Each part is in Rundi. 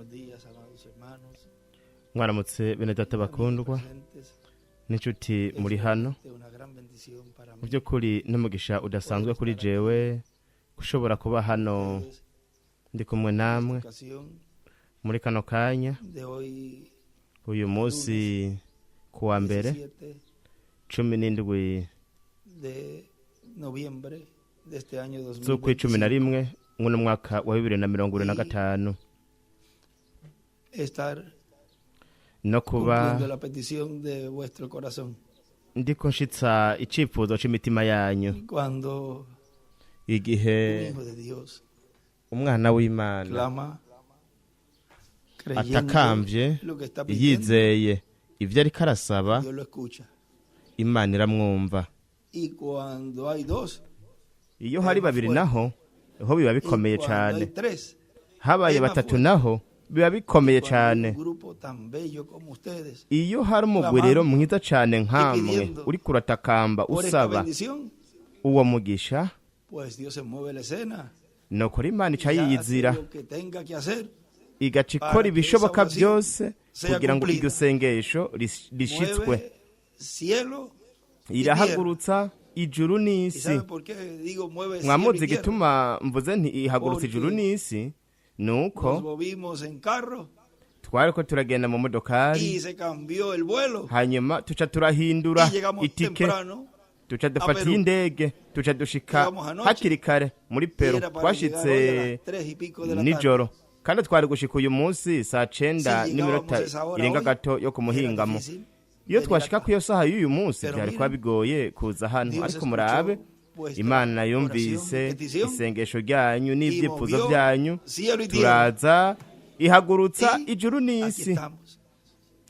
Buenos días, amados hermanos, Mwaramutse bene data amigos bakundwa presentes. n'inshuti Es muri hano. realmente una gran bendición para Mu mí by'ukuri n'umugisha udasanzwe poder kuri estar aquí jewe gushobora kuba hano ustedes ndi kumwe en esta namwe ocasión muri kano kanya de hoy, uyu munsi lunes ku wa mbere 17 17 de noviembre de este año z'ukwi cumi na 2025 rimwe mw'uno mwaka wa bibiri na mirongo ibiri na y gatanu estar no kuba cumpliendo la petición de vuestro corazón. Ndiko nshitsa icifuzo c'imitima yanyu. Cuando Igihe un hijo de Dios umwana w'Imana clama creyendo atakambye lo que está pidiendo, yizeye ivyo ariko arasaba, Dios lo escucha. Imana iramwumva. Y cuando hay dos, Iyo es hari más babiri fuerte. naho ho biba Y bikomeye cuando cane. hay tres, Habaye es más batatu fuerte. naho biba Y bikomeye cuando hay un cane. grupo tan bello como ustedes, Iyo hari umugwi rero clamando mwiza cane y nkamwe pidiendo uriko uratakamba por esta usaba bendición, uwo mugisha, pues Dios se mueve la escena nukuri Imana ica y hace yiyizira lo que tenga que hacer igaca ikora para que esa ibishoboka oración byose sea kugira ngo iryo cumplida. sengesho rishitswe. Mueve cielo y tierra. Irahagurutsa ijuru ¿Y n'isi. sabe por qué digo mueve cielo Mwamuzi y tierra? igituma mvuze nti ihagurutsa ijuru Porque n'isi nuko nos movimos en carro twariko turagenda mu modokari y se cambió el vuelo hanyuma tuca turahindura y llegamos itike temprano tuca a dufata Perú. iy'indege tuca dushika Llegamos anoche hakiri kare muri y Peru. era para llegar hoy a Twashitse las 3 y pico de la tarde. nijoro kandi twari gushika uyu munsi saa cenda Si n'iminota llegábamos a esa hora irenga hoy, gato yo ku era muhingamo. difícil Iyo venir twashika acá. ku iyo saha y'uyu munsi Pero byari kuba miren, bigoye kuza hano. Dios Ariko murabe, escuchó vuestra Imana oración y yumvise petición isengesho ryanyu y n'ibyifuzo movió byanyu cielo y tierra. turaza ihagurutsa Y ijuru aquí n'isi. estamos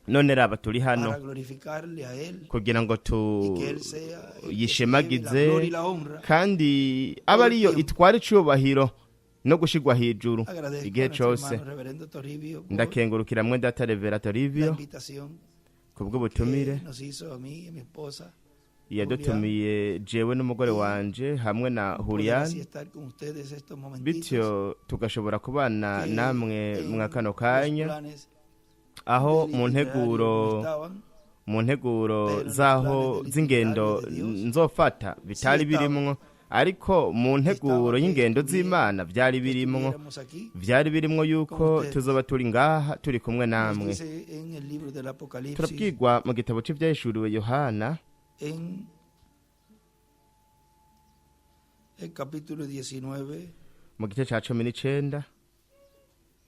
None raba turi hano para glorificarle a Él kugira ngo y que Él sea el que se lleve la tuyishemagize gloria y la honra kandi abe todo el ariyo tiempo. itwara icubahiro no gushirwa hejuru Agradezco igihe a nuestro cose. hermano reverendo Toribio por Ndakengurukira mwe data Revera la Toribio invitación kubw'ubutumire que nos hizo a mí y a mi esposa Julián yadutumiye jewe n'umugore y wanje hamwe na poder Julian así estar con ustedes estos momentitos bityo tugashobora kubana que namwe mwa en kano los kanya planes aho del mu itinerario no nteguro estaban, mu nteguro pero en los z'aho planes del z'ingendo itinerario de Dios nzofata sí bitari estaban. birimwo ariko mu nteguro Estaba que y'ingendo z'Imana byari que birimwo estuviéramos aquí byari birimwo con yuko ustedes. tuzoba turi ngaha turi kumwe Nos namwe. dice en el libro del Apocalipsis, Turabwirwa mu gitabo c'Ivyahishuriwe Yohana en el capítulo 19, mu gice ca 19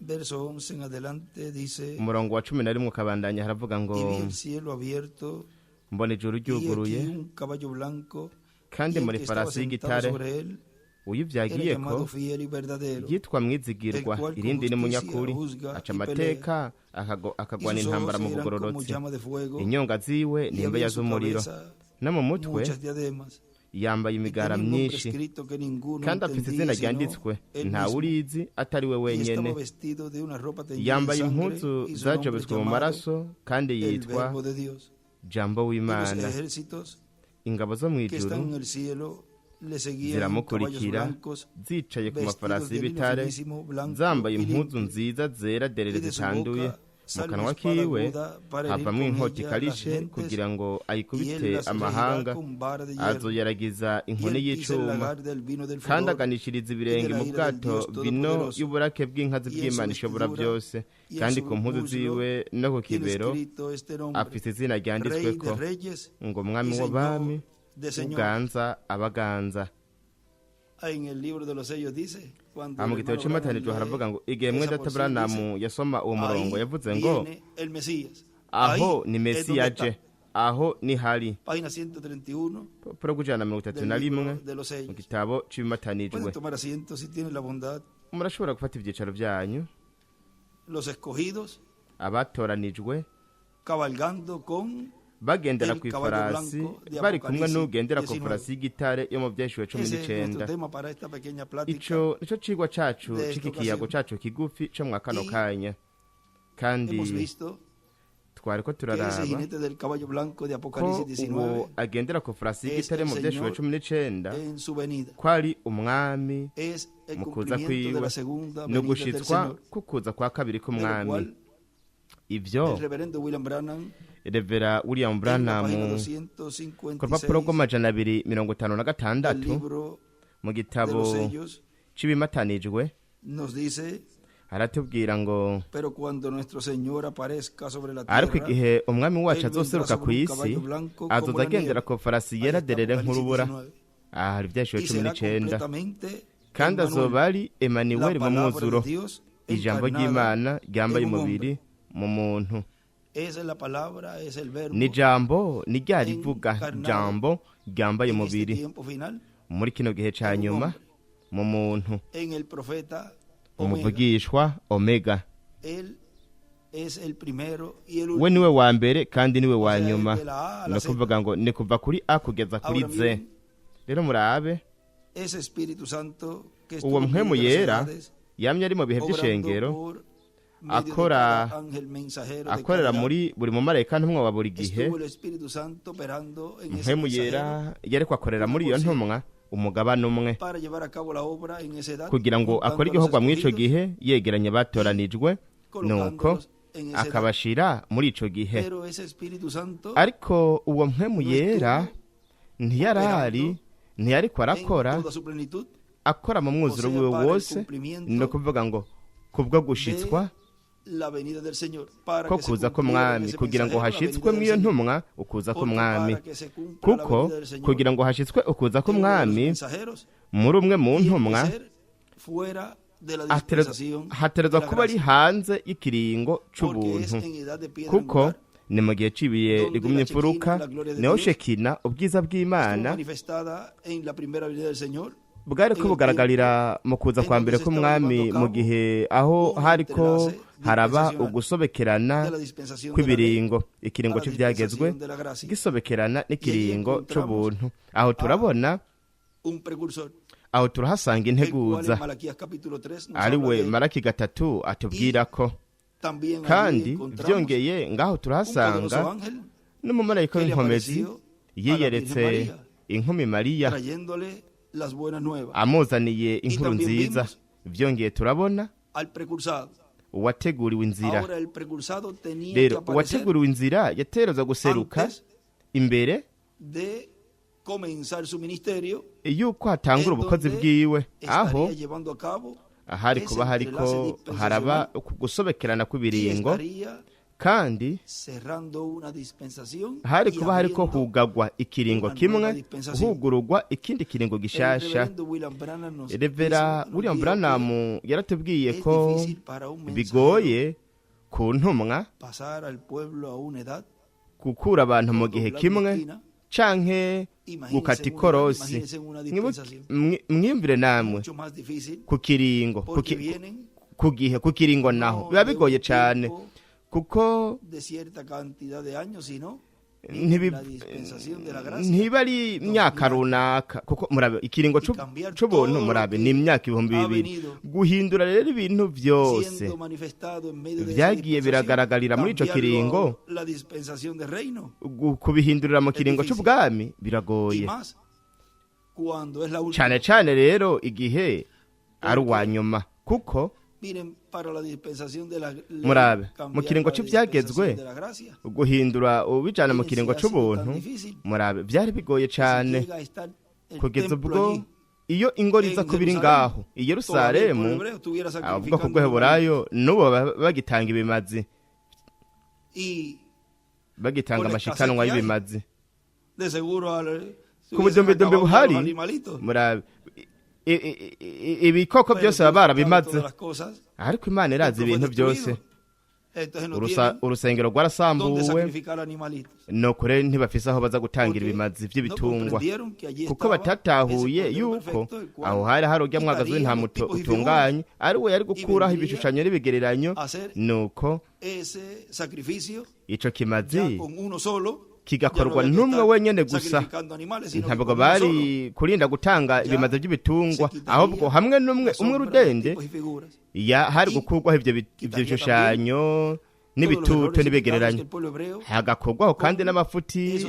verso 11 en adelante, dice: umurongo wa 11 ukabandanya haravuga ngo Y vi el cielo abierto, mbona ijuru y he aquí ryuguruye un caballo blanco, kandi y el muri que estaba farasi sentado y'igitare sobre él era uyivyagiyeko llamado Fiel y Verdadero, yitwa el Mwizigirwa cual con irindi ni justicia Munyakuri juzga aca y pelea. amateka Y akagwana sus ojos intambara mu eran como bugororotsi llama de fuego, inyonga ziwe ni y había imbeya en su z'umuriro cabeza no mu mutwe muchas diademas, yambaye y imigara tenía un nombre myinshi escrito que ninguno kandi afite izina entendía sino ryanditswe él ntawe mismo. urizi atari we Y estaba wenyene vestido de una ropa teñida en yambaye sangre, impuzu y su nombre es zajobetswe mu llamado maraso kandi el yitwa Verbo de Dios. Jambo Y los w'Imana. ejércitos Ingabo zo mu que están ijuru en el cielo le seguían en caballos ziramukurikira blancos, zicaye ku vestidos mafarasi de lino y'ibitare finísimo, blanco zambaye y impuzu limpio. nziza zera derere Y de su zitanduye boca mu sale una kanwa espada kiwe aguda para herir havamwo con inkota ella las ikarishe gentes, kugira ngo y él ayikubite las regirá amahanga con vara de hierro. azoyaragiza Y inkoni él pisa el y'icuma lagar del vino del kandi furor aganishiriza y de ibirenge la mu ira del bwato Dios bino Todopoderoso. y'uburake bw'inkazi Y en su bw'Imana ishobora vestidura byose y en kandi su ku mpuzu muslo ziwe no ku tiene kibero escrito este nombre: afise izina Rey de ryanditsweko Reyes ngo Mwami y Señor w'abami de Señores. uganza abaganza. En el libro de los sellos dice, cuando Aha el mu gitabo hermano Branham cy'imatanijwe lee haravuga ngo igihe mwe esa data porción, dice: Branamu yasoma uwo murongo Ahí yavuze ngo viene el Mesías. aho Ahí ni es Mesiya donde aje está. Aho ni hari. Página 131 Papuro rw'ijana na mirongo itatu del na rimwe libro de los mu sellos. gitabo c'ibimatanijwe. Pueden tomar asiento si tienen la bondad. Murashobora gufata ivyicaro vyanyu. Los escogidos Abatoranijwe cabalgando con bagendera el ku caballo ifarasi blanco de bari kumwe Apocalipsis n'ugendera ku 19. ifarasi y'igitare yo mu Vyahishuriwe cumi Ese es nuestro n'icenda. tema para esta pequeña plática Ico nico cigwa cacu de esta c'iki kiyago ocasión. cacu kigufi co mwa kano Y kanya kandi hemos visto Twariko que ese turaraba jinete del caballo blanco de ko Apocalipsis uwo 19 agendera ku farasi es y'igitare el mu Vyashuwe Señor 19 en su venida. ko ari umwami Es el mu kuza cumplimiento de kwiwe, la segunda ni venida del ugushitswa Señor. k'ukuza kwa kabiri De lo k'umwami. cual Ivyo el reverendo William Branham Revera William en la Branham página ku rupapuro 256 rw'amajana abiri mirongo itanu na del gatandatu libro mu de gitabo los sellos c'ibimatanijwe nos dice: aratubwira ngo pero cuando nuestro Señor aparezca sobre la ariko tierra, igihe umwami wacu él vendrá azoseruka sobre ku un isi caballo blanco como azoza la agendera nieve. ku farasi Ahí yera está derere Apocalipsis nk'urubura. 19. Aha hari Ivyashuwe Y cumi será n'icenda completamente kandi Emmanuel, azoba ari la Emanuweli mu palabra mwuzuro, de Dios ijambo encarnada ry'Imana ryambaye en un umubiri hombre. mu muntu. Esa es la palabra, es el verbo Ni jambo ni rya rivuga encarnado jambo ryambaye en este umubiri tiempo final muri kino gihe ca en un nyuma hombre, mu muntu, en el profeta Omega. umuvugishwa Omega. Él es el primero y el We último. niwe wa mbere kandi niwe O wa sea, es nyuma. de la A a Ni la Z. ukuvuga ngo ni kuva kuri A kugeza kuri Ahora Z. miren, Rero murabe ese Espíritu Santo que uwo estuvo en mpwemu medio de las yera edades, yamye ari mu bihe obrando by'ishengero por medio de akora cada ángel mensajero de akorera cada edad, muri buri mumarayika ntumwa wa buri gihe. estuvo el Espíritu Santo operando en ese Mpwemu mensajero yera yariko akorera una muri iyo porción ntumwa umugabane umwe para llevar a cabo la obra en esa edad, kugira ngo juntando akore a los igikorwa mw'ico escogidos gihe yegeranya y abatoranijwe nuko colocándolos en esa edad. akabashira muri ico gihe. Pero ese Espíritu Santo Ariko uwo mpwemu no yera estuvo ntiyarari operando ntiyariko en arakora toda su plenitud, akora mu o mwuzuro sea, wiwe para el wose, ni cumplimiento ukuvuga ngo kubwo de gushitswa la venida del Señor, para ko que se kuza cumpliera en k'umwami ese kugira ngo mensajero la venida hashitswe del mw'iyo Señor. ntumwa ukuza Porque k'umwami para que se cumpla la kuko venida del Señor kugira ngo hashitswe ukuza en uno de los k'umwami mensajeros, muri umwe mu tiene que ntumwa ser fuera de la dispensación de haterezwa la kuba ari gracia, hanze y'ikiringo porque es c'ubuntu en edad de piedra kuko angular ni mu gihe c'ibiye donde rigumye la imfuruka Shekinah, la gloria de niho Dios, Shekina ubwiza estuvo bw'Imana manifestada en la primera venida del Señor, bwari en ko el bugaragarira mu kuza en kwa donde mbere se estaba k'umwami llevando a mu cabo gihe aho un hariko entrelace haraba dispensacional ugusobekerana de la dispensación de la ley kw'ibiringo a ikiringo la c'ivyagezwe dispensación de la gracia. gisobekerana Y allí n'ikiringo encontramos c'ubuntu. Aho a turabona un precursor, aho turahasanga el cual en integuza Malaquías capítulo 3 nos ari habla we de él. Maraki gatatu Y atubwira ko también allí kandi encontramos vyongeye ngaho un poderoso turahasanga ángel n'umumarayika que le w'inkomezi apareció a la Virgen yiyeretse María, inkumi Mariya trayéndole las buenas nuevas. amuzaniye Y inkuru también nziza. vimos Vyongeye turabona al precursado. uwateguriwe inzira. Ahora el precursado tenía que Rero aparecer uwateguriwe inzira yaterezwa guseruka antes imbere de comenzar su ministerio, yuko hatangura en ubukozi donde bwiwe aho estaría llevando a cabo ahari ese kuba entrelace hariko haraba dispensacional gusobekerana y kw'ibiringo estaría kandi cerrando una dispensación hari y kuba hariko abriendo hugagwa ikiringo una nueva kimwe dispensación. hugurugwa ikindi kiringo El gishasha. reverendo William Branham nos Revera hizo, nos William dijo Branham que yaratubwiye es ko difícil para un mensajero bigoye ku ntumwa pasar al pueblo a una edad gukura abantu mu o gihe doblar una kimwe esquina. canke Imagínense gukata en una edad, ikorosi. imagínense en una dispensación Mwiyumvire namwe mucho más difícil ku kiringo ku porque ki- vienen ku gihe ku kiringo naho no biba de bigoye un cane tiempo kuko de cierta cantidad de años, sino vienen la dispensación de la gracia, ntiba ari imyaka 2000 años, runaka kuko murabe ikiringo y cambiar c'ubuntu todo lo murabe que ni imyaka ibihumbi ha bibiri venido guhindura rero ibintu vyose siendo manifestado en medio de esa vyagiye dispensación, biragaragarira muri ico cambiarlo kiringo a la dispensación de reino kubihindurira mu es kiringo difícil. c'ubwami Y biragoye más cuando es la cane última. cane rero igihe ari uwa Porque, nyuma kuko miren, para la dispensación de la ley, murabe mu cambiarlo kiringo a la c'ivyagezwe dispensación de la gracia. guhindura ubijana mu Miren, kiringo si ha sido tan c'ubuntu difícil murabe vyari bigoye que si cane llega a estar el kugeza templo ubwo allí iyo ingoro iza en kuba iri Jerusalén, ngaho i todavía el pueblo Yerusalemu hebreo estuviera abavuga ku sacrificando animalitos. rw'Heburayo n'ubu baba bagitanga ibimazi Y bagitanga con la escasez amashikanwa que hay, y'ibimazi de seguro se ku hubiesen budombedombe acabado ya los buhari animalitos. murabe ibikoko Pero byose Dios baba sabe barabimaze todas las cosas. ariko Imana irazi Templo fue ibintu byose. destruido. Entonces no tienen Urusengero dónde rwarasambuwe sacrificar animalitos. nuko rero ntibafise aho baza gutangira Porque ibimazi no vy'ibitungwa comprendieron que allí kuko estaba ese batatahuye cordero yuko perfecto, el aho cual hari hari urya mwagazi quitaría w'intama los tipos y figuras utunganye ari we yari y gukuraho vendría ibishushanyo n'ibigereranyo a hacer nuko ese sacrificio ico ya kimazi con uno solo. Ya no kigakorwa había que n'umwe estar wenyene gusa sacrificando animales, sino que ntabwo con uno solo bari kurinda gutanga ya ibimazi by'ibitungwa se quitaría ahubwo hamwe n'umwe la umwe sombra de rudende tipos y figuras ya hari y gukurwaho ivyo quitaría también bishushanyo N'ibitutu n'ibigereranyo, hagakorwaho kandi n'amafuti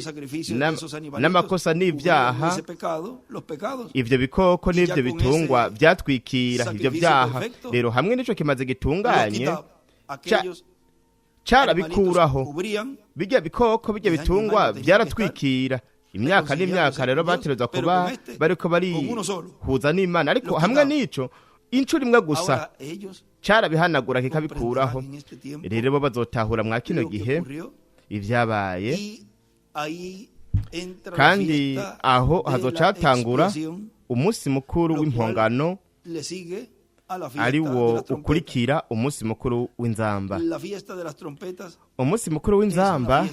n'amakosa n'ibyaha. Ibyo bikoko n'ibyo bitungwa byatwikira ibyo byaha. Rero hamwe n'ico kimaze gitunganye carabikuraho, bijya bikoko, bijya bitungwa byaratwikira imyaka n'imyaka. Rero batereza kuba bariko barihuza n'Imana, ariko hamwe n'ico inshuro imwe gusa carabihanagura kikabikuraho. Rero bo bazotahura mwa kino gihe ibyabaye, kandi aho hazocatangura umunsi mukuru w'impongano, ari wo ukurikira umunsi mukuru w'inzamba. Umunsi mukuru w'inzamba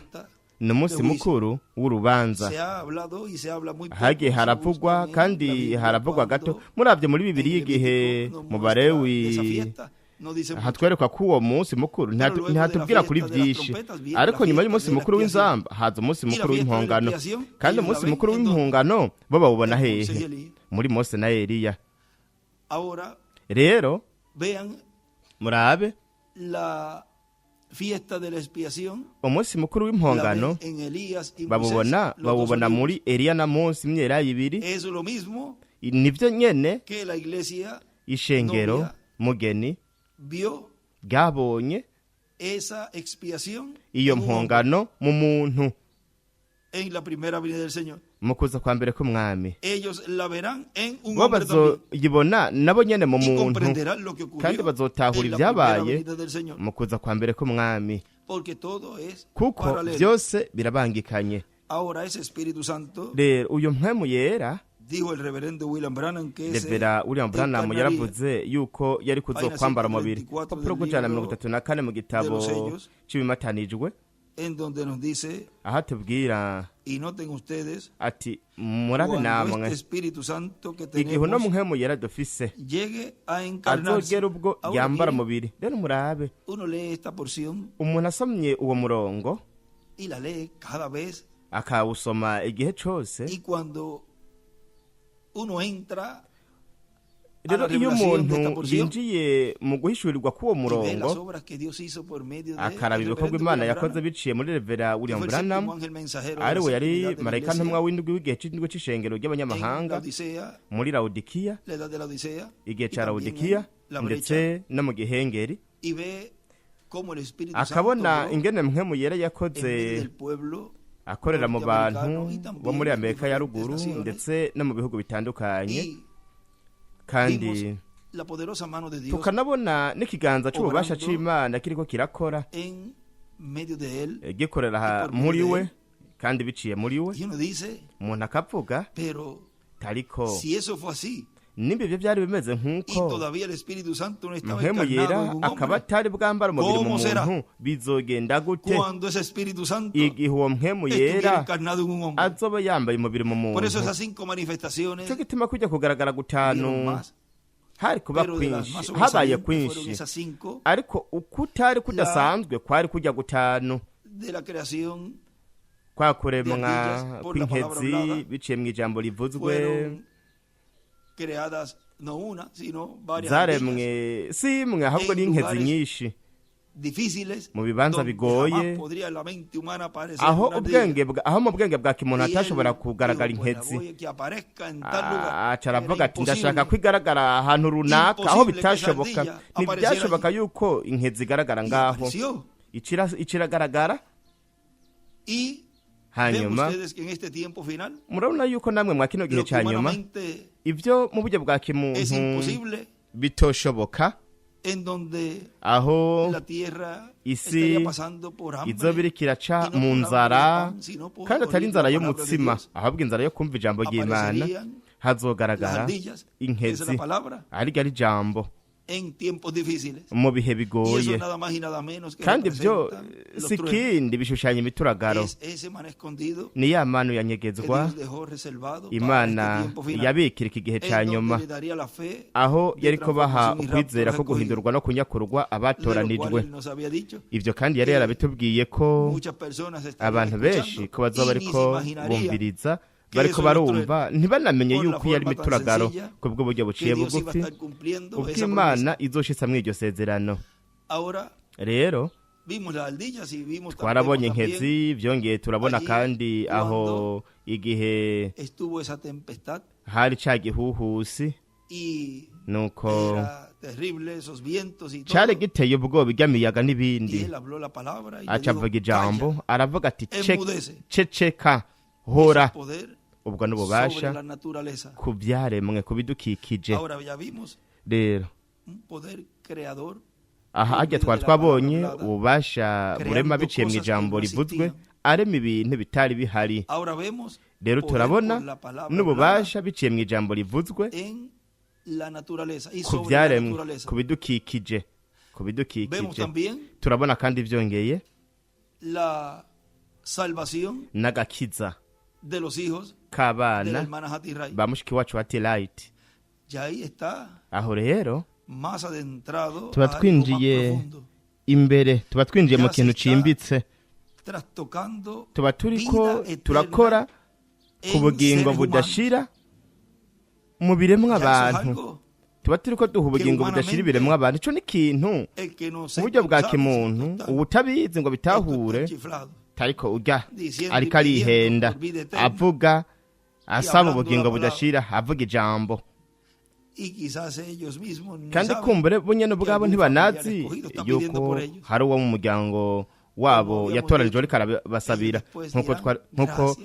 ni umunsi mukuru w'urubanza. Hagiye haravugwa kandi haravugwa gato. Murabye muri Bibiliya, igihe mu Barewi hatwereka ko uwo munsi mukuru ntihatubwira kuri byinshi, ariko nyuma y'umunsi mukuru w'inzamba haza umunsi mukuru w'impongano. Kandi umunsi mukuru w'impongano bo bawubona hehe? Muri Mose na Eliya. Rero murabe umunsi mukuru w'impongano babubona muri Eliya na Mose, imyelayo ibiri. Nivyo nyene ishengero mugeni bwabonye iyo mpongano mu muntu mu kuza kwa mbere k'umwami. Bo bazoyibona nabo nyene mu muntu, kandi bazotahura ibyabaye mu kuza kwa mbere k'umwami, kuko byose birabangikanye. Rero uyu Mpwemu Yera, Revera William Branham yaravuze yuko yari kuzokwambara umubiri. Papuro 134 mu gitabo c'ibimatanijwe, aha tubwira ati: murabe namwe igihe uno Mpwemu Yera dufise azogera ubwo yambara umubiri. Rero murabe, umuntu asomye uwo murongo akawusoma igihe cose. Rero iyo umuntu yinjiye mu guhishurirwa k'uwo murongo, akaraba ibikorwa Imana yakoze biciye muri Revera William Branham, ari we yari marayika ntumwa w'indwi w'igihe c'indwi c'ishengero ry'abanyamahanga muri Laodikiya, igihe ca Laodikiya, ndetse no mu gihengeri, akabona ingene Mpwemu Yera yakoze akorera mu bantu bo muri Amerika ya ruguru ndetse no mu bihugu bitandukanye, kandi tukanabona n'ikiganza c'ububasha c'Imana kiriko kirakora, gikorera muri we kandi biciye muri we. Umuntu akavuga tariko nimba ivyo byari bimeze nk'uko Mpwemu Yera akaba atari bwambara umubiri mu muntu, bizogenda gute igihe uwo Mpwemu Yera azoba yambaye umubiri mu muntu? Ico gituma kujya kugaragara gutanu hari kuba kwinshi, habaye kwinshi, ariko ukutari kudasanzwe kwari kujya gutanu kwa kuremwa kw'inkezi biciye mu ijambo rivuzwe, zaremwe si imwe ahubwo n'inkezi nyinshi mu bibanza bigoye, aho ubwenge, aho mu bwenge bwa kimuntu hatashobora kugaragara inkezi. Aca aravuga ati: ndashaka kwigaragara ahantu runaka aho bitashoboka. Ntibyashoboka yuko inkezi igaragara ngaho, iciragaragara. Hanyuma murabona yuko namwe mwa kino gihe ca nyuma ivyo mu buryo bwa kimuntu bitoshoboka, aho isi izoba iriko iraca mu nzara, kandi atari inzara y'umutsima ahubwo inzara yo kumva ijambo ry'Imana, hazogaragara inkezi, ariko ari ijambo mu bihe bigoye. Kandi ibyo si kindi bishushanya imituragaro, ni ya manu yanyegezwa Imana yabikira iki gihe ca nyuma, aho yari kubaha ukwizera ko guhindurwa no kunyakurwa abatoranijwe. Ibyo kandi yari yarabitubwiye ko abantu benshi ko bazoba bariko bumviriza, bariko barumva, ntibanamenye yuko yari imituragaro kubwo buryo buciye bugufi ubw'Imana izoshitsa mw'iryo sezerano. Rero Twarabonye inkezi, byongeye turabona kandi aho igihe hari ca gihuhusi, nuko cyari giteye ubwoba iry'amiyaga n'ibindi. Aca avuga ijambo, aravuga ati: "Ceceka, hora." Ubwo n'ububasha ku byaremwe, ku bidukikije. Rero aha ajya twari twabonye ububasha burema biciye mu ijambo rivuzwe, arema ibintu bitari bihari. Rero turabona n'ububasha biciye mu ijambo rivuzwe ku byaremwe, ku bidukikije, ku bidukikije. Turabona kandi byongeye n'agakiza k'abana ba mushiki wacu wa Tirayiti. Aho rero tuba twinjiye imbere, tuba twinjiye mu kintu cimbitse, tuba turiko turakora ku bugingo budashira mu biremwa abantu, tuba turiko duha ubugingo budashira ibiremwa abantu. Ico ni ikintu mu buryo bwa kimuntu uwutabizi ngo bitahure tariko urya ariko arihenda, avuga asaba ubugingo budashira, avuga ijambo. Kandi kumbure bo nyene ubwabo ntibanazi yuko hari uwo mu muryango wabo yatoranijwe ariko arabasabira, nkuko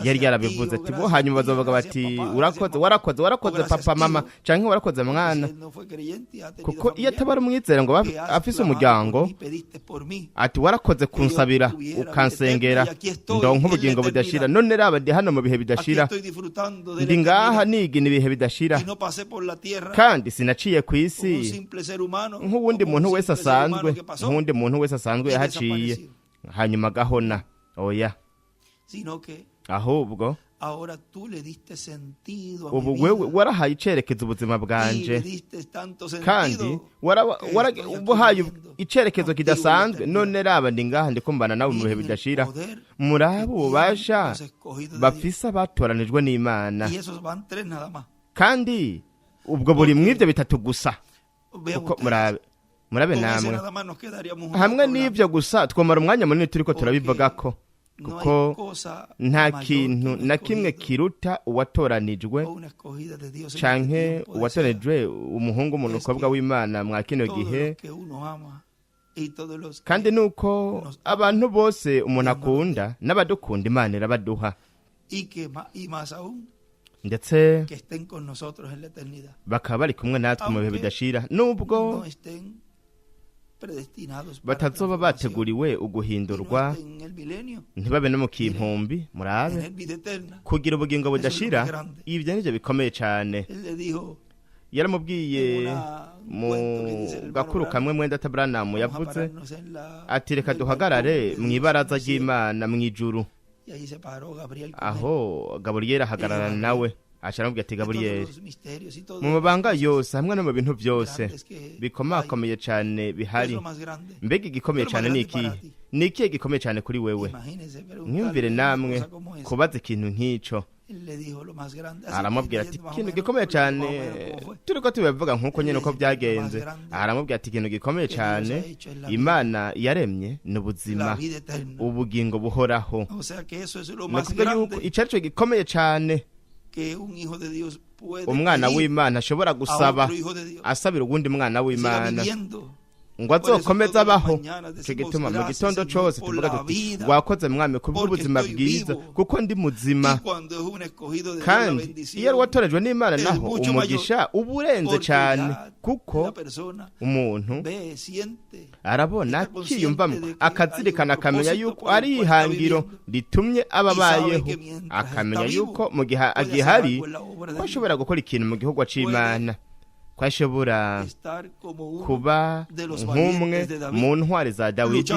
yari yarabivuze ati bo. Hanyuma bazovuga bati: "Urakoze, warakoze, warakoze papa, mama, canke warakoze mwana." Kuko iyo ataba ari umwizera ngo afise umuryango, ati: "Warakoze kunsabira, ukansengera ndonka ubugingo budashira. None raba, ndi hano mu bihe bidashira, ndi ngaha nigina ibihe bidashira, kandi sinaciye ku isi nk'uwundi muntu wese asanzwe, nk'uwundi muntu wese asanzwe yahaciye hanyuma agahona. Oya, ahubwo ubu wewe warahaye icerekezo ubuzima bwanje, kandi warabuhaye icerekezo kidasanzwe. None raba, ndi ngaha ndikumbana nawe mu bihe bidashira." Murabe ububasha bafise abatoranijwe n'Imana. Kandi ubwo buri mw'ivyo bitatu gusa, kuko murabe, murabe namwe, hamwe n'ivyo gusa twomara umwanya munini turiko turabivugako, kuko nta kintu na kimwe kiruta uwatoranijwe canke uwatoranijwe umuhungu, umuntu, umukobwa w'Imana mwa kino gihe. Kandi nuko abantu bose umuntu akunda n'abadukunda, Imana irabaduha, ndetse bakaba bari kumwe natwe mu bihe bidashira, nubwo batazoba bateguriwe uguhindurwa, ntibabe no mu kimpumbi. Murabe, kugira ubugingo budashira, ibyo nivyo bikomeye cyane. Yaramubwiye mu gakuru kamwe mwenda Branham yavuze ati: "Reka duhagarare mu ibaraza ry'Imana mu ijuru." Aho Gaburiyeli ahagararana nawe, aca aramubwira ati: "Gaburiyeli, mu mabanga yose hamwe no mu bintu byose bikomakomeye cyane bihari, mbega igikomeye cyane ni ikihe? Ni ikihe gikomeye cyane kuri wewe?" Mwiyumvire namwe kubaza ikintu nk'ico. Aramubwira ati: "Ikintu gikomeye cyane," turiko tubivuga nk'uko nyine uko byagenze, aramubwira ati: "Ikintu gikomeye cyane Imana yaremye ni ubuzima, ubugingo buhoraho." Ni ukuvuga yuko ico ari cyo gikomeye cyane umwana w'Imana ashobora gusaba, asabira uwundi mwana w'Imana ngo azokomeze abaho. Ico gituma mu gitondo cose tuvuga tuti: "Wakoze Mwami kubw'ubuzima bwiza, kuko ndi muzima." Kandi iyo ari watorejwe n'Imana naho, umugisha uba urenze cyane, kuko umuntu arabona, akiyumvamo, akazirikana, akamenya yuko ari ihangiro ritumye aba abayeho, akamenya yuko mu gihe agihari ko ashobora gukora ikintu mu gihugu c'Imana, ko ashobora kuba nk'umwe mu ntwari za Dawidi,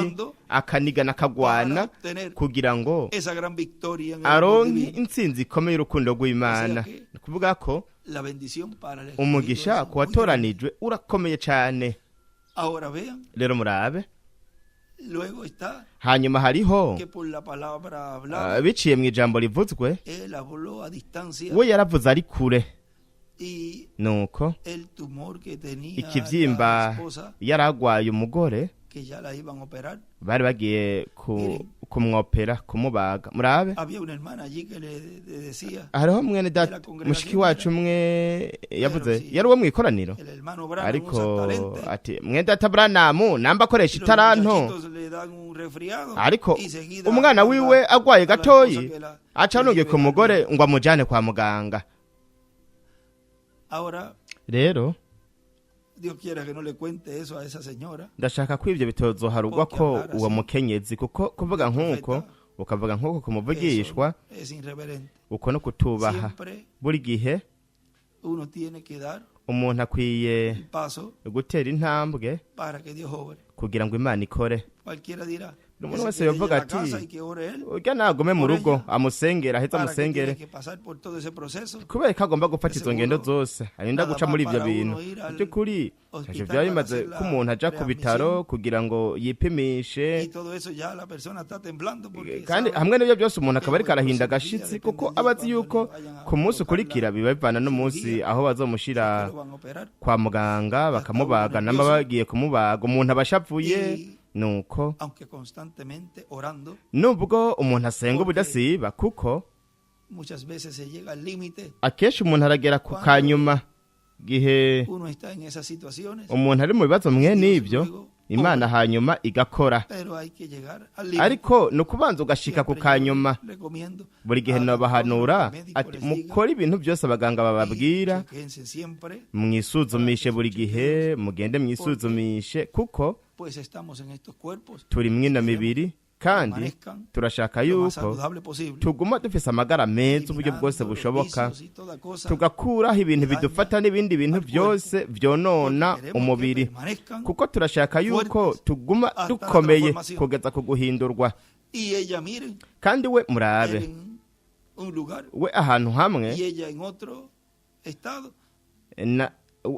akanigana, akagwana kugira ngo aronke intsinzi ikomeye y'urukundo rw'Imana. Ni ukuvuga ko umugisha ku watoranijwe urakomeye cyane. Rero murabe, hanyuma hariho biciye mu ijambo rivuzwe, we yaravuze ari kure, nuko ikibyimba yaragwaye umugore Que ya la iban a operar. Bari bagiye kumwopera, kumubaga. Murabe. Había una hermana allí que le decía, Hariho mwene data, mushiki wacu umwe yavuze, yari uwo mw'ikoraniro, el hermano Branham ariko usa talente, ati: "Mwene data Branham namba akoresha y los itaranto." muchachitos le dan un resfriado Ariko y seguida umwana manda wiwe agwaye a la gatoyi, esposa que la aca que anungika lleve umugore ngo amujane kwa muganga. Ahora, Rero Dios quiera que no le cuente eso a esa señora. ndashaka ko ivyo bitozoharugwa ko uwo mukenyezi, kuko kuvuga nk'uko, ukavuga nk'uko kumuvugishwa, Eso es irreverente. uko no kutubaha. Siempre Buri gihe uno tiene que dar umuntu akwiye el paso gutera intambwe para que Dios obre. kugira ngo Imana ikore. Cualquiera dirá, Umuntu que se wese quede ella yovuga en la ati, casa y que ore él, urya nagume mu rugo amusengere, aheze para que tiene amusengere. que pasar por todo ese proceso. Kubera ko agomba gufata izo ngendo zose, arinda Nada guca más muri ivyo para bintu. uno ir al Mu by'ukuri ntacyo hospital byaba para bimaze hacer la ko umuntu aja ku bitaro readmisión. kugira ngo yipimishe. Y todo eso ya la persona está temblando porque Kandi sabe hamwe n'ibyo byose umuntu akaba ariko que el arahinda próximo día agashitsi, kuko depende aba azi de yuko cuando le vayan a ku munsi colocar ukurikira la biba bivana n'umunsi cirugía, aho bazomushira que lo van a operar. kwa muganga bakamubaga, uno namba nervioso. bagiye kumubaga umuntu aba ashavuye. Nuko Aunque constantemente orando, nubwo umuntu asenga Porque ubudasiba, kuko muchas veces se llega al límite. akenshi umuntu aragera ku Cuando kanyuma gihe uno está en esas situaciones, umuntu ari mu bibazo mwe Dios n'ibyo, luego Imana hanyuma igakora. Pero hay que llegar al límite. Ariko ni ukubanza ugashika ku Siempre yo kanyuma. recomiendo Buri gihe hagan todo lo que nabahanura el médico ati les diga mukore ibintu byose abaganga y bababwira, chequéense siempre, mwisuzumishe buri gihe, mugende mwisuzumishe, kuko pues estamos en estos cuerpos, turi mwino mibiri, kandi permanezcan turashaka lo más yuko saludable posible, tuguma dufise amagara meza uburyo bwose eliminando los bushoboka, vicios y toda cosa tugakuraho ibintu daña bidufata n'ibindi bintu al cuerpo, byose vyonona porque queremos que umubiri, permanezcan kuko turashaka yuko fuertes tuguma hasta la dukomeye transformación. kugeza ku guhindurwa. Y ella, miren, Kandi we murabe, él en un lugar we ahantu hamwe y ella en otro estado,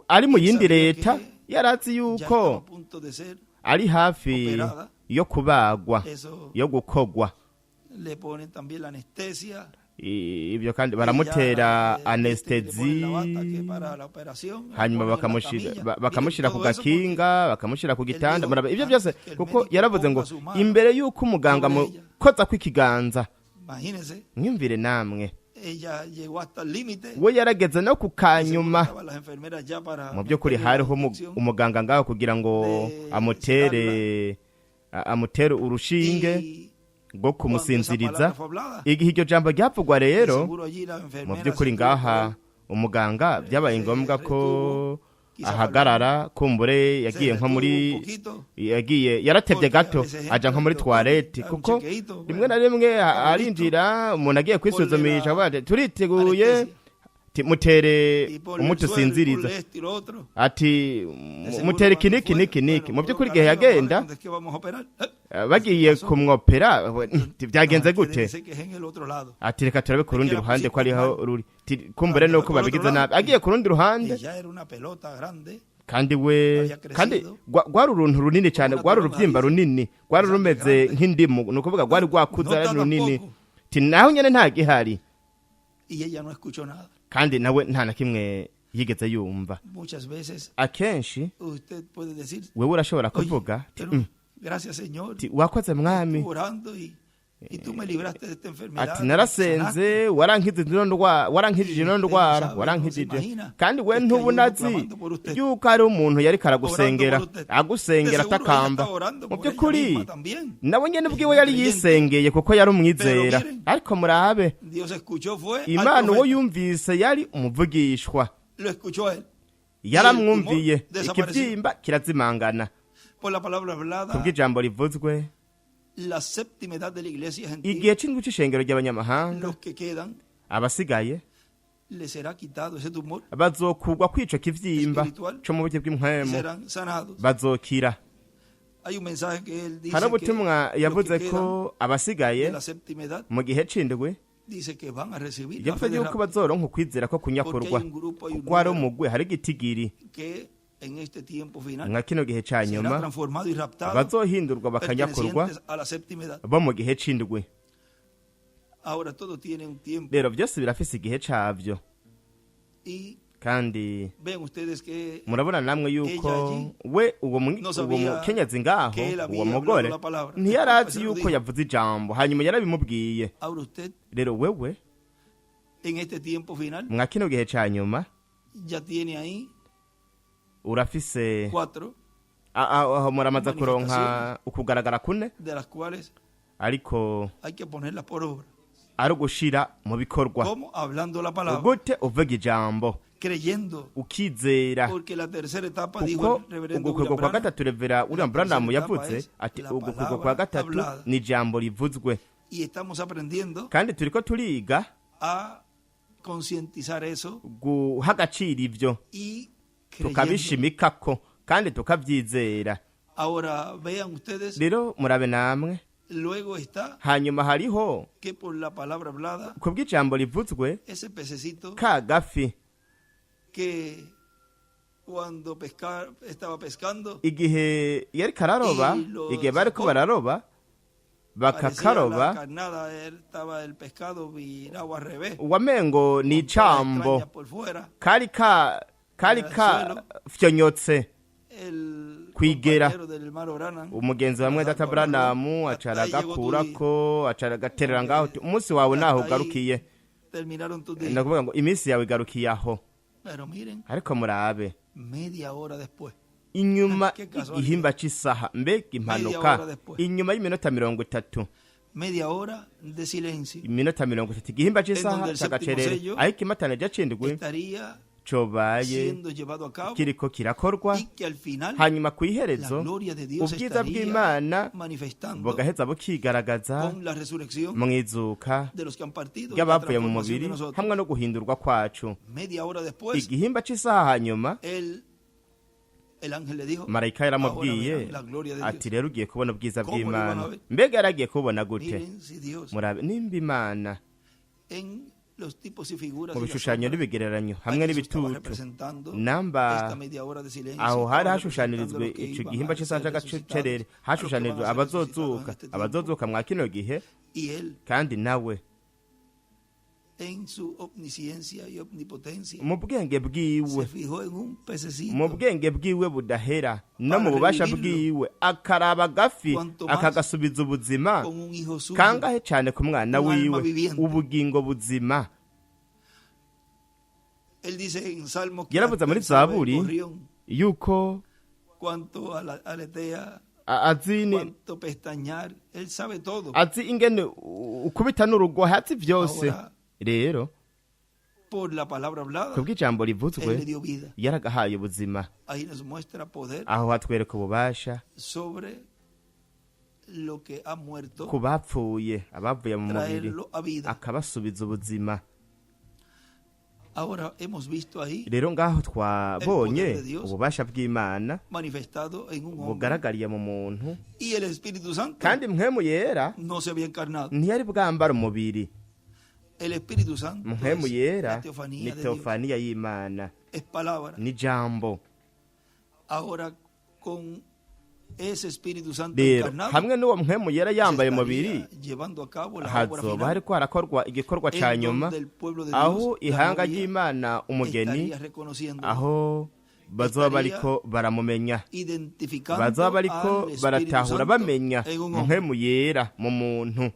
ari mu yindi Sabía leta, que yarazi ya yuko estaba a punto de ser ari hafi operada. yo kubagwa, Eso yo gukogwa. le ponen también la anestesia. Ibyo kandi Y baramutera ya, le ponen anestesi, la bata que para la operación, la hanyuma ponen en la bakamushira camilla. Miren, bakamushira ku todo eso porque gakinga, bakamushira ku él gitanda. dijo, Murabe ibyo antes byose, que el kuko médico yaravuze ngo ponga su mano imbere y'uko umuganga sobre ella. amukoza kw'ikiganza. Imagínense, Mwiyumvire namwe, ella llegó hasta el límite. we yarageze no ku Seguro kanyuma. estaban las enfermeras ya para Mu by'ukuri meterle la hariho inyección. umuganga ngaho kugira ngo de amutere urushinge Y rwo cuando esa kumusinziriza. palabra fue hablada, Igihe iryo jambo ryavugwa de rero, seguro allí la mu enfermera by'ukuri se tuvo ngaha umuganga byabaye se ngombwa ko retuvo, quizá ahagarara, kumbure se yagiye nko retuvo muri un poquito, yagiye yaratevye porque a gato, veces aja entra nko el muri doctor, toilette, da un kuko chequeíto, rimwe na bueno, rimwe estamos arinjira umuntu agiye kwisuzumisha, la avuga ati, turiteguye, anestesia. ti mutere Y ponle el umuti suero, y usinziriza, ponle esto y lo otro. ati De seguro mutere cuando iki niki fue, niki niki. bueno, Mu by'ukuri colocar igihe ahí, vamos a ver yagenda, dónde es que vamos a operar. bagiye pasó? kumwopera, ti byagenze Ah, gute? quédense que es en el otro lado. Ati reka turabe ku rundi que la ruhande ko pusiste ariho mal. ruri. Ti kumbure Cuando nuko fue por otro babigize lado, nabi, agiye ku rundi ruhande. Y ya era una pelota grande, Kandi we había crecido. kandi rwari uruntu runini cyane, Una rwari toronja, urubyimba dice. runini, rwari Bastante rumeze grande. nk'indimu, ni ukuvuga rwari rwakuze, No ari está runini. tampoco. Ti naho nyene nta gihari. Y ella no escuchó nada. Kandi nawe nta na kimwe yigeze yumva. Muchas veces Akenshi usted puede decir, wewe urashobora "Oye, kuvuga ti, pero gracias, Señor, ti wakoze Mwami, estuve orando y tú me libraste de esta enfermedad. ati Me sanaste". narasenze warankijije ino ndwara, warankijije ino ndwara, warankijije. Kandi we ntubunazi yuko ari umuntu yariko aragusengera, agusengera De seguro ella atakamba. estaba orando Mu por ella by'ukuri misma también. nawe nyene ubwiwe yari yisengeye, kuko yari umwizera. Pero miren, Ariko murabe, Dios escuchó fue al Imana uwo profeta. yumvise yari umuvugishwa. Lo escuchó a él. Yaramwumviye, Desapareció. ikibyimba kirazimangana Por la palabra hablada, kubw'ijambo rivuzwe. la séptima edad de la iglesia gentil, Igihe c'indwi c'ishengero ry'abanyamahanga, los que quedan, abasigaye les será quitado ese tumor bazokugwa kw'ico kivyimba Spiritual. co mu buryo y bw'impwemu, serán sanados. bazokira. Hay un mensaje que él dice Hari que ubutumwa los yavuze que ko quedan abasigaye de la séptima edad mu gihe c'indwi, dice que van a recibir la yavuze fe de yuko rapto, bazoronka ukwizera ko kunyakurwa, Porque hay un grupo, hay un kuko hari número umugwi, hari igitigiri que en este tiempo final nka kino gihe ca será nyuma transformado y raptado bazohindurwa bakanyakurwa, pertenecientes a la séptima edad. bo mu gihe c'indwi. Ahora todo tiene un tiempo Rero byose birafise igihe cavyo. y Kandi Vean ustedes que murabona namwe yuko ella allí we uwo no uwo sabía mukenyezi ngaho, que él había uwo mugore hablado la palabra. ntiyari azi Después se lo yuko dijo. yavuze ijambo, hanyuma yarabimubwiye. Ahora usted Rero wewe en este tiempo final mwa kino gihe ca nyuma ya tiene ahí urafise cuatro aho muramaze kuronka ukugaragara kune, de las cuales ariko hay que ponerlas por obra. ari ugushira mu bikorwa. ¿Cómo? Hablando la palabra, Gute? Uvuga ijambo, creyendo, ukizera, porque la tercera etapa, dijo kuko el reverendo ugukwego William kwa Branham, gatatu, Revera William la tercera Branham etapa yavuze es ati la ugukwego palabra kwa gatatu hablada. ni ijambo rivuzwe. Y estamos aprendiendo Kandi turiko turiga a concientizar eso guha agaciro ivyo, y creyendo. tukabishimikako kandi tukavyizera. Ahora vean ustedes, Rero murabe namwe, luego está hanyuma hariho que por la palabra hablada, kubw'ijambo rivuzwe, ese pececito ka gafi que cuando pescar, estaba pescando, igihe yariko araroba, Y lo igihe bariko sacó. bararoba parecía la bakakaroba, carnada, él estaba el pescado virado al revés, wamengo ni con todas las icambo extrañas por fuera, kari ka kari Era el ka fyonyotse el kwigera. compañero del hermano Branham, Umugenzi wa mwene data Branamu acara Hasta ahí llegó tu agakurako, acara agaterera ngaho uti, umunsi wawe naho Hasta ahí ugarukiye. terminaron tus días. Ndakuvuga ngo iminsi yawe igarukiye aho. Pero miren, Ariko murabe, media hora después, inyuma Qué casualidad. igihimba c'isaha, mbega impanuka, Media hora después. inyuma y'iminota 30, media hora de silencio, iminota 30, igihimba c'isaha En donde el séptimo c'agacerere, sello aho ikimatana cindwi estaría cobaye siendo llevado a cabo kiriko kirakorwa, y que al final hanyuma la kw'iherezo gloria de Dios ubwiza estaría bw'Imana manifestando bugaheza bukigaragaza con la resurrección mwizuka de los que han partido y la ry'abavuye mu transformación mubiri de nosotros. hamwe no guhindurwa kwacu. Media hora después, Igihimba c'isaha hanyuma, el ángel le dijo, marayika yaramubwiye ahora verán la gloria de Dios. ati rero ugiye kubona ubwiza Cómo lo bw'Imana. iban a ver? Mbega yaragiye kubona gute? Miren si Dios Murabe nimba Imana en los tipos y figuras mu y las bishushanyo sombras, n'ibigereranyo hamwe aquí se estaba n'ibitutu representando namba esta media hora de silencio, aho hari estaba hashushanirijwe representando lo que ico iban gihimba a c'isaha ser c'agacerere, resucitados, a los que hashushanijwe van a ser resucitados en abazozuka, este tiempo. abazozuka mwa kino gihe. Y él Kandi nawe en su omnisciencia y omnipotencia mu bwenge se bwiwe, fijó en un pececito mu bwenge bwiwe budahera no mu Para bubasha revivirlo. bwiwe, akaraba agafi Cuanto más akagasubiza ubuzima, con un hijo suyo, kangahe cyane ku mwana Un alma wiwe viviente. ubugingo buzima. Él dice en Salmos que Yaravuze hasta muri él sabe el Zaburi gorrión yuko cuánto aletea, azi cuánto pestañear, él sabe todo. azi ingene ukubita n'urugohe, azi vyose. Ahora, Rero por la palabra hablada, kubw'ijambo él le rivuzwe dio vida. yaragahaye ubuzima. Ahí nos muestra poder Aho hatwereka ububasha sobre lo que ha muerto, ku bapfuye, abavuye mu mubiri, traerlo a vida. akabasubiza ubuzima. Ahora hemos visto ahí Rero ngaho twabonye El poder de Dios ububasha bw'Imana manifestado en un hombre bugaragariye mu muntu, y el Espíritu Santo kandi mpwemu yera no se había encarnado. ntiyari bwambara umubiri. El Espíritu Santo Mpwemu es yera la teofanía ni de Dios, teofaniya y'Imana, es palabra. ni jambo. Ahora con ese Espíritu Santo Rero encarnado hamwe n'uwo mpwemu yera se yambaye estaría umubiri, llevando a cabo la obra hazoba final hariko harakorwa igikorwa en ca nyuma, donde el pueblo de aho Dios, la ihanga novia, ry'Imana, umugeni, estaría reconociendo, aho bazoba bariko baramumenya, identificando bazoba bariko al Espíritu baratahura Santo bamenya en un hombre. mpwemu yera mu muntu.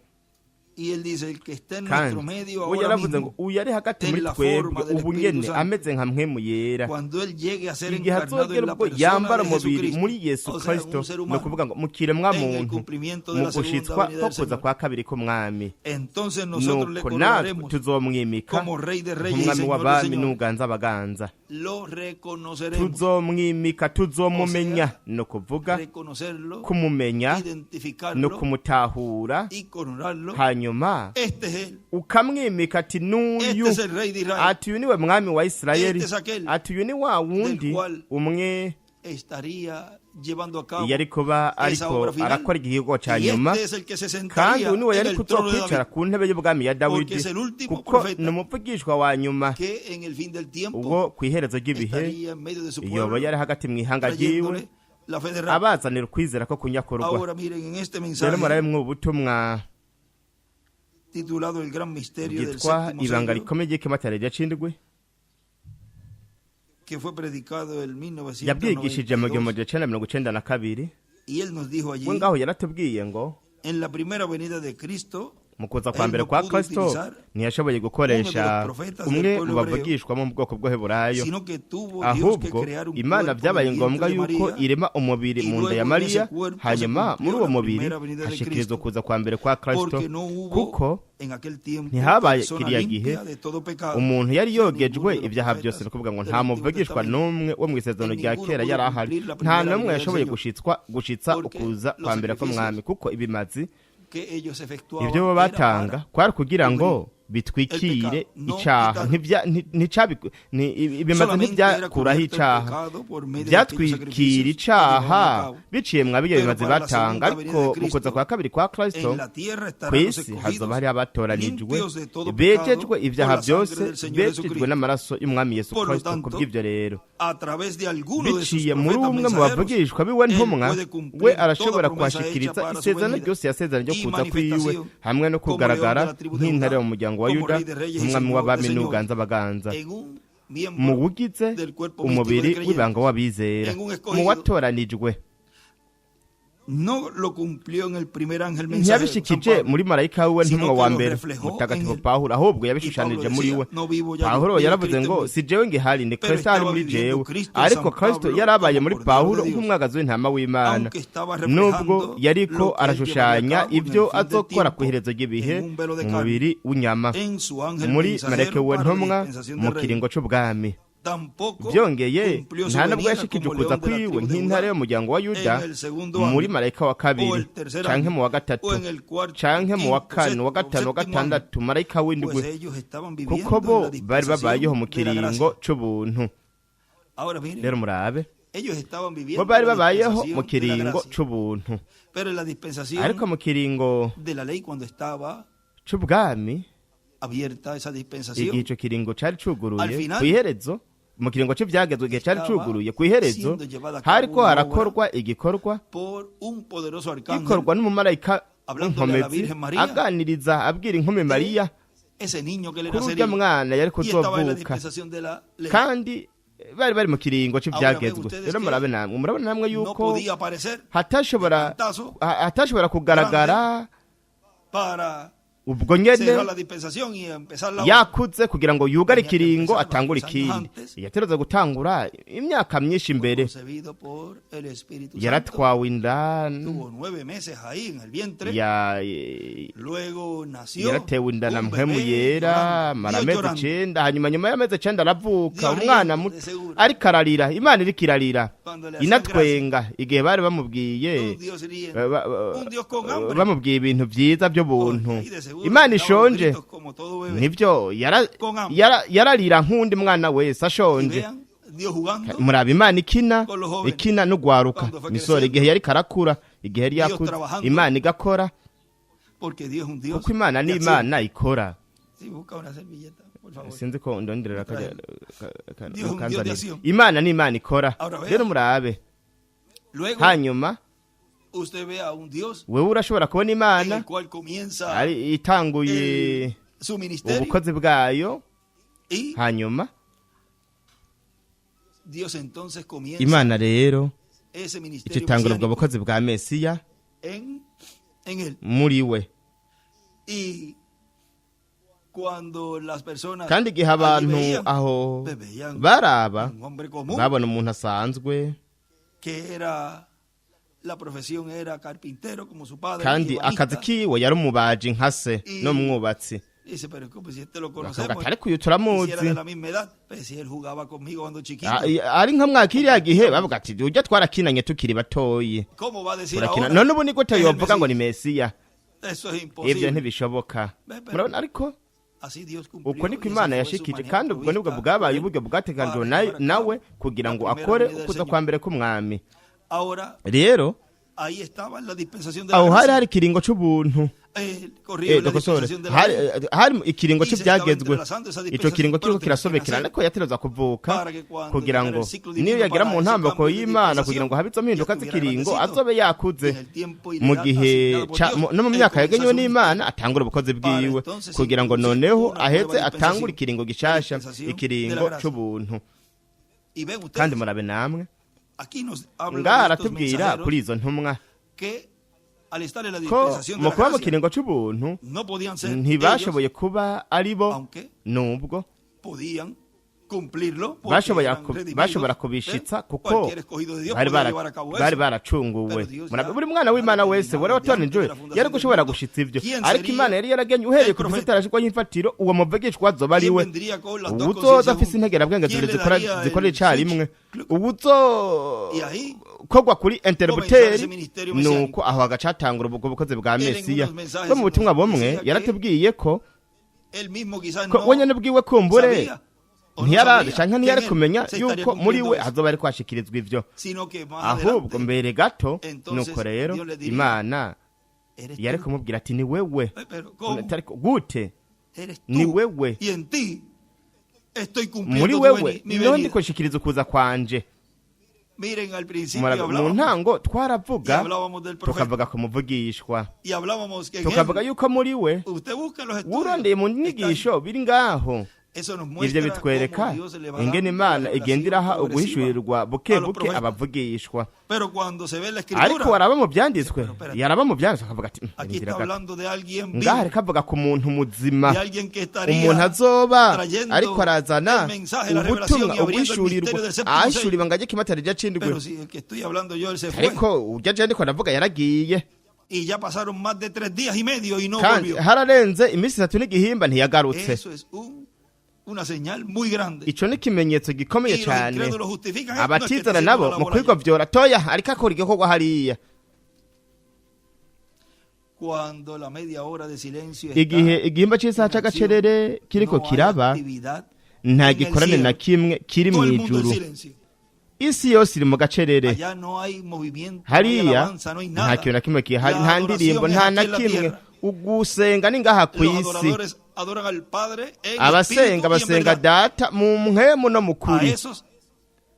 Y él dice, el que está en Kandi nuestro medio we ahora yaravuze mismo, ngo uyu ari hagati en muri la twebwe forma del ubu Espíritu nyene Santo. ameze nka mpwemu yera, Cuando él llegue a ser igihe encarnado azogera en la ubwo persona yambara de umubiri Jesucristo, muri Yesu o sea, Kristo, un ser ni humano, ukuvuga ngo mu kiremwa en el muntu, cumplimiento de mu la segunda gushitswa venida ko del kuza Señor. kwa kabiri k'umwami, Entonces nosotros le nuko natwe coronaremos tuzomwimika como Rey de Reyes y nk'umwami Señor de w'abami Señores. n'uganza abaganza. Lo reconoceremos. Tuzomwimika, tuzomumenya, O sea, ni ukuvuga Reconocerlo, kumumenya no identificarlo kumutahura, y coronarlo. hanyuma Este es él. ukamwimika ati n'uyu, Este es el Rey de Israel. ati uyu niwe mwami wa Isirayeli, Este es aquel ati uyu ni wa wundi del cual umwe Estaría llevando a cabo yari kuba esa ariko obra final. arakora igikorwa ca Y nyuma, este es el que se kandi sentaría uyu niwe en yari el trono de kuzokwicara David, ku ntebe y'ubwami ya Porque Dawidi, es el último kuko profeta ni umuvugishwa wa nyuma que en el fin del tiempo ubwo kw'iherezo ry'ibihe estaría en medio de su yoba pueblo yari hagati mw'ihanga ryiwe trayéndole la fe de Rahab. abazanira ukwizera ko kunyakurwa. Ahora miren en este Rero mensaje murabe mw'ubu butumwa titulado El gran misterio del bwitwa séptimo ibanga sello, rikomeye ry'ikimatare rya cindwi, Que fue predicado en Yabwigishije mu gihumbi 1992, 1992. y él nos dijo allí, We ngaho yaratubwiye ngo en la primera venida de Cristo, mu kuza kwa él mbere no kwa pudo Kristo utilizar ntiyashoboye gukoresha uno de los profetas del umwe mu pueblo hebreo, bavugishwa mu bwoko bw'Heburayo, sino que tuvo Dios que ahubwo crear un Imana cuerpo en byabaye el ngombwa vientre de yuko María, irema umubiri y mu nda ya luego en Mariya, ese cuerpo se hanyuma cumplió muri uwo la mubiri primera venida de hashikirizwa Cristo, kuza kwa mbere kwa Kristo, porque no hubo kuko en aquel tiempo ntihabaye persona kiriya gihe limpia de todo pecado, umuntu yari ninguno yogejwe de los ibyaha byose. profetas Ni ukuvuga ngo del nta Antiguo muvugishwa Testamento, n'umwe wo mu isezerano en rya ninguno kera pudo yari ahari, cumplir la nta primera n'umwe venida del yashoboye Señor, gushitsa porque ukuza los kwa mbere k'umwami, sacrificios kuko ibimazi que ellos efectuaban ibyo bo era batanga para kwari kugira ngo cubrir el bitwikire pecado, no icaha. quitarlo. Ibimazi Solamente era ntibyakuraho cubierto el icaha, pecado por medio de aquellos byatwikira sacrificios que icaha llevaban a cabo. biciye mwa birya Pero bimazi para la batanga. segunda venida Ariko de mu kuza Cristo, kwa kabiri kwa Kristo, en la tierra ku estarán los isi hazoba escogidos, hariho abatoranijwe, limpios de todo bejejwe pecado ibyaha por la byose, sangre del Señor bejejwe Jesucristo. n'amaraso y'umwami Yesu Por lo Kristo. tanto, Kubw'ibyo rero, a través de alguno de sus biciye muri profetas umwe mu mensajeros, bavugishwa biwe él ntumwa, puede we cumplir toda arashobora promesa hecha kuhashikiriza para su isezerano venida ryose yasezeranye ryo y kuza kwiwe, manifestación hamwe no como león de kugaragara la tribu de nk'intare Judá, mu muryango wa como Yuda, rey de reyes y nk'umwami señor de w'abami señores, n'uganza abaganza, en un mu miembro wugize del cuerpo místico de umubiri creyentes, w'ibanga w'abizera, en un mu escogido. watoranijwe. No lo cumplió en el primer ángel mensajero, San Ntiyabishikije Pablo, muri marayika wiwe sino ntumwa que wa lo mbere, reflejó en mutagatifu él. Pawulo, ahubwo Y Pablo yabishushanije muri decía, we. no vivo ya yo, Pawulo vive yaravuze Cristo en ngo mí. si jewe ngihari, ni Pero Kristo ari estaba muri viviendo jewe. Cristo en Ariko San Kristo Pablo yarabaye como muri Cordero Pawulo de Dios, nk'umwagazi w'intama w'Imana, aunque estaba nubwo reflejando yariko lo que él llevaría a arashushanya cabo en el ibyo fin del azokora ku tiempo iherezo ry'ibihe en un velo de mu carne, mubiri w'inyama, en su ángel muri mensajero marayika wiwe para la ntumwa dispensación mu del reino. kiringo c'ubwami. Tampoco Byongeye, cumplió su nta nubwo venida yashikije como ukuza león de la kwiwe tribu de nk'intare Judá y'umuryango wa Yuda en el segundo muri ángel, marayika wa o kabiri, el tercer canke ángel, mu wa gatatu, o en el cuarto, canke mu wa quinto, kane, wa sexto, gatanu, wa séptimo ángel, gatandatu, marayika w'indwi, pues ellos estaban kuko viviendo bo en la bari babayeho dispensación mu de la kiringo gracia. c'ubuntu. Ahora miren, Rero murabe, ellos estaban bo viviendo bari en la babayeho mu dispensación de la kiringo gracia, c'ubuntu, pero en la dispensación ariko mu kiringo de la ley, cuando estaba c'ubwami, abierta esa igihe dispensación, ico kiringo cari al cuguruye final kw'iherezo, mu kiringo c'ivyagezwe igihe cari estaba cuguruye kw'iherezo, siendo llevada a cabo hariko una obra harakorwa igikorwa por un poderoso arcángel gikorwa n'umumarayika hablándole a la w'inkomezi, Virgen María aganiriza abwira inkumi de Mariya ese niño que le kuri urya nacería, mwana yari y estaba en la kuzovuka, dispensación de la ley. kandi bari mu kiringo Ahora ven c'ivyagezwe. ustedes Rero que murabe namwe, murabona namwe no yuko podía aparecer de hatashobora cantazo hatashobora kugaragara grande para ubwo nyene cerrar la dispensación y empezar la otra. yakuze kugira ngo yugare Tenía que ikiringo empezar atangure varios años ikindi. antes. Yatereza gutangura imyaka myinshi Fue imbere. concebido por el Espíritu Santo. Yaratwawe inda, Tuvo 9 meses ahí en el vientre. Luego nació yaratewe inda na un mpwemu bebé yera, llorando, amara Dios amezi llorando, 9, hanyuma nyuma y'amezi 9 aravuka Dios umwana riendo muto de seguro. ariko ararira, Imana iriko irarira Cuando le hacían inatwenga igihe bari bamubwiye Un Dios riendo, un Dios con hambre. bamubwiye ibintu vyiza by'ubuntu. Ahí de seguro Imana daba los ishonje, gritos como todo bebé. nivyo, Con hambre. yararira nk'undi mwana wese Y ashonje. vean, Dios jugando Muraba Imana ikina, con los jóvenes. ikina n'ugwaruka Cuando fue misore creciendo. igihe yariko arakura, igihe yari Dios yakuze, trabajando. Imana igakora, Porque Dios es un Dios kuko Imana ni de acción. Imana ikora. Sí, busca una servilleta, por favor. Sinzi ko ndonderera Dios es un Dios de kanzanira. acción. Imana ni Imana ikora. Ahora vea. Rero murabe, Luego hanyuma usted ve a un Dios wewe urashobora kubona en Imana el cual comienza ari itanguye su ministerio ubukozi bwayo, y hanyuma Dios entonces comienza Imana rero ese ico ministerio itangura ubwo mesiánico bukozi bwa Mesiya en él. muri we. Y cuando las personas Kandi igihe allí abantu veían, aho pues veían baraba, un hombre común babona umuntu asanzwe, que era la profesión era carpintero como su padre, kandi ebanista. akazi kiwe yari umubaji nka se n'umwubatsi. Dice, pero ¿cómo si este lo Bakavuga conocemos? ati ariko uyu Y si era turamuzi. de la misma edad, pues si él jugaba conmigo cuando chiquito. Ari nka mwakiriya gihe bavuga ati ujya twarakinanye tukiri batoyi, ¿Cómo va a decir turakina ahora none ubu ni gute que es el yovuga ngo ni Mesías? Mesiya? Eso es Ibyo imposible. ntibishoboka. Ve, pero Murabona, ariko así Dios cumplió uko niko y esa Imana fue su yashikije, manera kandi ubwo nibwo provista bwabaye por él uburyo bwateganijwe para llevar a nawe cabo kugira la ngo primera akore venida del ukuza Señor. kwa mbere k'umwami. Ahora, Rero ahí estaba la dispensación de la aho hari gracia. hari ikiringo c'ubuntu. Corría la Dukosore. dispensación de la Hari ley. hari ikiringo Y se estaba cy'ibyagezwe, entrelazando esa ico dispensación, kiringo kiriko pero tenía que kirasobekerana, nacer ariko yategerezwa kuvuka para que cuando kugira llegara ngo el ciclo niyo divino yagera para mu ese ntambako cambio de y'Imana kugira ngo dispensación, habe izo mpinduka ya estuviera z'ikiringo grandecito. azobe yakuze En el tiempo y la mu edad gihe asignada por Dios, no mu él myaka comienza yagenywe su n'Imana atangura ubukozi Para bwiwe, entonces kugira ngo introducir noneho una aheze nueva atangure dispensación, ikiringo gishasha, la dispensación de la ikiringo gracia. c'ubuntu. Kandi murabe namwe, ngaha aratubwira kuri izo ntumwa ko mu kuba mu kiringo c'ubuntu ntibashoboye kuba ari bo, nubwo bashobora kubishitsa kuko bari baracunguwe. Buri mwana w'Imana wese wari watoranijwe yari gushobora gushitsa ivyo, ariko Imana yari yaragenye uhereye ku isi itarashirwaho imfatiro uwo muvugishwa azoba ari we, uwuzoza afise integerabwenge zibiri zikorera icarimwe, uwuzokogwa kuri interrupteur. Nuko aho hagacatangura ubwo bukozi bwa Mesiya. Ko mu butumwa bumwe yaratubwiye ko wenyene bwiwe kumbure ntiyarazi canke ntiyari kumenya yuko muri we hazoba ariko hashikirizwa ivyo, ahubwo mbere gato. Nuko rero Imana yari kumubwira ati ni wewe. Gute ni wewe? Muri wewe niho ndiko nshikiriza ukuza kwanje. Mu ntango twaravuga, tukavuga ku muvugishwa, tukavuga yuko muri we wurondeye mu nyigisho biri ngaho. Ivyo bitwereka ingene Imana igenda iraha uguhishurirwa buke buke abavugishwa. Ariko waraba mu byanditswe, yaraba mu byanditswe akavuga ati ngaha ariko avuga ku muntu muzima, umuntu azoba ariko arazana ubutumwa uguhishurirwa, ahishura ibanga ry'ikimatari ryacindwe. Ariko urya je ndiko ndavuga yaragiye, kandi hararenze iminsi 3 n'igihimba ntiyagarutse. Ico ni ikimenyetso gikomeye cyane. Abatizana nabo mu kwigovyora toya ariko akora igikorwa hariya. Igihe igihimba c'isaha c'agacerere kiriko kiraba, nta gikorane na kimwe kiri mw'ijuru. Isi yose iri mu gacerere. Hariya nta kintu na kimwe kihari, nta ndirimbo, nta na kimwe. Ugusenga ni ngaha kw'isi. Abasenga basenga Data mu mpwemu no mu kuri.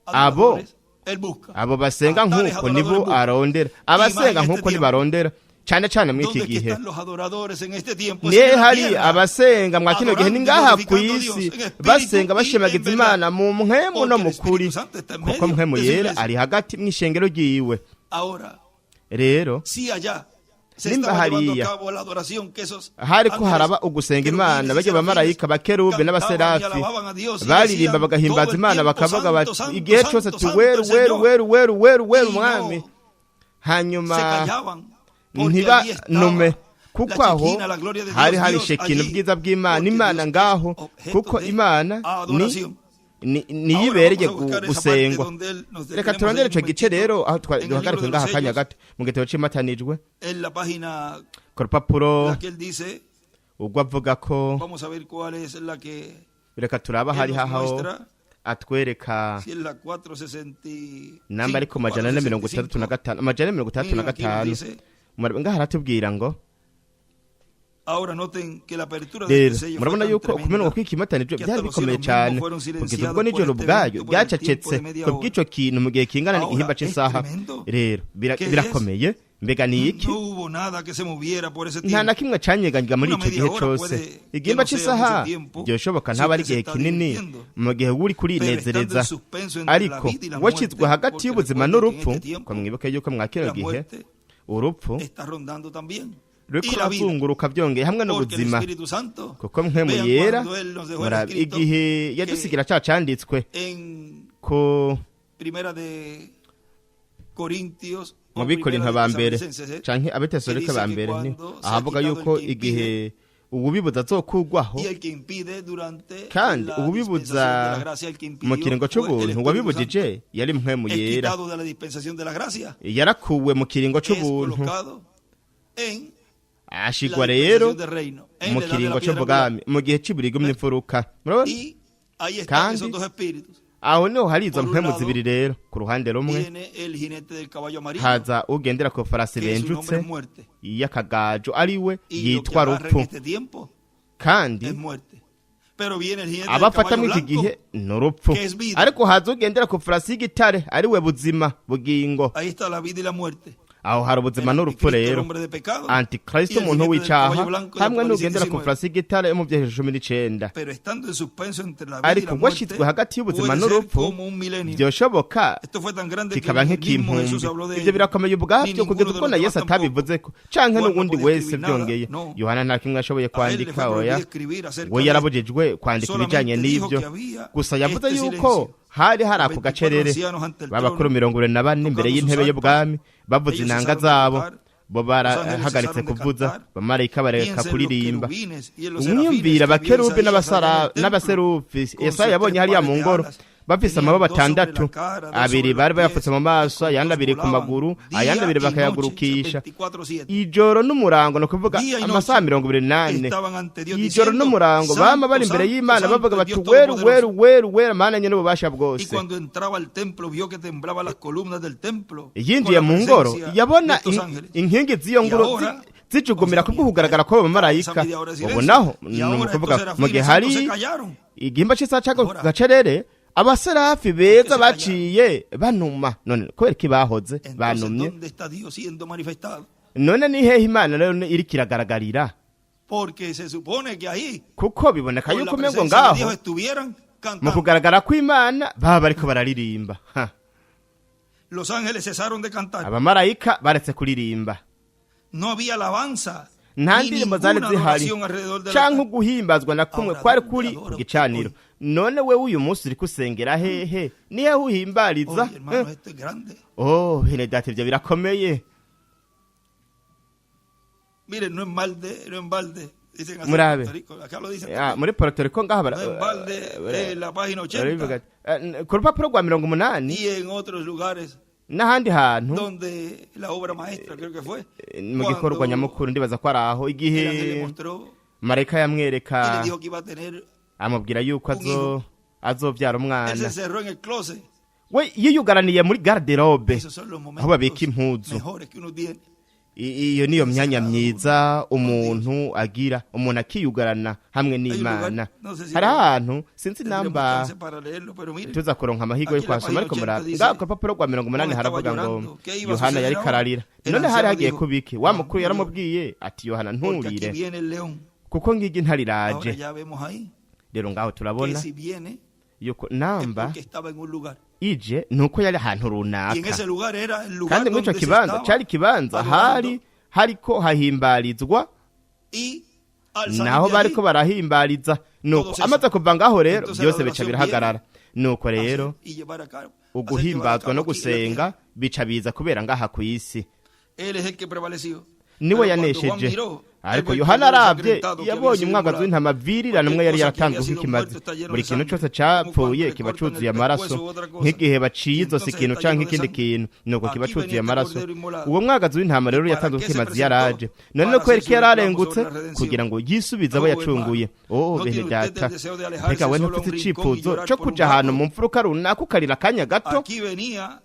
Abo basenga nk'uko nibo arondera, abasenga nk'uko nibarondera cyane cyane muri iki gihe. Nihe hari abasenga mwa kino gihe? Ni ngaha kw'isi, basenga bashimagiza Imana mu mpwemu no mu kuri, kuko mpwemu yera ari hagati mw'ishengero ryiwe. Rero nimba hariya hariko haraba ugusenga Imana, bajya bamarayika bakerube n'abaserafi baririmba bagahimbaza Imana bakavuga bati igihe cyose ati weru weru weru weru weru weru umwami, hanyuma ntibanume, kuko aho hari shekina ubwiza bw'Imana, Imana ngaho, kuko Imana ni niyibereye gusengwa. Reka turondere ico gice rero aho duhagarike ngaha akanya gato mu gitabo c'imatanijwe ku rupapuro ubwo avuga ko, reka turaba hari haho atwereka namba ariko 465, 465. Ngaha aratubwira ngo rero murabona yuko ukumenwa kw'ikimatanijwe byari bikomeye cyane, kugeza ubwo nijoro ubwayo byacecetse ku bw'ico kintu mu gihe kingana n'igihimba c'isaha. Rero birakomeye. Mbega ni iki? Nta na kimwe canyeganyega muri ico gihe cose. Igihimba c'isaha byoshoboka ntaba ari igihe kinini mu gihe uri kurinezereza, ariko washyizwe hagati y'ubuzima n'urupfu. Ko mwibuke yuko mwa kino gihe urupfu ruriko rurazunguruka byongeye hamwe n'ubuzima, kuko mpwemu yera igihe yadusigira ca canditswe ko mu Bikorinto ba mbere canke Abetesalonike ba mbere, ahavuga yuko igihe uwubibuza azokugwaho, kandi uwubibuza mu kiringo c'ubuntu wabibujije yari mpwemu yera, yarakuwe mu kiringo c'ubuntu ashigwa rero mu kiringo c'ubwami mu gihe c'ibirigumye imfuruka. Murabona? Kandi aho niho hari izo mpwemu zibiri. Rero ku ruhande rumwe haza ugendera ku farasi benjutse y'akagajo ari we yitwa rupfu, kandi abafata muri iki gihe ni urupfu. Ariko haza ugendera ku farasi y'igitare ari we buzima bugingo. Aho hari ubuzima El n'urupfu. anticristo, el Rero hombre de pecado, antikristo, y el umuntu jinete del w'icaha, caballo blanco de hamwe Apocalipsis n'ugendera ku 19. farasi y'igitare yo mu byerekezo 19. Pero estando en suspenso entre la vida y Ariko la ubwo muerte, ashyizwe hagati y'ubuzima puede ser n'urupfu, como un milenio. byoshoboka Esto fue tan grande que kikaba ni el mismo Jesús nk'ikimpumbi. habló de Ibyo ello, birakomeye ni ubwabyo ninguno kugeza de ubwo los na demás Yesu tampoco. atabivuzeko canke Juan no n'uwundi podía wese. escribir nada, Byongeye, no. Yohana nta kimwe ashoboye A él le kwandika, fue prohibido oya. escribir acerca We de yarabujijwe kwandika ibijanye Solamente dijo n'ibyo. que había Gusa yavuze este yuko silencio. hari hari Los ako 24 gacerere, ancianos ante el b'abakuru trono, 44 imbere tocando sus y'intebe arpas, y'ubwami, bavuza ellos inanga cesaron de zabo, tocar, bo los ángeles barahagaritse cesaron de kuvuza, cantar. abamarayika bareka Piensa en los kuririmba. querubines y en los serafines Umwiyumvira que vio abakerubi Isaías allá en el templo, n'abaserufi con sus Yesaya yabonye tres hariya mu pares de ngoro, alas. bafise Tenían amababa dos sobre la atandatu, cara, dos abiri sobre los bari pies, bayapfutse mu y maso, con ayandi dos abiri ku volaban maguru, ayandi día abiri y noche, bakayagurukisha 24/7. ijoro n'umurango, ni ukuvuga Día y noche amasaha 24, estaban ante Dios ijoro diciendo, n'umurango, bama bari Santo, imbere Santo, y'Imana Santo, bavuga el bati: Dios "Weru, weru, Todopoderoso". weru, weru, Mana nyene ububasha Y bwose. cuando entraba al templo vio que temblaba las columnas del templo con Yinjiye la mu ngoro, presencia de yabona estos ángeles. inkingi z'iyo Y ngoro ahora, zijugumira o sea, kubwo kugaragara kw'abo esa bamarayika. media hora de Ubu silencio. naho Y ni ahora ukuvuga estos mu gihe serafines hari santos se callaron. igihimba cy'isaha c'ako Ahora, gacerere, abaserafi beza se callaron? baciye banuma. None kubera iki bahoze Entonces, banumye? ¿dónde está Dios siendo manifestado? None ni hehe Imana rero iriko iragaragarira? Porque se supone que ahí, Kuko biboneka con la yuko umengo presencia de ngaho Dios, estuvieran mu cantando. kugaragara kw'Imana baba bariko bararirimba. Ha. Los ángeles cesaron de cantar. Abamarayika baretse kuririmba. No había alabanza Nta ni ndirimbo zari ninguna zihari adoración alrededor del canke altar. uguhimbazwa na kumwe Ahora, kwari ¿dónde kuri adora ku usted gicaniro. hoy? None wewe uyu munsi uriko usengera hehe? Nihe uhimbariza? Oye, hermano, esto es grande. Oh, bene data, ivyo birakomeye. Miren, no en balde, no en balde. Dicen así en Murabe. Puerto Rico. Acá lo dicen Ah, también. muri Puerto Rico ngaha No en balde, en la página barabivuga 80 ati, ku rupapuro rwa 80 y en otros lugares n'ahandi hantu donde la obra maestra, creo que fue, mu gikorwa cuando nyamukuru, ndibaza ko ari aho el ángel le igihe mostró marayika y le yamwereka, dijo que iba a tener. amubwira yuko un hijo. azovyara Él se umwana. encerró en el closet. We yiyugaraniye muri garde-robe, Esos son los aho babika momentos impuzu. mejores que uno tiene. Iyo niyo myanya myiza umuntu agira, umuntu akiyugarana hamwe Hay un n'Imana. lugar, no sé si Hari ahantu, sinzi tendremos namba chance para leerlo, pero miren, tuza kuronka amahirwe yo aquí en la kuhasoma, página ariko 80 murabe dice, ngaho ku rupapuro rwa 80 Juan estaba haravuga ngo llorando, ¿qué iba a Yohana suceder yariko ahora? ararira. El None hari anciano hagiye dijo, kubiki? Wa Juan, mukuru no llores, yaramubwiye ati: "Yohana, porque aquí nturire, viene el león. kuko ngigi intare Ahora iraje." ya vemos ahí Rero ngaho que turabona si viene yuko es namba porque estaba en un lugar. ije nuko yari ahantu Y en runaka, ese lugar era el lugar kandi muri ico donde se kibanza estaba cari ikibanza adorando. hari hariko hahimbarizwa. Y al salir Naho de allí, bariko barahimbariza, nuko todo cesa. amaze kuva ngaho rero Entonces la byose bica adoración birahagarara. Nuko hacer rero y llevar a cabo, hacer llevar a uguhimbazwa cabo no aquí en la gusenga tierra. bica biza kubera ngaha ku isi. Él es el que prevaleció. Niwe Pero cuando Juan yanesheje. miró, él Ariko vio el Yohana cordero aravye, ensangrentado que había yabonye sido umwagazi inmolado. w'intama virirana umwe Cualquier yari cosa que yaratanzwe había sido nk'ikimazi. muerto está lleno Buri de kintu sangre, cyose como cuando capfuye le kiba cortan el cuzuye pescuezo amaraso, u otra cosa. nk'igihe baciye Y izosi entonces ikintu está canke lleno de ikindi sangre. kintu, nuko kiba Aquí cuzuye venía este amaraso. cordero inmolado. Uwo mwagazi w'intama rero ¿Y para yatanzwe qué se nk'ikimazi presentó? yaraje. None Para no kubera hacer iki su reclamo sobre yararengutse? la redención. Kugira ngo yisubize abo Oh, yacunguye. hermano, Oh, ¿no bene tiene usted data, el deseo de alejarse reka we solo a ntufite un rincón y icifuzo llorar co por un kuja ahantu rato? mu mfuruka runaka ukarira akanya gato? Aquí venía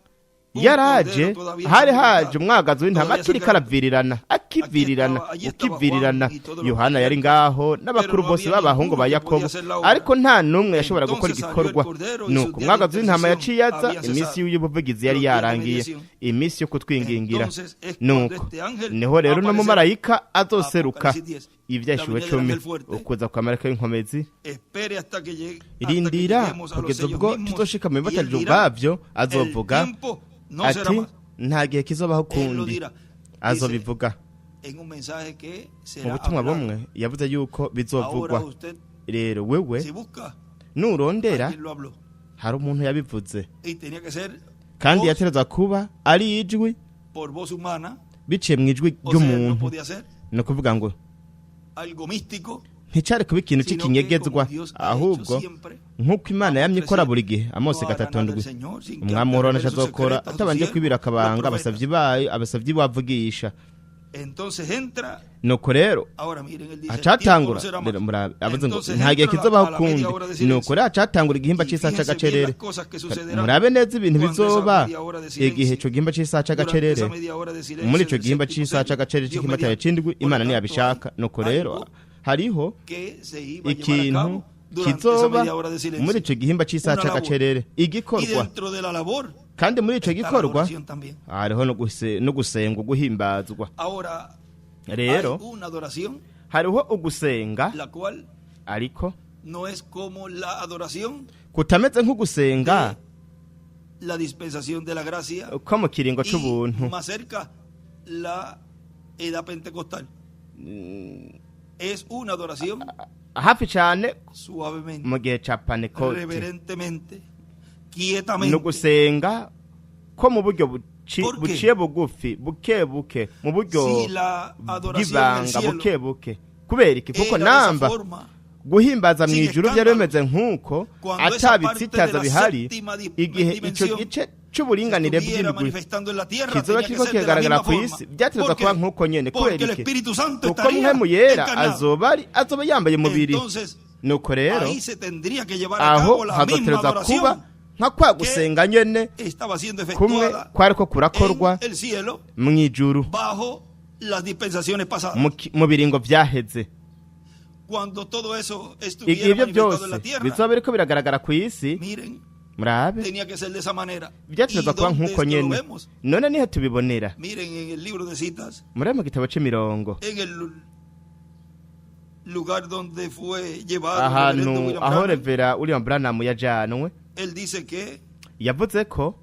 un Yaraje, cordero todavía hari ensangrentado, haje umwagazi w'intama todavía akiriko sangrando. aravirirana, Aquí akivirirana, estaba, allí estaba ukivirirana. Juan y todos los Yohana yari patriarcas, ngaho pero n'abakuru no bose había b'abahungu ninguno ba que podía Yakobo, hacer la obra. ariko nta n'umwe yashobora gukora Entonces salió el igikorwa. cordero y sus Nuko días de umwagazi w'intama intercesión yaciye aza, habían iminsi cesado, y'ubuvugizi yari los días de yarangiye, mediación. iminsi yo kutwingingira. Entonces es cuando Nuko este ángel niho rero uno aparecerá. mumarayika azoseruka. Apocalipsis 10. La Ivyashiwe venida del 10, ángel fuerte. ukuza kwa marayika w'inkomezi. Espere hasta que Rindira lleguemos a los kugeza sellos ubwo mismos tuzoshika mu y él bibatarizo dirá, ubwabyo, el azovuga tiempo no será ati: más. "Nta gihe kizobaho Él lo ukundi." dirá. Dice Azobivuga en un mensaje que mu será butumwa hablado. bumwe yavuze yuko Ahora bizovugwa. usted, Rero wewe si busca, nurondera, alguien lo habló. hari umuntu yabivuze, Y tenía que ser kandi voz yatereza kuba ari ijwi por voz humana, biciye mu ijwi o sea, no ry'umuntu. podía ser Ni ukuvuga ngo algo místico, nticari kuba ikintu sino que c'ikinyegezwa, como Dios ha hecho ahubwo siempre, nk'uko Imana yamye Amos ikora 3:7, buri gihe. Amosi no hará gatatu nada el ndwi: Señor sin que Umwami antes uhoraho revele sus azokora secretos a sus atabanje siervos, kwibira los akabanga profetas. abasavyi bayo, abasavyi bavugisha. Entonces entra, Nuko rero ahora miren, él dice, el tiempo no acatangura será rero más. murabe, avuze ngo Entonces nta gihe entra kizobaho a la media ukundi. hora de silencio. Nuko rero acatangura igihimba Y c'isaha fíjense bien c'agacerere. las cosas que sucederán Murabe neza ibintu cuando esa bizoba media hora de igihe silencio, ico gihimba c'isaha durante esa c'agacerere, media hora de silencio muri ico del gihimba séptimo c'isaha sello, c'agacerere Dios c'ikimatanya mediante. c'indwi, Por lo Imana tanto, ntiyabishaka. hay Nuko rero algo hariho que se iba a llevar a ikintu cabo durante esa kizoba media hora de muri silencio. ico gihimba c'isaha Una labor. c'agacerere, Y igikorwa. dentro de la labor Kandi muri ico Está la gikorwa adoración también. hariho no gusenga, uguhimbazwa. Ahora, Rero hay una adoración hariho ugusenga, la cual ariko no es como la adoración kutameze nk'ugusenga la dispensación de la gracia ko mu kiringo y c'ubuntu, más cerca la edad pentecostal. Es una adoración hafi cane suavemente, mu gihe ca Pantekote, reverentemente, ni quietamente. ugusenga ko mu buryo ¿Por qué? buciye bugufi, buke buke, mu buryo Si la adoración en el bw'ibanga, cielo buke buke. Kubera iki? Kuko era de esa namba forma, guhimbaza mu sin ijuru byari escándalo, bimeze nk'uko cuando esa parte de atabitsitaza la bihari, séptima igihe ico dimensión gice se c'uburinganire estuviera bw'indwi manifestando en la tierra, kizoba tenía que kiriko ser de la kiragaragara misma ku forma. isi, vyategerezwa ¿Por kuba qué? nk'uko nyene. Porque Kubera el iki? Espíritu Santo Kuko estaría Mpwemu Yera encarnado. azoba yambaye umubiri. Entonces, Nuko rero ahí se tendría que llevar a aho cabo la misma hazotereza adoración kuba nka kwa gusenga nyene estaba siendo kumwe efectuada kwariko kurakorwa en el cielo mw'ijuru bajo las dispensaciones pasadas. mu biringo vyaheze. Cuando todo eso Igihe estuviera ivyo manifestado byose en la tierra, bizoba biriko biragaragara ku isi, miren, murabe, tenía que ser de esa manera. ¿Y vyategerezwa kuba dónde nk'uko es que lo nyene. vemos? None niho tubibonera? Miren en el libro de citas, Murabe mu gitabo c'imirongo, en el lugar donde fue llevado el reverendo ahantu William aho Branham, Revera William Branham yajanwe, él dice que yavuze ko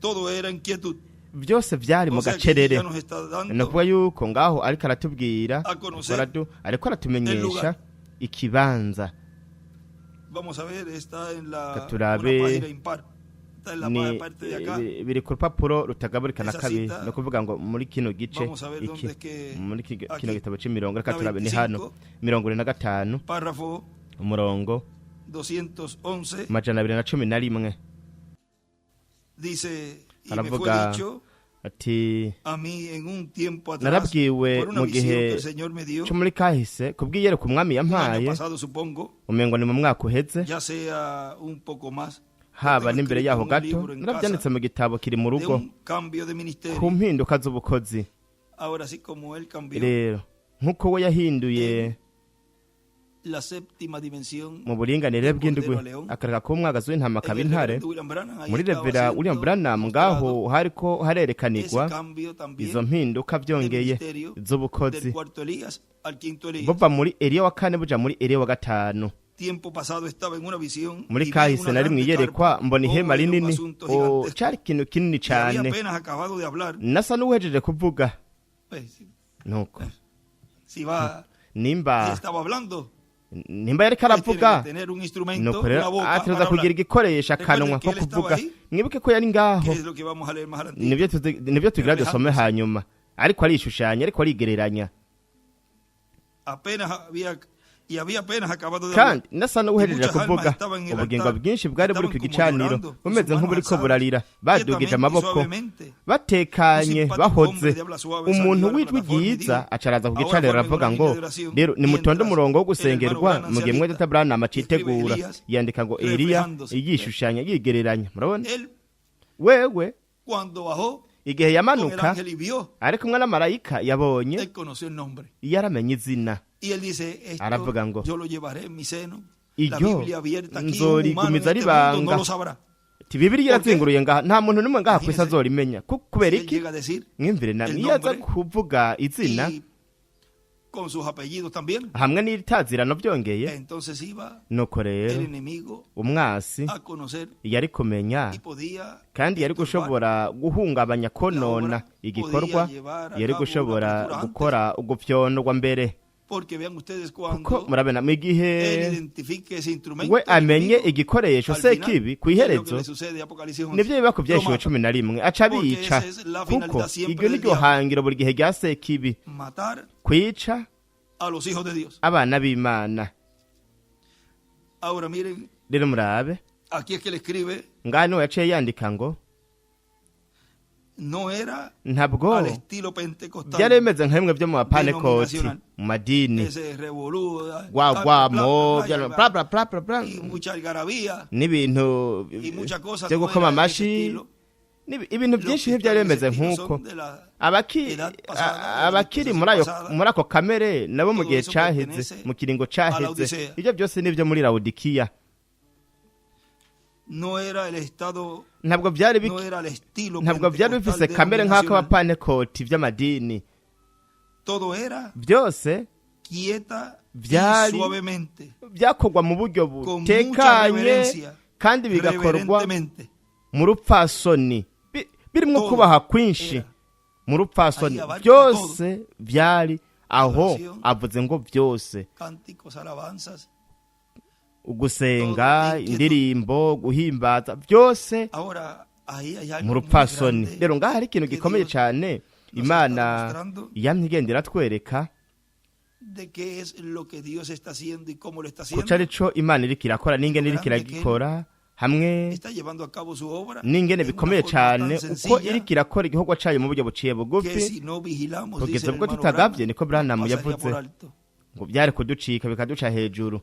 todo era en quietud. vyose vyari mu O sea que gacerere. ya nos está Ni dando ukuvuga yuko ngaho ariko aratubwira, a conocer ariko el aratumenyesha lugar. ikibanza. Vamos a ver, está en la Reka turabe. una página impar. Está en la Ni parte de acá. biri ku rupapuro rutagaburika na Esa kabiri, cita. ni ukuvuga ngo muri kino gice Vamos a ver iki, dónde es que muri aquí. kino gitabo c'imirongo, reka La turabe, ni 25. hano 25, Párrafo umurongo 211 211. Dice: "Y me fue Aravuga dicho ati a mí en un tiempo atrás narabwiwe por una mu visión gihe que el Señor me dio co muri kahise kubw'iyereka umwami un año yampaye, pasado, supongo, umengo ni mu mwaka uheze, ya sea un poco más. haba Tengo n'imbere escrito yaho un gato, libro en narabyanditse casa mu gitabo kiri mu de rugo, un cambio de ku ministerio. mpinduka z'ubukozi. Ahora sí, como él cambió Rero nk'uko we yahinduye la séptima dimensión mu buringanire bw'indwi, Cordero a León. akareka kuba umwagazi w'intama en akaba el intare, reverendo William Branham, ahí muri estaba Revera siendo William Branham mostrado ngaho hariko ese harerekanirwa cambio también izo mpinduka vyongeye ministerio z'ubukozi, del cuarto Elías al quinto Elías. buva muri Eliya wa kane buja muri Eliya wa gatanu. Tiempo pasado estaba en una visión Muri y vi kahise una nari grande mwiyerekwa, carpa. mbona Oh, ihema era un rinini. asunto O, gigantesco. cari ikintu kinini Y había cane. apenas acabado de hablar. Nasa n'uwuhejeje kuvuga. Pues, Nuko si va, si nimba estaba hablando, nimba yariko pues tiene que aravuga, tener un instrumento, nuko rero una boca para ategerezwa kugira hablar. igikoresho, akanwa Recuerden que ko él estaba kuvuga. ahí. Mwibuke ko yari ngaho. Que es lo que vamos a leer más adelante. Nibyo tugira dusome hanyuma. Ariko arishushanya, ariko arigereranya. Apenas había y había apenas acabado de hablar. Kandi nasa n'uwuhejeje Muchas almas kuvuga, estaban en el ubugingo altar, bwinshi bwari buri estaban ku como gicaniro, llorando, con bumeze sus manos nk'uburiko alzadas, burarira, badugije quietamente y amaboko, suavemente. batekanye, Un simpático bahoze. hombre de habla suave Umuntu salió a la w'ijwi plataforma y ryiza dijo, acaraza ku "Ahora gicaniro, formen aravuga una ngo línea de oración rero nimutonde mientras umurongo wo el hermano gusengerwa Branham mu se gihe mwene alista". data Branham Escribe acitegura. Elías Yandika ngo Eliya reflejándose. yishushanya, yigereranya. Murabona Él wewe cuando bajó igihe con el yamanuka ángel y vio, ari kumwe na marayika, yabonye, él conoció el nombre. yaramenye izina. Y él dice: "Esto Aravuga ngo, yo lo llevaré en mi seno. La iryo Biblia abierta aquí, un humano en nzorigumiza este mundo ribanga. no lo sabrá". Ati Bibiliya irazinguruye ngaha, nta muntu n'umwe ngaha kwisi Imagínese. azorimenya. Kubera Si él iki? llega a decir Mwimvire na el iyo aza nombre kuvuga izina y con sus apellidos también, hamwe n'itazirano byongeye, entonces iba nuko el rero enemigo umwasi a conocer yari kumenya, y podía kandi yari estorbar gushobora guhungabanya, konona obra, igikorwa, podía llevar a yari cabo una gushobora apertura antes. gukora ugupfyondwa mbere. Porque vean ustedes Kuko cuando murabona mu gihe él identifique ese instrumento we amenye enemigo, igikoresho al final, sekibi, ¿qué es lo que kw'iherezo le sucede a Apocalipsis 11? nivyo biba ku Lo vyahishwe mata. 11, aca Porque abica, esa es la kuko finalidad siempre iryo del niryo diablo. hangiro buri gihe rya sekibi, Matar kwica a los hijos de Dios. abana b'Imana. Ahora miren, Rero murabe, aquí es que le escribe, ngaha niho yaciye yandika ngo no era ntabwo al estilo pentecostal, byari bimeze nka bimwe byo mu bapanekoti, denominacional. mu madini, ese revolú, gwagwamo, bla, bla, bla bla bla bla bla, y mucha algarabía n'ibintu y muchas cosas byo no gukoma era de ese amashi, estilo. ibintu Los byinshi que ntibyari están en ese bimeze estilo nk'uko. son de la edad pasada, de la Abakiri dispensación muri ayo, pasada. muri ako kamere nabo mu Todo gihe eso caheze, pertenece mu kiringo a caheze. Laodicea. Ibyo byose nibyo muri Lawodikiya. Ntabwo byari ntabwo byari bifise kamere nk'ak'abapantekoti by'amadini. Byose byari byakorwa mu buryo butekanye kandi bigakorwa mu rupfasoni, birimo kubaha kwinshi mu rupfasoni. Byose byari aho, avuze ngo byose, ugusenga, indirimbo, guhimbaza, byose mu rupfasoni. Rero ngaha hari ikintu gikomeye cyane Imana yamye igenda iratwereka kuco arico Imana iriko irakora n'ingene iriko iragikora, hamwe n'ingene bikomeye cyane uko iriko irakora igikorwa cayo mu buryo buciye bugufi, kugeza ubwo tutagavye. Niko Branham yavuze ngo byari kuducika bikaduca hejuru.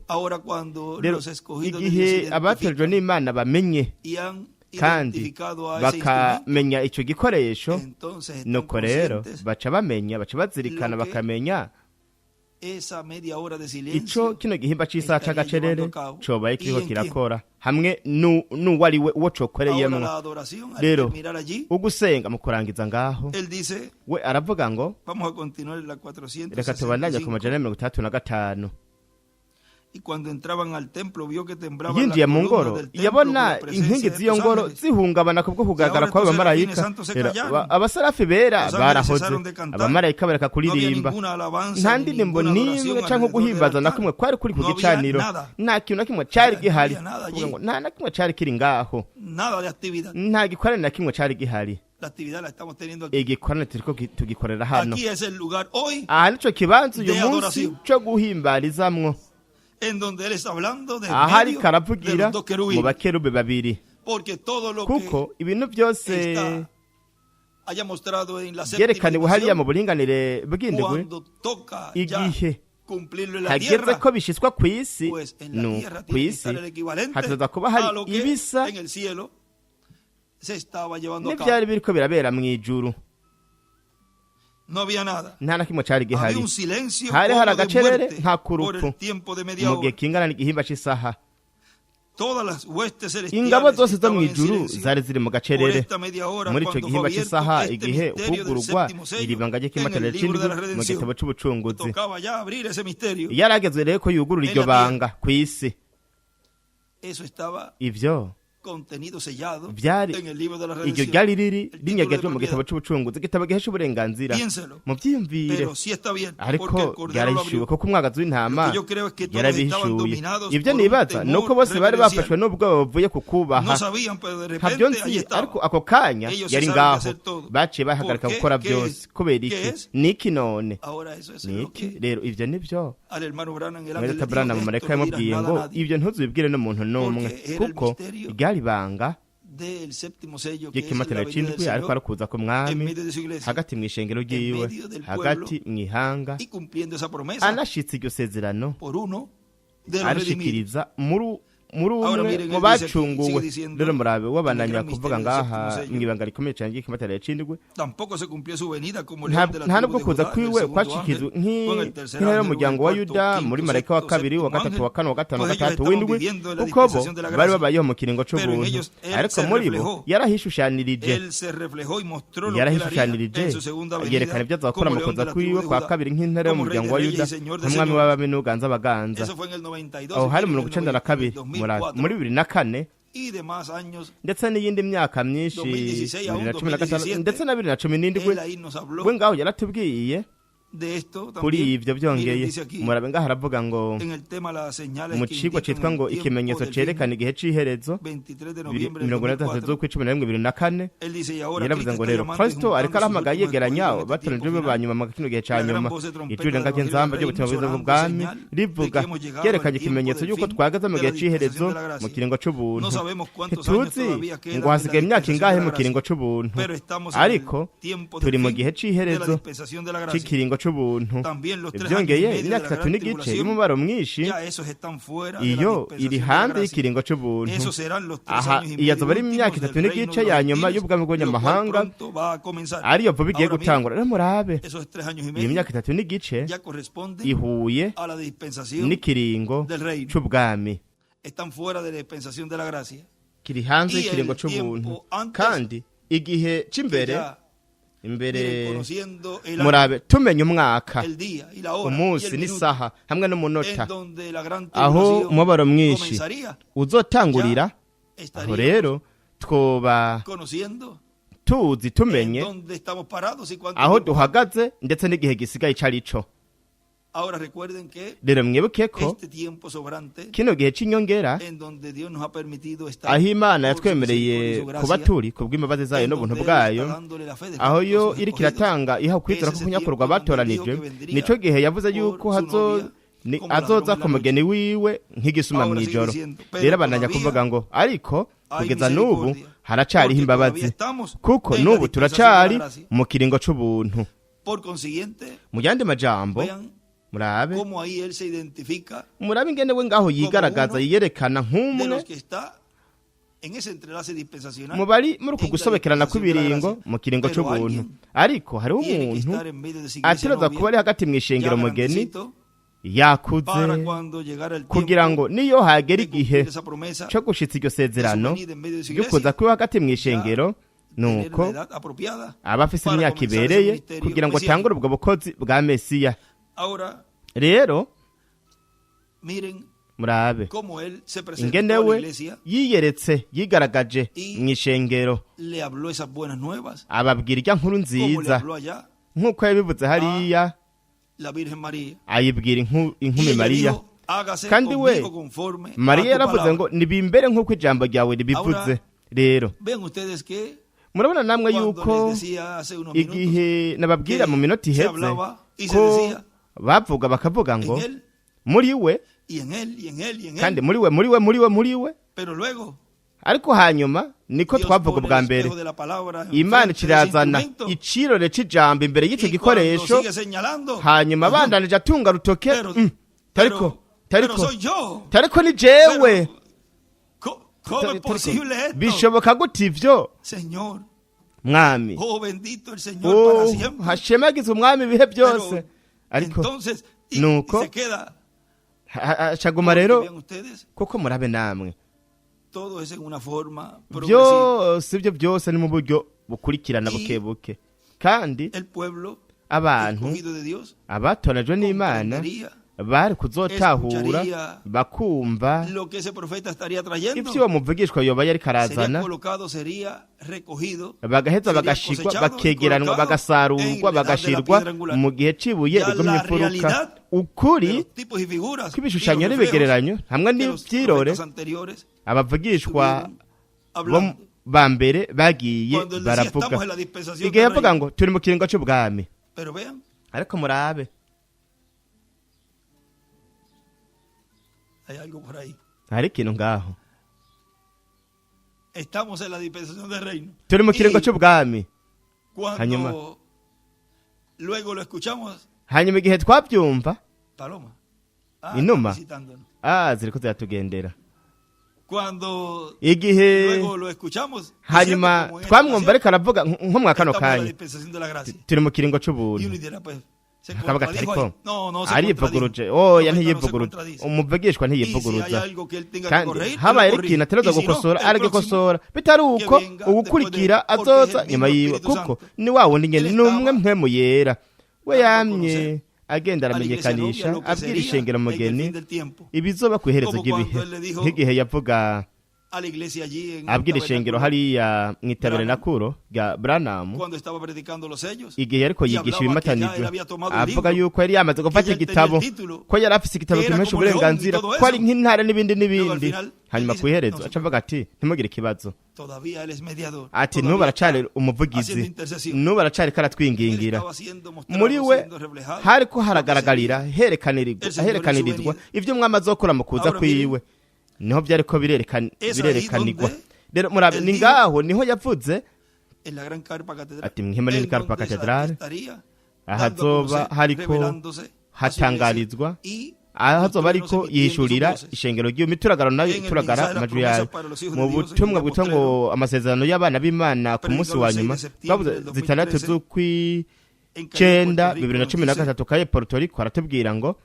Rero igihe abatojwe n'Imana bamenye kandi bakamenya ico gikoresho, nuko rero baca bamenya, baca bazirikana, bakamenya ico kino gihimba c'isaha c'agacerere cobaye kiriko kirakora hamwe n'uwo ari we uwo cokoreyemwo. Rero ugusenga mu kurangiza ngaho, we aravuga ngo reka tubandanye ku 465. Yinjiye mu ngoro, yabona inkingi z'iyo ngoro zihungabana kubwo kugaragara kw'abo bamarayika. Abasarafi bera barahoze, abamarayika bareka kuririmba. Nta ndirimbo n'imwe canke guhimbaza na kumwe kwari kuri ku gicaniro. Nta kintu na kimwe cari gihari, kuvuga ngo nta na kimwe cari kiri ngaho, nta gikorane na kimwe cari gihari. Igikorane turiko tugikorera hano. Aha nico kibanza uyu munsi co guhimbarizamwo, aha ariko aravugira mu bakerube babiri, kuko ibintu byose byerekaniwe hariya mu buringanire bw'indwi, igihe hageze ko bishyizwa ku isi, no ku isi hataza kuba hari ibisa n'ibyari biriko birabera mu ijuru. Nta na kimwe cari gihari. Hari hari agacerere nka kurupfu mu gihe kingana n'igihimba c'isaha. Ingabo zose zo mu ijuru zari ziri mu gacerere muri ico gihimba c'isaha, igihe ukugurugwa iri banga ry'ikimatana c'indwi mu gitabo c'ubucunguzi. Yaragezwe rero ko yugurura iryo banga ku isi. Ivyo byari iryo ryari riri rinyegejwe mu gitabo c'ubucunguzi, igitabo gihesha uburenganzira. Mu byiyumvire, ariko ryarahishuwe kuko umwagazi w'intama yarabihishuye. Ibyo nibaza ni uko bose bari bafashwe n'ubwoba buvuye ku kubaha. Ntabyo nzi, ariko ako kanya yari ngaho. Baciye bahagarika gukora byose. Kubera iki? Niki none? Niki rero? Ivyo nivyo Mwene Branham marayika yamubwiye ngo ibyo ntuzubibwire n'umuntu n'umwe, kuko ryari ibanga ry'ikimatana c'indwi, ariko arakuza ku mwami hagati mw'ishengero ryiwe, hagati mw'ihanga, anashitse iryo sezerano arishikiriza muri umwe mu bacunguwe. Rero murabe wabananya kuvuga ngaha mw'ibanga rikomeye cyane ry'ikimatana c'indwi, nta nubwo kuza kwiwe kwashikizwe nk'intare y'umuryango wa Yuda muri marayika wa kabiri, wa gatatu, wa kane, wa gatanu, wa gatandatu, w'indwi, kuko bo bari babayeho mu kiringo c'ubuntu. Ariko muri bo yarahishushanirije, yerekana ibyo azakora mu kuza kwiwe kwa kabiri nk'intare y'umuryango wa Yuda, nk'umwami w'abami n'uganza abaganza. Aho hari 92, muri 2004, ndetse n'iyindi myaka myinshi, 2015 ndetse na 2017. We ngaho yaratubwiye kuri ivyo. Byongeye murabe ngaho aravuga ngo mu cigwa citwa ngo ikimenyetso cerekana igihe c'iherezo, 23 z'ukwa 11 2004, yaravuze ngo rero Kristo ariko arahamagaye yegeranya batoranijwe ba nyuma mu kino gihe ca nyuma. Ijwi rirenga ry'inzamba ry'ubutumwa bwiza bw'ubwami rivuga ryerekanye ikimenyetso y'uko twageze mu gihe c'iherezo, mu kiringo c'ubuntu. Ntituzi ngo hasigaye imyaka ingahe mu kiringo c'ubuntu, ariko turi mu gihe c'iherezo c'ikiringo c'ubuntu. Byongeye imyaka 3 n'igice y'umubaro mwinshi iyo iri hanze y'ikiringo c'ubuntu. Aha iyo azoba ari imyaka 3 n'igice ya nyuma y'ubwami bw'abanyamahanga, ariyo vuba igiye gutangura. Rero murabe iyo myaka 3 n'igice ihuye n'ikiringo c'ubwami. Kiri hanze Y el y'ikiringo c'ubuntu. tiempo antes Kandi igihe que c'imbere ya, imbere, miren, conociendo el año, murabe, tumenye umwaka, el día y la hora y umunsi el minuto n'isaha hamwe n'umunota en donde la gran aho tribulación umubabaro mwinshi comenzaría, uzotangurira, aho estaríamos rero twoba conociendo tuzi, en tumenye dónde estamos parados y cuánto aho tiempo. duhagaze ndetse n'igihe gisigaye ico arico. Ahora recuerden que Rero mwibuke ko este tiempo sobrante kino gihe c'inyongera, en donde Dios nos ha permitido estar aho Imana por su misericordia y yatwemereye su gracia, kuba turi kubw'imbabazi zayo en n'ubuntu donde Él bwayo, está dándole la fe de aho a yo sus iriko escogidos, iratanga iha ukwizera ese ko es el kunyakurwa tiempo donde él dijo abatoranijwe, que vendría nico gihe yavuze por yuko su hazo novia ni como ladrón azoza en la ku mugeni wiwe nk'igisuma Ahora sigue mw'ijoro. diciendo, pero Rero abandanya todavía kuvuga ngo ariko hay kugeza n'ubu misericordia, haracariho porque imbabazi, todavía estamos kuko en la n'ubu dispensación de la turacari gracia. mu kiringo c'ubuntu. Por consiguiente, Mu yandi majambo, vean murabe, cómo ahí él se identifica murabe ingene we ngaho yigaragaza, uno yiyerekana de nk'umwe los que está en ese entrelace dispensacional. mu bari muri uku en la gusobekerana dispensación de la kw'ibiringo gracia. mu kiringo Pero c'ubuntu. alguien Ariko hariho tiene que umuntu estar en medio de esa iglesia ategerezwa novia, kuba ari hagati ya mw'ishengero mugeni, grandecito, yakuze, para cuando llegara el kugira tiempo ngo niyo hagera de igihe cumplir esa promesa co gushitsa iryo de su sezerano venida en medio de su ryo kuza iglesia, kwiwe hagati mw'ishengero, tener nuko la edad apropiada aba afise para imyaka comenzar ese ibereye ministerio kugira ngo mesiánico. atangure ubwo bukozi bwa Mesiya. Ahora Rero miren murabe cómo él se presentó ingene a la we iglesia yiyeretse, yigaragaje Y mw'ishengero, le habló esas buenas nuevas, ababwira irya nkuru como le nziza, habló allá nk'uko yabivuze hariya la Virgen María. ayibwira Y inkumi ella Mariya. dijo, hágase Kandi we, conmigo conforme a Mariya tu yaravuze palabra. ngo nibimbere nk'uko ijambo ryawe ribivuze. Ahora, Rero vean ustedes que murabona namwe cuando yuko les decía hace unos minutos igihe nababwira que mu minota se iheze hablaba y se ko decía bavuga bakavuga ngo en él muri we, y en él y en él y en kandi él, muri we, muri we, muri we, muri we. pero luego Ariko hanyuma niko Dios twavuga pone ubwa el mbere, espejo de la palabra Imana enfrente de ese ikirazana instrumento, icirore c'ijambo imbere y'ico y cuando gikoresho, sigue señalando, hanyuma "Ujú, abandanije atunga rutoke, pero, tariko, pero, tariko, pero soy yo, tariko ni jewe. Pero, ¿cómo es Tariko, posible esto? bishoboka gute ivyo, Señor, Mwami? oh bendito el Señor para Oh, siempre. hashemagize Umwami ibihe byose. Pero, Ariko entonces, y nuko se queda, acaguma porque rero, vean ustedes, kuko murabe namwe, todo es en una forma progresiva. Byose ibyo byose ni mu buryo bukurikirana Y buke buke. Kandi El pueblo abantu escogido de Dios abatoranijwe n'Imana comprendería bari kuzotahura, escucharía bakumva lo que ese profeta estaría trayendo. ivyo uwo muvugishwa yoba yariko Sería arazana, colocado, sería recogido, bagaheza sería bagashigwa, cosechado y bakegeranwa, colocado en bagasarurwa, la edad de la bagashirwa piedra angular. mu gihe c'ibuye Ya rigumye la imfuruka. realidad Ukuri de los tipos y figuras y kw'ibishushanyo los reflejos n'ibigereranyo hamwe que los n'ivyirore profetas anteriores abavugishwa estuvieron bo hablando. ba mbere bagiye Cuando él decía, baravuga, estamos en la dispensación igihe del yavuga reino. ngo turi mu kiringo c'ubwami. Pero vean, Ariko murabe, hay algo por ahí. hari ikintu ngaho. Estamos en la dispensación del reino. Turi mu kiringo Y c'ubwami. cuando Hanyuma, luego lo escuchamos, hanyuma igihe twabyumva, Paloma, ah, Inuma. está visitándonos. Ah, ziriko ziratugendera. Cuando Igihe luego lo escuchamos, hanyuma diciendo como en esta twamwumva ocasión, ariko aravuga nko mwa kano estamos en la kanya, dispensación de la gracia. turi mu kiringo Y c'ubuntu, uno dirá, pues, se akavuga ati contradijo ariko ahí. No, no se arivuguruje. contradijo. Oya, El profeta no se ntiyivuguruje, contradice. umuvugishwa Y si hay ntiyivuguruza. algo que él tenga que Kandi corregir, él habaye lo ari ikintu corrige. ategerezwa Y si no, gukosora, el aragikosora. Bitari próximo uko, que venga uwukurikira después de él, porque es el azoza nyuma mismo yiwe, Espíritu kuko Santo. ni wa wundi nyene, Él ni umwe estaba mpwemu yera we dando a yamye conocer agenda a la iglesia aramenyekanisha, novia lo que abwira sería ishengero en el mugeni fin del tiempo. ibizoba kw'iherezo Como ry'ibihe, cuando él le dijo nk'igihe yavuga a la iglesia allí en el abwira ishengero tabernáculo, hariya mw'itaberenakuro rya Branamu, cuando estaba predicando los sellos, igihe yariko y yigisha hablaba que ya él ibimatanijwe, había tomado el avuga libro, yuko yari yamaze gufata que ya él tenía igitabo, el título, ko yari afise igitabo que era kimuhesha como león y uburenganzira, todo ko ari eso. nk'intare n'ibindi Luego al n'ibindi. final, él Hanyuma dice, kw'iherezo no se aca avuga ati ntimugire ikibazo, todavía él es mediador, ati todavía n'ubu aracari está umuvugizi, haciendo intercesión. n'ubu aracari ko Él aratwingingira. estaba siendo mostrado, Muri we siendo reflejado hariko lo que haragaragarira, sería el Señor en su herekanirizwa venida. ivyo umwami azokora mu kuza Ahora miren, kwiwe, niho vyariko es ahí birerekanirwa. donde Rero murabe, él ni dijo ngaho niho yavuze en la gran carpa catedral, ati mw'ihema nini en carpa donde catedral, estaría dando a ahazoba conocer, hariko revelándose a su iglesia hatangarizwa, y aho los azoba truenos ariko emitiendo sus yihishurira voces. ishengero ry'iyo mituragaro nayo En el ituragara mensaje de la amajwi promesa yayo. para los hijos Mu de Dios en el butumwa día bwitwa ngo postrero, amasezerano y'abana b'Imana ku munsi predicado wa el 6 nyuma, de septiembre twavuze del 6 2013 en Calle z'ukwicenda Puerto Rico, bibiri na nos cumi na dice, gatatu kaye Puerto Rico aratubwira ngo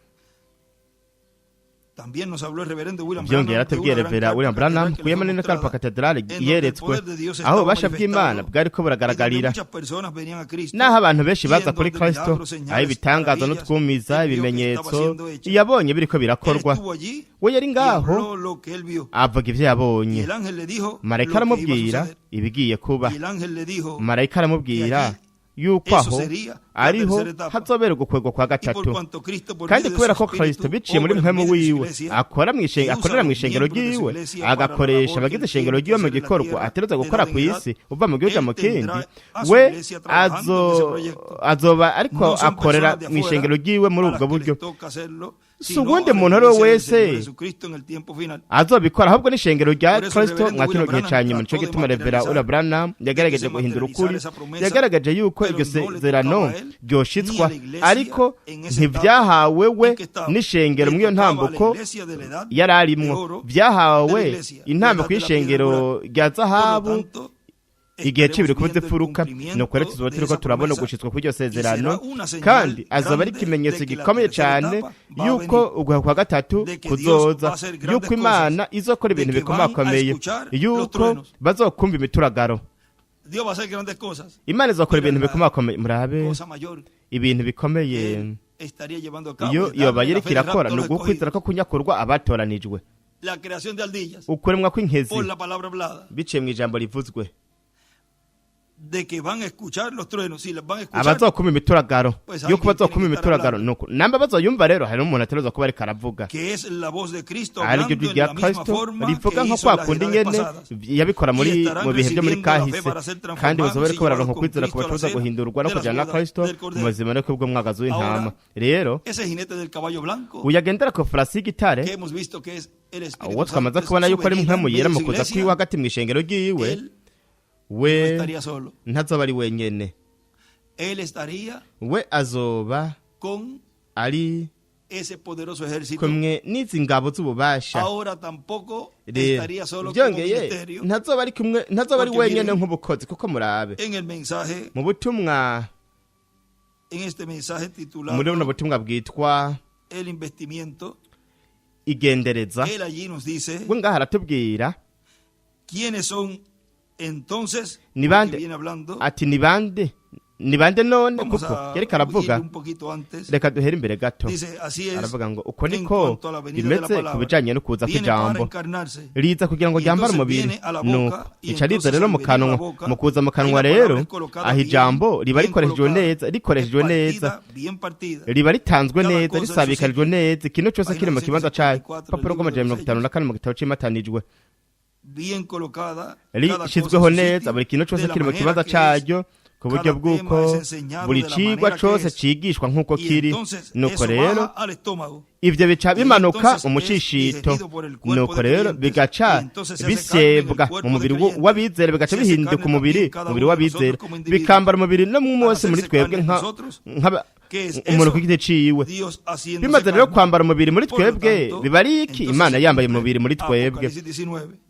También nos habló el reverendo William Byongera Branham de yaratubwiye una gran Revera carpa William catedral Branham que le fue kuyama nene mostrada, Kalpa Katedrale en donde el yeretswe poder de Dios aho estaba ububasha bw'Imana manifestado bwariko y donde buragaragarira muchas personas venían a Cristo naho abantu benshi y baza en kuri donde Kristo milagros, aho señales, ibitangaza maravillas, n'utwumiza él vio que estaba ibimenyetso siendo hecha. yabonye biriko Él birakorwa estuvo allí we yari y ngaho habló lo que él vio. avuga ivyo Y yabonye el ángel le dijo Marayika lo que iba a aramubwira suceder. ibigiye kuba Y el ángel le dijo Marayika aramubwira allí yuko eso aho sería la ariho tercera etapa. hazobera ugukwegwa kwa Y por gatatu cuanto Cristo por kandi medio de kubera su ko Kristo espíritu biciye muri obra en mpwemu medio de su wiwe iglesia, akora y usa akorera a mu los ishengero miembros de su ryiwe iglesia para la agakoresha labor que abagize él ishengero tiene que ryiwe mu hacer en la gikorwa tierra ategerezwa de gukora edad ku en edad, isi uva mu gihugu uja él mu kindi tendrá a su we iglesia trabajando en ese proyecto. azoba ariko No son akorera personas de mu ishengero afuera ryiwe muri a las ubwo que buryo les toca hacerlo, Si sino uwundi a la muntu ari we iglesia del wese Señor Jesucristo en el tiempo final. azobikora ahubwo n'ishengero rya Por eso el Kristo reverendo mwa kino William gihe ca Branham nyuma nico trató de gituma Revera materializar, Ura Branham de que yagerageje se guhindura materializara ukuri esa promesa, yagaragaje yuko pero iryo no le sezerano tocaba a él ni ryoshitswa a la iglesia ariko en esa etapa ntivyahawe we en que estaba. n'ishengero Le mw'iyo tocaba a la ntambuko iglesia de la edad yari de arimwo oro de la vyahawe iglesia, la intambuko edad de la piedra y'ishengero angular. rya Por lo zahabu tanto, igihe estaremos c'ibiri kuba viendo el imfuruka nuko rero cumplimiento tuzoba de turiko esa turabona promesa ugushitswa kw'iryo y será sezerano una señal kandi azoba ari grande ikimenyetso de que la gikomeye tercera cane etapa va a yuko venir, uguha kwa gatatu de que Dios kuzoza va a hacer grandes yuko Imana cosas, izokora de ibintu que van a bikomakomeye escuchar los yuko truenos. bazokumva imituragaro Dios va a hacer grandes cosas. Imana izokora Mira ibintu la bikomakomeye murabe cosa mayor ibintu que bikomeye él estaría llevando a cabo iyo es darle yoba la yariko fe de irakora rapto a ni los ugukwizera escogidos, ko kunyakurwa abatoranijwe la creación de aldillas ukuremwa kw'inkezi por la palabra hablada, biciye mu ijambo rivuzwe de que van a escuchar los truenos. Si las van a escuchar, abazokumva imituragaro pues yuko alguien tiene bazokumva que estar imituragaro hablando, nuko namba bazoyumva rero hari umuntu ategerezwa kuba ariko aravuga que es la voz de Cristo ari ryo hablando jwi en rya la misma Kristo forma rivuga que nko hizo kwa en las kundi edades nyene pasadas. yabikora Y muri estarán mu bihe byo muri recibiendo la fe kahise para ser kandi transformados bazoba y bariko bararonka llevados con ukwizera Cristo ku a la bacuza cena guhindurwa no de las kujana na bodas Kristo del mu Cordero. buzima no bw'umwagazi w'intama Ahora, rero ese jinete del caballo blanco uyagendera ku farasi y'igitare que hemos visto que es el uwo Espíritu twamaze Santo, es kubona su yuko ari venida en mpwemu medio yera de mu su kuza kwiwe iglesia, hagati mw'ishengero ryiwe él no we estaría solo. ntazoba ari wenyene Él estaría we azoba con ari ese poderoso ejército. kumwe n'izi ngabo z'ububasha Ahora tampoco rero estaría solo como byongeye ministerio ntazoba ari kumwe ntazoba ari porque wenyene miren, nk'ubukozi kuko murabe en el mensaje, mu butumwa en este mensaje muri buno titulado butumwa bwitwa El investimiento, igendereza él allí nos dice we ngaha aratubwira quiénes son entonces, ni porque bande viene hablando. ati ni bande ni bande none Vamos kuko a yariko ir aravuga un poquito antes. reka duhere imbere gato Dice, así es aravuga ngo uko en niko cuanto a la venida de la bimeze ku palabra. bijanye no kuza Viene para kw'ijambo encarnarse. riza kugira ngo Y ryambare entonces umubiri viene a la nuko boca, y rica riza entonces rero al mu venir a la kanwa boca, mu kuza mu ahí kanwa la palabra rero es colocada aho bien, ijambo riba bien rikoreshejwe colocada, neza rikoreshejwe neza esparcida, bien partida. riba ritanzwe Cada neza cosa en su risabikarijwe sitio. neza ikintu cyose Página kiri mu kibanza cayo 274 del papuro libro de rw'amajana los mirongo itanu Sellos. na kane mu gitabo c'imatanijwe Bien colocada, cada cosa en rishyizweho su neza sitio, buri kintu cyose de la kiri mu manera kibanza que es. caryo ku buryo Cada tema bw'uko es enseñado buri de la cigwa manera que cose es. cigishwa nk'uko Y kiri entonces nuko eso rero baja al estómago. ivyo bica Y bimanuka entonces mu es mushishito digerido por el cuerpo nuko de rero creyentes. bigaca Y entonces se hace carne en el bisebwa mu cuerpo de mubiri creyentes. w'abizera bigaca Se hace bihinduka carne umubiri también cada umubiri uno de w'abizera nosotros como individuos. bikambara umubiri no mu Al wese muri hacerse twebwe carne en nka nosotros, nk'aba ¿qué es umuntu eso? ku giti ciwe Dios haciéndose bimaze rero carne. kwambara umubiri muri Por lo twebwe tanto, biba ari iki entonces Imana se yambaye cumple umubiri muri twebwe Apocalipsis 19,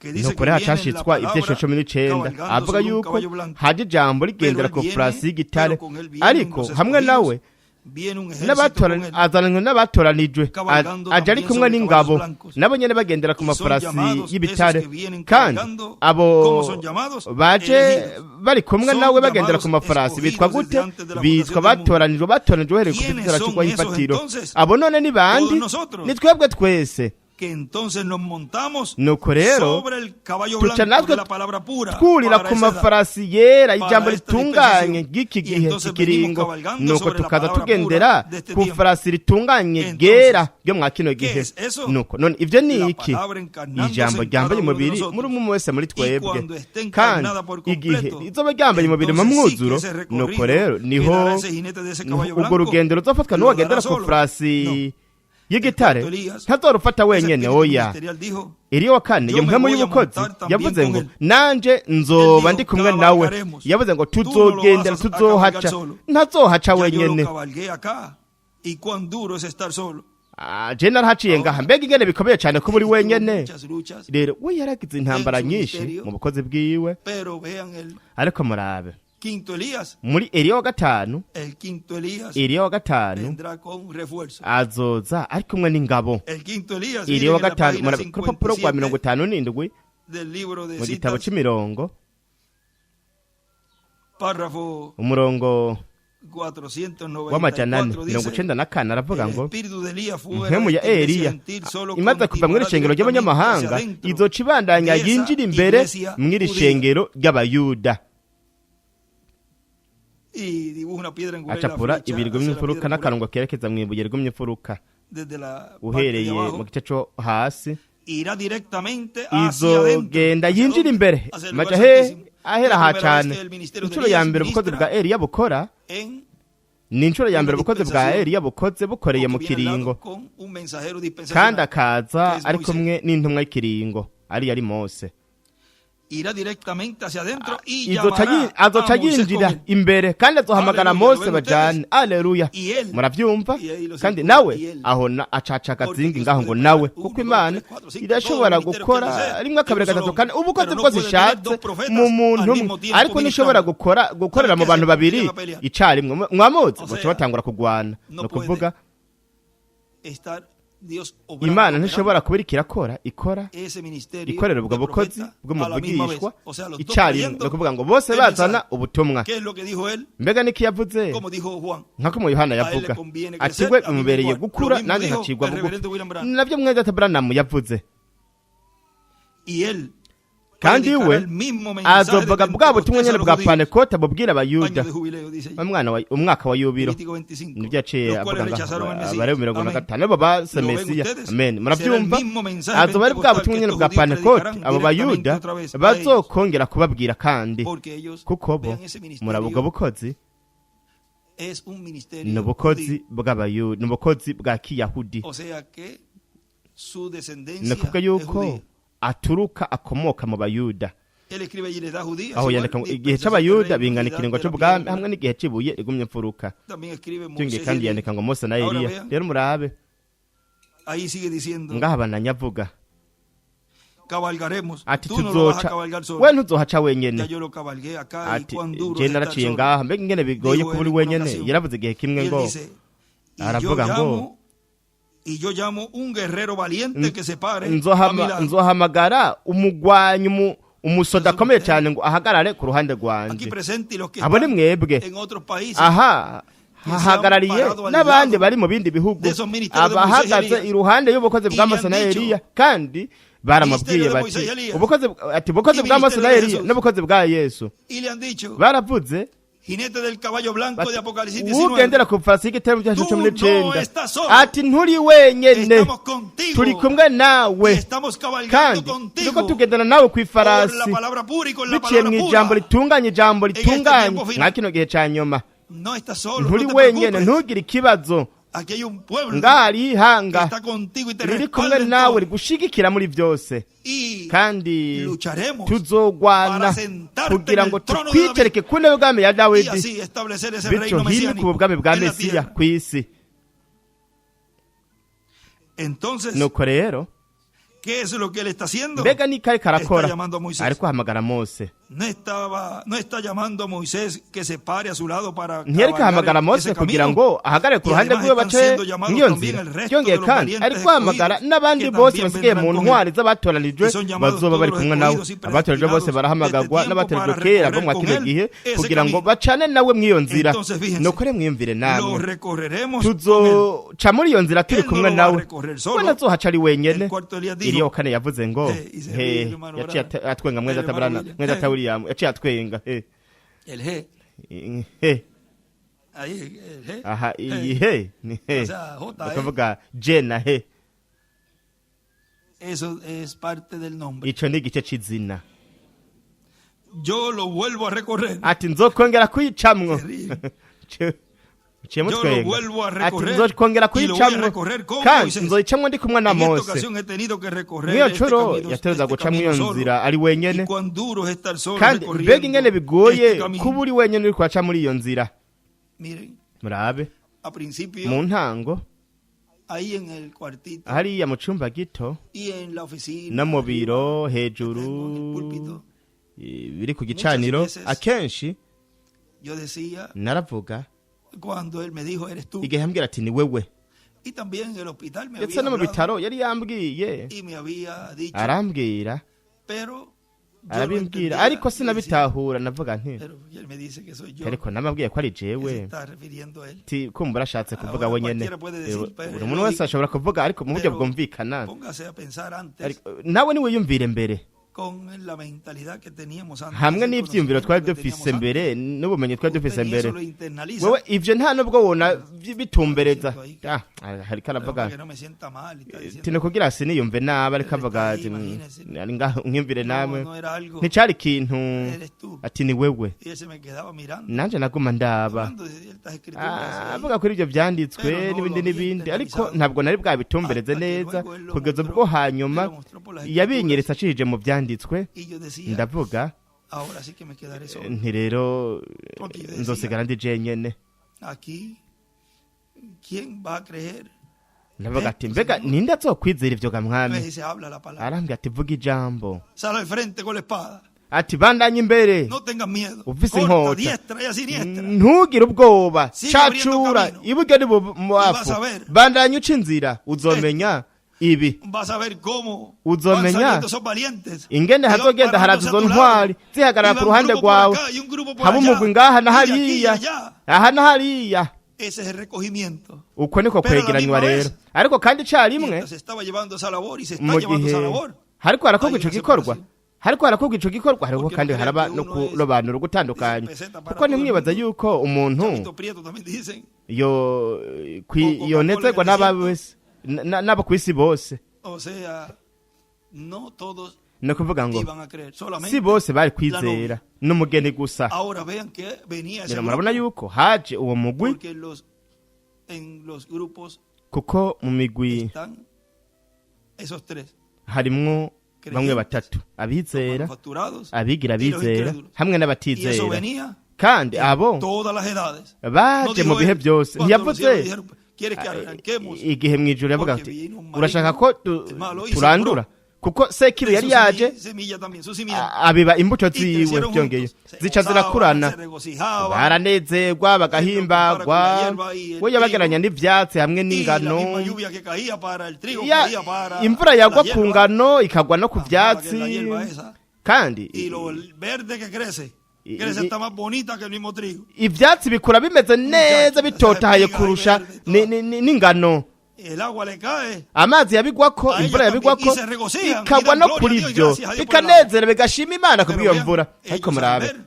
que dice nuko que rero viene la hacashitswa ivyesho palabra cumi n'icenda cabalgando avuga sobre un yuko caballo blanco. haje ijambo Pero rigendera él ku viene, farasi y'igitare pero con él vienen ariko los hamwe nawe escogidos, viene un ejército con él, azananywe n'abatoranijwe cabalgando aje ari también kumwe sobre n'ingabo caballos blancos. nabo nyene bagendera ku Y son mafarasi llamados esos y'ibitare que vienen kandi cabalgando, abo ¿cómo son llamados? baje Elegidos. bari kumwe Son nawe bagendera ku llamados mafarasi bitwa escogidos gute desde antes de la bitwa fundación del mundo. batoranijwe batoranijwe uhereye ku ¿Quiénes gitera son c'ugwaho esos ifatiro entonces? abo none ni bandi Todos nosotros. ni twebwe twese Que entonces nos montamos Nuko rero sobre el caballo tuca blanco natwe de la palabra pura twurira para ku esa edad, mafarasi yera para ijambo esta ritunganye dispensación. ry'iki Y gihe entonces venimos ikiringo cabalgando nuko sobre la tukaza palabra tugendera pura de este ku tiempo. farasi ritunganye Entonces, ryera ryo mwa kino ¿qué gihe es eso? nuko none ivyo ni La iki palabra encarnándose ijambo en ryambaye cada uno de umubiri nosotros. muri umwe wese muri Y twebwe cuando esté kandi encarnada por igihe completo, izoba ryambaye umubiri mu entonces sí que mwuzuro ese recorrido nuko rero que niho dará ese jinete de ese caballo urwo blanco, rugendo ruzofatwa lo n'uwagendera dará ku solo. farasi No. y'igitare El cuarto Elías, ntazorufata ese wenyene espíritu oya ministerial dijo, Eliya wa kane Yo iyo me mpwemu voy a y'ubukozi montar también yavuze con ngo él. nanje nzoba Él dijo, ndi kumwe nawe "Cabalgaremos. yavuze ngo Tú no lo tuzogendera vas a tuzohaca cabalgar solo. ntazohaca Ya yo lo wenyene cabalgué acá. Y cuán duro es estar solo. Ah, je narahaciye ngaha mbega ingene bikomeye cyane kuba uri Él tuvo wenyene muchas luchas, rero we yaragize intambara en su nyinshi ministerio. mu bukozi bwiwe pero vean el ariko murabe Muri Eliya wa gatanu, Eliya wa gatanu azoza ari kumwe n'ingabo. Eliya wa gatanu, ku rupapuro rwa 57 mu gitabo c'imirongo, umurongo w'494 aravuga ngo impwemu ya Eliya imaze kuva mw'iri shengero ry'abanyamahanga izoca ibandanya yinjira imbere mw'iri shengero ry'abayuda. Acapura ibiri gw'imfuruka n'akarongo kerekeza mw'ibuye rw'imfuruka uhereye mu gice co hasi, izogenda yinjira imbere maja he ahera ha cane. Inshuro ya mbere ubukozi bwa Eliya bukora ni inshuro ya mbere ubukozi bwa Eliya bukoze bukoreye mu kiringo, kandi akaza ari kumwe n'intumwa y'ikiringo ari yari Mose. Azoca yinjira imbere kandi azohamagara Mose bajane. Aleluya, muravyumva? Kandi nawe aho acaca akazingi ngaho ngo nawe, kuko Imana irashobora gukora rimwe kabiri gatatu kane ubukozi bwose ishatse mu muntu umwe, ariko ntishobora gukorera mu bantu babiri icarimwe. Mwamuzi baca batangura kugwana. Ni ukuvuga Imana ntishobora kuba iriko irakora ikora ikorera ubwo bukozi bw'umuvugishwa icarimwe. Ni ukuvuga ngo bose bazana ubutumwa. Mbega niki yavuze? Nk'uko mu Yohana yavuga ati we bimubereye gukura nanjye nkacirwa bugufi. Navyo mwene data Branham yavuze. Kandi we azovuga bwa butumwa nyene bwa Pentekote bubwira abayuda umwaka wa yubiro. Nivyo yaciye avuga ngo abari 45 bo base Mesiya. Amen, muravyumva? Azoba ari bwa butumwa nyene bwa Pentekote abo bayuda bazokongera kubabwira, kandi kuko bo murabuga bukozi ni ubukozi bw'abayuda, ni ubukozi bwa Kiyahudi. Ni ukuvuga yuko aturuka akomoka mu bayuda. Aho yandika ngo igihe c'abayuda bingana ikiringo c'ubwami hamwe n'igihe c'ibuye rigumye imfuruka. Byongeye kandi yandika ngo Mose na Eliya. Rero murabe ngaha abananya avuga ati tuzoca, we ntuzohaca wenyene. Ati je naraciye ngaha, mbega ingene bigoye kuba uri wenyene. Yaravuze igihe kimwe ngo aravuga ngo nzohamagara umugwanyi umusoda akomeye cyane ngo ahagarare ku ruhande rwanje. Abo ni mwebwe. Aha hahagarariye n'abandi bari mu bindi bihugu abahagaze iruhande y'ubukozi bwa Mose na Eliya, kandi baramubwiye bati ubukozi bwa Mose na Eliya n'ubukozi bwa Yesu. Baravuze ugendera ku farasi y'igitero cya 19 ati nturi wenyene, turi kumwe nawe, kandi turiko tugendana nawe ku ifarasi biciye mu ijambo ritunganye, ijambo ritunganye mwa kino gihe ca nyuma. Nturi wenyene, ntugire ikibazo, ngaha ihanga riri kumwe nawe rigushigikira muri byose, kandi tuzogwana kugira ngo tukwicereke ku ntebe y'ubwami ya Dawidi, bityo himike ubwami bwa Mesiya ku isi. Nuko rero mbega ni kari karakora, ariko ahamagara Mose. Ntiyariko ahamagara Mose kugira ngo ahagarare ku ruhande rw'iwe bace mw'iyo nzira. Byongeye kandi ariko ahamagara n'abandi bose basigaye mu ntwari z'abatoranijwe bazoba bari kumwe nawe. Abatoranijwe bose barahamagagwa n'abatoranijwe kera bo mwa kino gihe kugira ngo bacane nawe mw'iyo nzira. Nuko rero mwiyumvire namwe, tuzoca muri iyo nzira turi kumwe nawe. We ntazohaca ari wenyene. Eliya wa kane yavuze ngo he, yaciye atwenga mwene data Branham, mwene data William yaciye atwenga he he aha iyi he ni he, bakavuga je na he. Ico ni igice c'izina. Ati nzokongera kuyicamwo. Ati nzokongera kuyicamwo, kandi nzoyicamwo ndi kumwe na Mose. Mw'iyo ncuro yategerezwa guca mw'iyo nzira ari wenyene, kandi mbega ingene bigoye kuba uri wenyene uriko uraca muri iyo nzira. Murabe mu ntango hariya mu cumba gito no mu biro hejuru biri ku gicaniro, akenshi Yo decía, Naravuga cuando él me dijo, eres tú. igihe yambwira ati ni wewe. Y también en el hospital me Ndetse había no mu hablado bitaro yari yambwiye, y me había dicho, arambwira, pero yo no arabimbwira, entendía. ariko Yo decía, sinabitahura. Navuga nti pero él me dice que soy yo. ariko namabwiye ko ari ¿Qué jewe. se está refiriendo él? Ti kumbura ashatse kuvuga Ahora wenyene. cualquiera puede decir, pero Buri muntu wese ashobora kuvuga, ariko mu buryo pero bwumvikana. Póngase a pensar antes Ariko, nawe niwiyumvire mbere con la mentalidad que teníamos antes, hamwe el n'ivyiyumviro twari conocimiento que dufise teníamos mbere n'ubumenyi twari antes. dufise Usted ni mbere. eso lo internaliza. Wewe ivyo nta nubwo wona bitumbereza. Ah, ariko aravuga Pero que no me sienta mal y está diciendo, tino kugira siniyumve nabi, ariko avuga ati Imagínese. Ari ngaho mwiyumvire namwe, no, no era algo, nticari ikintu, eres tú. ati ni wewe. Y él se me quedaba mirando, Nanje naguma ndaba, hablando de ciertas escrituras Ah, ahí. avuga kuri ibyo byanditswe Pero no n'ibindi lo había n'ibindi, ariko internalizado. ntabwo nari bwabitumbereze Hasta que neza luego él lo kugeza mostró, ubwo hanyuma él lo mostró por las yabinyeretse acishije mu byanditswe. Y yo decía, Ndavuga ahora sí que me quedaré solo. nti rero Porque yo decía, nzosigara ndi jenyene. Aquí, ¿quién va a creer? Ndavuga ati mbega ninde azokwizera ivyo ga mwami? Me dice, habla la palabra. Arambwira ati vuga ijambo. Sal al frente con la espada. Ati bandanye imbere No tengas miedo. ufise Corta inkota. diestra y a siniestra. Ntugire ubwoba, Sigue abriendo cacura camino. iburyo n'ibubamfu, Y vas a ver. bandanye uca inzira, uzomenya ibi. Vas a ver cómo van Uzomenya saliendo esos valientes. ingene Y van hazogenda haraza parándose izo a tu lado. ntwari zihagarara Y ku va un ruhande grupo por rwawe, acá y un grupo por haba allá. umugwi ngaha na Y de aquí y hariya, allá. aha na hariya. Ese es el recogimiento. Uko niko Pero a la kwegeranywa misma rero, vez, ariko kandi icarimwe, Mientras se estaba llevando esa labor y se está mu llevando gihe esa labor, hariko harakorwa hay ico una gikorwa, separación. hariko harakorwa ico gikorwa, hariho Porque kandi no haraba crean no que uno es- kurobanura ugutandukanya, dicen peseta para kuko todo el ntimwibaza mundo. yuko umuntu Chavito Prieto también dicen. yo Coca-Cola yonezerwa en el n'aba desierto. bose n'abo kw'isi bose. O sea, no todos Ni ukuvuga ngo iban a creer, solamente si bose bari la kwizera, novia. n'umugeni gusa. Ahora vean que venía ese Rero murabona grupo, yuko haje uwo mugwi, porque los en los grupos kuko mu migwi están esos tres, harimwo bamwe creyentes, batatu, abizera, manufacturados abigira y los abizera incrédulos. hamwe Y eso n'abatizera. venía Kandi en abo todas las edades. No baje mu dijo bihe él, byose. cuando los cielos Ntiyavuze dijeron, ¿quieres que arranquemos? igihe mu ijuru yavuga Porque ati vino un maligno, urashaka ko el malo, y turandura, kuko sekibi yari Su yaje semilla también, su simiente. abiba imbuto Y ziwe, crecieron byongeye juntos. Se zica gozaban, zirakurana, se regocijaban. baranezerwa, bagahimbagwa. We yabageranya n'ivyatsi hamwe Y la n'ingano. misma lluvia que caía para el trigo, caía para Imvura yagwa la ku hierba. ngano ikagwa no ku Tan mala que es vyatsi. la hierba esa. Kandi Y lo verde que crece, crece está más bonita que el mismo trigo. ivyatsi bikura bimeze neza, bitotahaye kurusha n'ingano. El agua le cae. Amazi yabigwako, A ellos imvura también, yabigwako y se regocijan, ikagwa y dan no gloria kuri a Dios y ivyo, gracias a Dios por el bikanezera, bigashima Imana Pero kubw'iyo vean, mvura. ellos Ariko al murabe ver,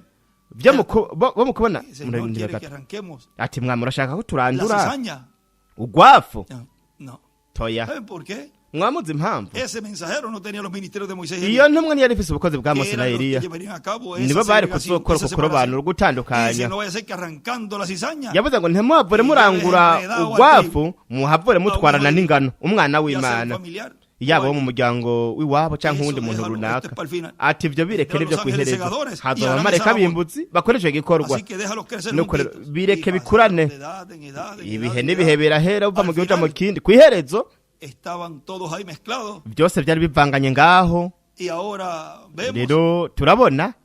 vyo bo mu kubona, el Señor murarindira quiere que gato. arranquemos Ati mwami urashaka ko la turandura cizaña. ugwafu? No, no. Toya. ¿Saben por qué? Mwamuzi impamvu? Ese mensajero no tenía los ministerios de Moisés y Iyo Elías, ntumwa ntiyari ifise ubukozi bwa que Mose na eran los que Eliya, llevarían a cabo esa nibo bari segregación, kuzokora esa uko kurobanura separación. Dice, ugutandukanya. no vaya a ser que arrancando la cizaña Yavuze ngo ntimuhavure murangura ugwafu, muhavure mutwarana n'ingano umwana ya sea un w'Imana, familiar, yaba wo mu muryango w'iwabo cyangwa Eso uwundi muntu déjalo, runaka. esto es pa'l final. Ati ibyo bireke Vendrán nibyo los ángeles kwihereza, segadores y hazoba harán abamarayika esa labor. b'imbutsi bakoresha igikorwa. Así que déjalos crecer Nuko rero, juntitos. bireke Y bikurane. pasaron de edad en edad, en Ibihe edad, en n'ibihe edad. birahera, uva Al mu gihe uja mu final, kindi, kw'iherezo estaban todos ahí mezclados byose byari bivanganye ngaho. y ahora vemos Rero turabona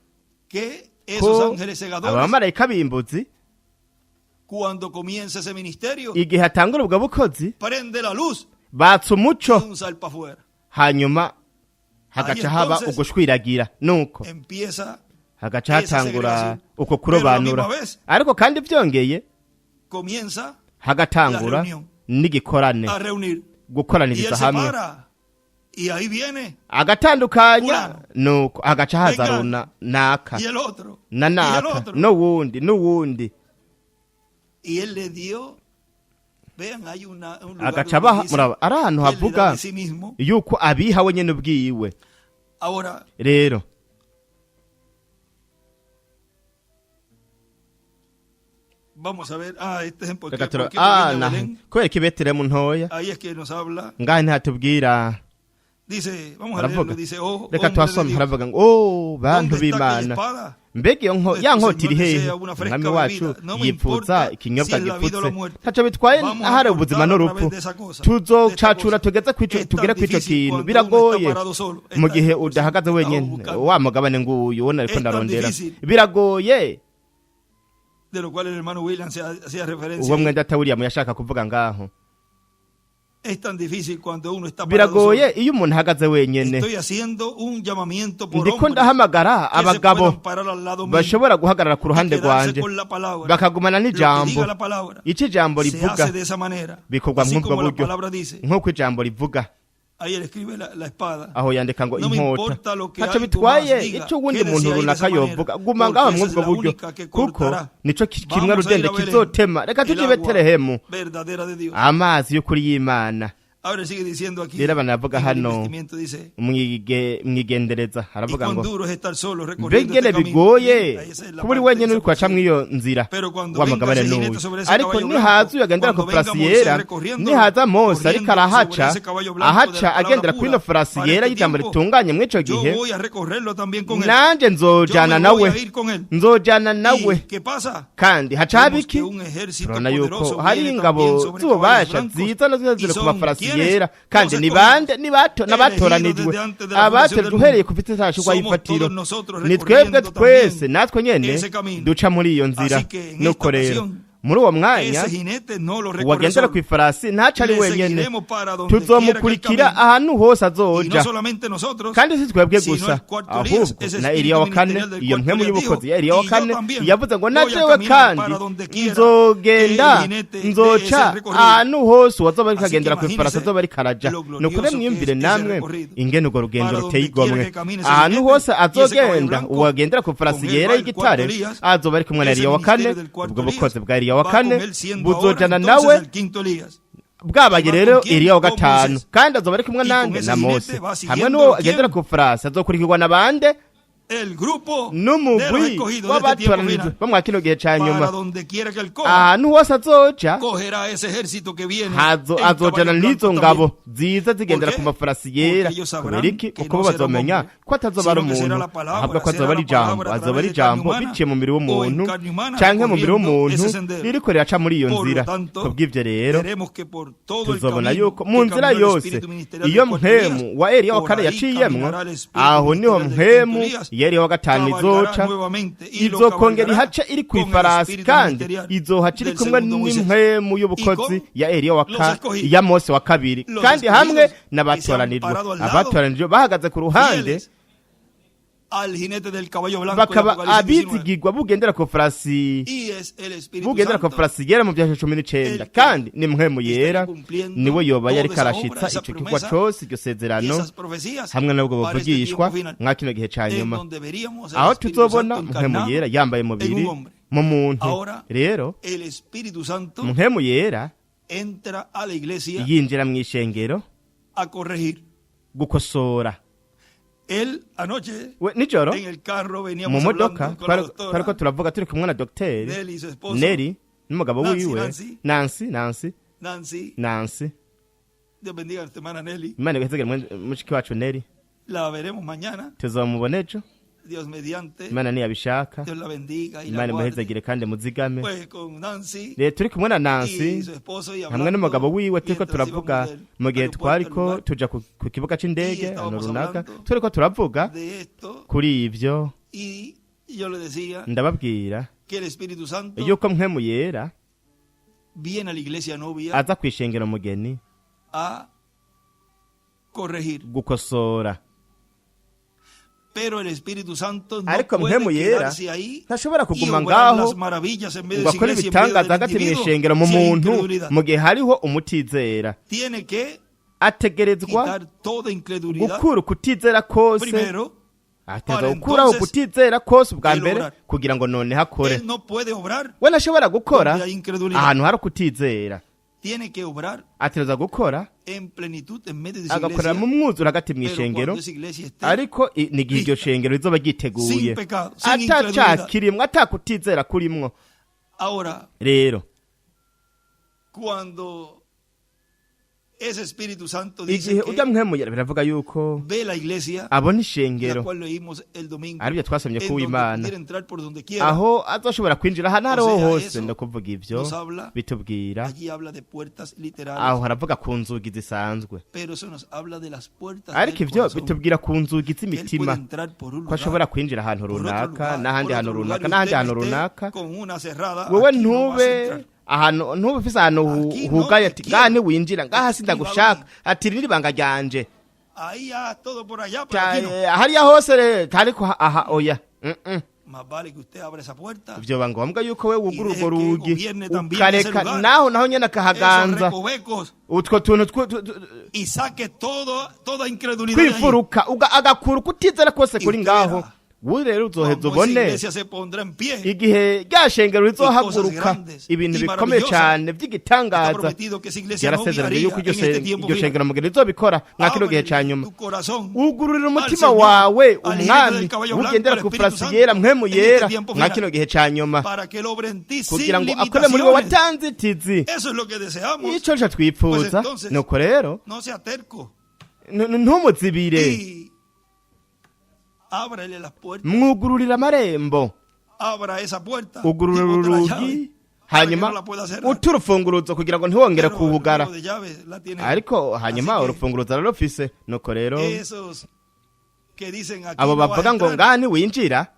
que esos ko ángeles segadores, abamarayika b'imbutsi, cuando comienza ese ministerio, igihe hatangura ubwo bukozi, prende la luz batsa y umuco, un sal para afuera. Hanyuma hagaca Ahí haba entonces ugushwiragira, nuko empieza hagaca esa hatangura segregación. uko Pero a la kurobanura. misma vez Ariko kandi byongeye comienza la hagatangura reunión. n'igikorane, a reunir. Y él gukoraniriza se hamwe, para. Y ahí viene agatandukanya, Fulano. nuko hagaca haza Vengano. runa naka y el otro. na Y el naka otro. n'uwundi n'uwundi. Y él le dio. Vean, hay un lugar Agaca donde abaha, dice muraba ari ahantu que él le da havuga de sí mismo. yuko abiha wenyene ubwiwe. Ahora, Rero vamos a ver. Ah, este es en por qué, reka tura por qué ah pequeña na Belén. kubera ko i Betelehemu ntoya. Ahí es que nos habla. Ngahe ntihatubwira. Dice, vamos a Haravuga, leerlo. Dice, oh, reka hombre de tuhasome, Dios, haravuga ngo oh bantu ¿dónde está aquella b'Imana, espada? mbega iyo nko Nuestro ya nkota iri Señor hehe? desea una fresca Umwami wacu bebida. No me yipfuza importa ikinyobwa si es la vida o la gipfutse, muerte. ntaco bitwaye Vamos a ahari ubuzima cortar a n'urupfu, través de esa cosa, de esta tuzocatura cosa. tugeze kwico Es tan tugere kwico difícil kintu. cuando uno está Biragoye parado solo. mu Está- gihe udahagaze estaba wenyene, buscando. wa mugabane nguyu ubona ariko Es tan ndarondera. difícil. Biragoye. De lo cual el hermano William se hacía referencia. Uwo mwenda data William yashaka kuvuga ngaho. Es tan difícil cuando uno está parado Biragoye solo. iyo umuntu ahagaze wenyene. Estoy haciendo un llamamiento por Ndiko hombres ndahamagara que se abagabo puedan parar al lado mío bashobora guhagarara ku y ruhande quedarse rwanje con la palabra. bakagumana Lo que n'ijambo. diga la palabra Icyo ijambo se rivuga hace de esa manera. bikorwa Así mw'ubwo como la buryo, palabra dice. nk'uko ijambo rivuga. Ahí él escribe la espada. Aho yandika ngo No me inkota. importa lo que Ntaco algo bitwaye más diga, ico uwundi quédese muntu ahí de runaka esa manera, yovuga, guma porque ngaho esa es mw'ubwo la buryo, única que kuko cortará. nico kimwe Vamos a ir rudende a Belén, kizotema. Reka el tuje i agua Betelehemu, verdadera de Dios. amazi y'ukuri y'Imana. Ahora sigue diciendo aquí, Rero banavuga en el hano investimiento dice, mwigendereza y haravuga cuán ngo duro es estar solo mbe recorriendo ingene este camino. bigoye Ahí esa es la kuba uri parte wenyene de esa uriko uraca porción. mw'iyo nzira Pero cuando wa venga mugabane ese jinete n'uyu. sobre ese Ariko caballo nihaza blanco, uyu agendera ku cuando venga farasi Moisés yera, recorriendo, nihaza Mose ariko corriendo arahaca, sobre ese caballo blanco de la ahaca palabra agendera kuri pura, ino farasi para yera este y'ijambo tiempo, ritunganye mw'ico yo gihe, voy a recorrerlo también con él. nanje Yo nzojana me voy nawe, a ir con él. nzojana nawe. ¿Y qué pasa? Kandi haca haba Vemos iki? que un ejército Turabona yuko poderoso hari viene ingabo también sobre caballos z'ububasha blancos. ziza nazo ¿Y ziri ku son mafarasi quiénes? yera, kandi Los ni escogidos. bande? Ni bato n'abatoranijwe, Elegidos desde antes de la fundación abatojwe del uhereye mundo. ku giti cashirwa Somos y'ifatiro. todos nosotros Ni twebwe recorriendo twese también natwe nyene ese camino. duca muri iyo nzira. Así que en esta Nuko rero ocasión, muri uwo mwanya ese jinete no lo recorre uwagendera solo. ku ifarasi ntaca ari Le wenyene, seguiremos para donde quiera que él tuzomukurikira camine. ahantu hose Y azoja. no solamente nosotros, Kandi si twebwe sino gusa, el cuarto Elías, ahubwo ese na Eliya espíritu wa kane, ministerial del iyo cuarto mpwemu Elías y'ubukozi dijo, ya Eliya wa y yo kane también yavuze ngo voy na a jewe caminar kandi para donde quiera nzogenda, que el jinete de ese nzoca recorrido. ahantu hose uwazoba ariko Así que agendera ku ifarasi imagínese azoba ariko araja. lo Ni ukuri glorioso que mwiyumvire es ese namwe recorrido. ingene urwo rugendo Para ruteye donde quiera igomwe. que camine ese Ahantu jinete hose y ese caballo azogenda blanco, uwagendera ku farasi con él yera va el cuarto y'igitare Elías, azoba ari kumwe na ese Eliya wa kane. ministerio del cuarto Ubwo Elías bukozi bwa Eliya wa va con kane él siendo ahora buzojana entonces nawe el quinto Elías. bwabaye Va rero con quién? Eliya wa Con gatanu, Moisés. kandi azoba ari kumwe Y con nande? ese Na jinete Mose. va Hamwe siguiendo n'uwo quién? agendera ku farasi azokurikirwa na bande? El grupo de los N'umugwi escogidos de este tiempo w'abatoranijwe final. bo mwa kino gihe ca nyuma. Para donde quiera que él coja, Ahantu hose azoja cogerá ese ejército que viene hazo en azojana caballo n'izo blanco ngabo también. ziza zigendera ¿Por ku qué? mafarasi yera. Porque ellos sabrán Kubera iki? que Kuko no bo será un bazomenya hombre, ko atazoba ari sino que será umuntu, la palabra, ahubwo ko será azoba ari la ijambo, palabra a azoba través ari de carne ijambo humana biciye mu mubiri o en w'umuntu carne humana canke mu mubiri recorriendo w'umuntu ese sendero. ririko riraca muri iyo Por lo nzira. tanto, Kubw'ivyo rero veremos que por todo el tuzobona camino yuko mu que nzira caminó el yose espíritu ministerial iyo del cuarto Elías, mpwemu wa Eliya wa por kane ahí yaciyemwo, caminará el espíritu aho niho ministerial del quinto mpwemu Elías, ya Eliya wa gatanu cabalgará izoca, nuevamente y lo izokongera cabalgará ihaca iri ku con el ifarasi, espíritu kandi ministerial izohaca iri del kumwe segundo Moisés. n'impwemu Y y'ubukozi con ya Eliya wa los ka escogidos. ya Mose wa kabiri, Los kandi hamwe escogidos que se han n'abatoranijwe, parado al lado, abatoranijwe bahagaze ku ruhande fieles al jinete del caballo blanco de bakaba Apocalipsis 19. abizigirwa bugendera ku farasi, Y es el Espíritu bugendera ku Santo farasi yera mu vyasha 19. el que Kandi ni mpwemu está yera cumpliendo niwe yoba toda yariko esa obra, arashitsa esa ico gikorwa promesa cose, iryo y sezerano esas profecías hamwe n'ubwo para este buvugishwa tiempo final, mwa kino gihe ca en nyuma, donde veríamos el aho Espíritu tuzobona Santo mpwemu encarnado yera yambaye en umubiri un hombre. mu muntu. Ahora, Rero el Espíritu Santo mpwemu yera entra a la iglesia yinjira mw'ishengero a corregir. gukosora. Él anoche We nijoro en el carro mu veníamos modoka hablando con la twariko doctora turavuga turi kumwe na dogiteri Nelly y su esposo Neri n'umugabo Nancy, wiwe Nancy. Nancy, Nancy, Nancy. Nancy. Dios bendiga a nuestra hermana Nelly. Imana iguhezagire mushiki wacu Neri. La veremos mañana, Tuzomubona ejo Dios mediante. Imana niyabishaka. Dios la bendiga y la Imana guarde. imuhezagire kandi muzigame. Pues con Nancy Rero turi kumwe na y Nancy su esposo y hamwe hablando n'umugabo wiwe turiko mientras íbamos turavuga del mu gihe aeropuerto al twariko lugar tuja ku kibuga c'indege Y ahantu estábamos runaka, hablando turiko turavuga de esto kuri ivyo. y yo le decía Ndababwira que el Espíritu Santo yuko mpwemu yera viene a la iglesia novia aza kwishengera umugeni a corregir. gukosora. Pero el Espíritu Santo no Ariko puede mpwemu yera quedarse ahí ntashobora y kuguma obrar ngaho las maravillas en medio ngo de su akore iglesia, en medio ibitangaza del hagati individuo, mw'ishengero mu si hay muntu incredulidad. mu gihe hariho umutizera. Tiene que Ategerezwa quitar toda incredulidad gukura ukutizera kose, primero. ategerezwa para gukuraho entonces ukutizera kose ubwa él mbere obrar. kugira ngo noneho akore. Él no puede obrar We ntashobora gukora donde hay incredulidad. ahantu hari ukutizera. Tiene que obrar Ategerezwa gukora en plenitud en medio de su agakorera iglesia. mu mwuzuro hagati Pero mw'ishengero, cuando esa iglesia esté ariko ni igihe iryo shengero rizoba ryiteguye sin pecado, sin atacaha incredulidad. kirimwo, atakutizera kurimwo. Ahora, Rero cuando Ese Espíritu Santo dice Igihe que ujya Mpwemu Yera, biravuga yuko ve la iglesia, abona la ishengero, cual leímos el domingo, aribyo twasomye en ku donde W'Imana, pudiera entrar por donde quiera. Aho azoshobora kwinjira ahantu aho ariho O sea, hose. Eso No kuvuga ivyo nos habla, bitubwira, allí habla de puertas literales, aho haravuga ku nzugi zisanzwe, pero eso nos habla de las puertas ariko del ivyo corazón, bitubwira ku nzugi que él puede z'imitima, entrar por un ko ashobora lugar, kwinjira ahantu por otro runaka, lugar, n'ahandi por hantu otro lugar, runaka, y n'ahandi usted hantu no esté runaka. con una cerrada, Wewe aquí no vas a ntube entrar. ahantu, ntube ufise ahantu Aquí no hugaye te ati quiero. ngaha ntiwinjira, ngaha Escriba sindagushaka, bien. ati iri ni ibanga ryanje. Ahí ya todo por allá, pero aquí no. Hariya hose rero ariko aha oya. Más vale que usted abra esa puerta. Vyoba ngombwa yuko we wugura Y deje urwo que rugi, gobierne también ese ukareka lugar. naho nyene Esos akahaganza, recovecos utwo tuntu y saque toda incredulidad de ahí. kwimfuruka agakura ukutizera kose Y kuri usted ngaho. verá Ubu rero uzoheza cómo esa ubone iglesia se pondrá en pie. igihe rya shengero rizohaguruka, grandes ibintu y bikomeye maravillosas. cane Está vy'igitangaza. prometido que esa iglesia no Yarasezeranye guiaría yuko en este tiempo iryo final. shengero mugeni rizobikora mwa kino gihe ca Ábrele nyuma. tu corazón Ugururira al umutima Señor, wawe al jinete Umwami, del caballo blanco, ugendera al ku Espíritu farasi Santo, yera, Mpwemu en este Yera, tiempo mwa final, kino gihe ca nyuma, para que él obre en ti sin kugira ngo akore muri wowe limitaciones. ata nzitizi. Eso es lo que deseamos. Ico nico twipfuza. Pues entonces, Nuko rero no sea terco ntumuzibire, y ábrele las puertas. mwugururira amarembo. Abra esa puerta Ugurura y bote la urugi, llave para que hanyuma no la pueda cerrar. ute urufunguruzo kugira ngo ntiwongere Pero el kuwugara. juego de llaves la tiene. Ariko hanyuma Así que urufunguruzo ararufise. Nuko rero esos que dicen aquí abo no vas a bavuga ngo entrar, ngaha ntiwinjira,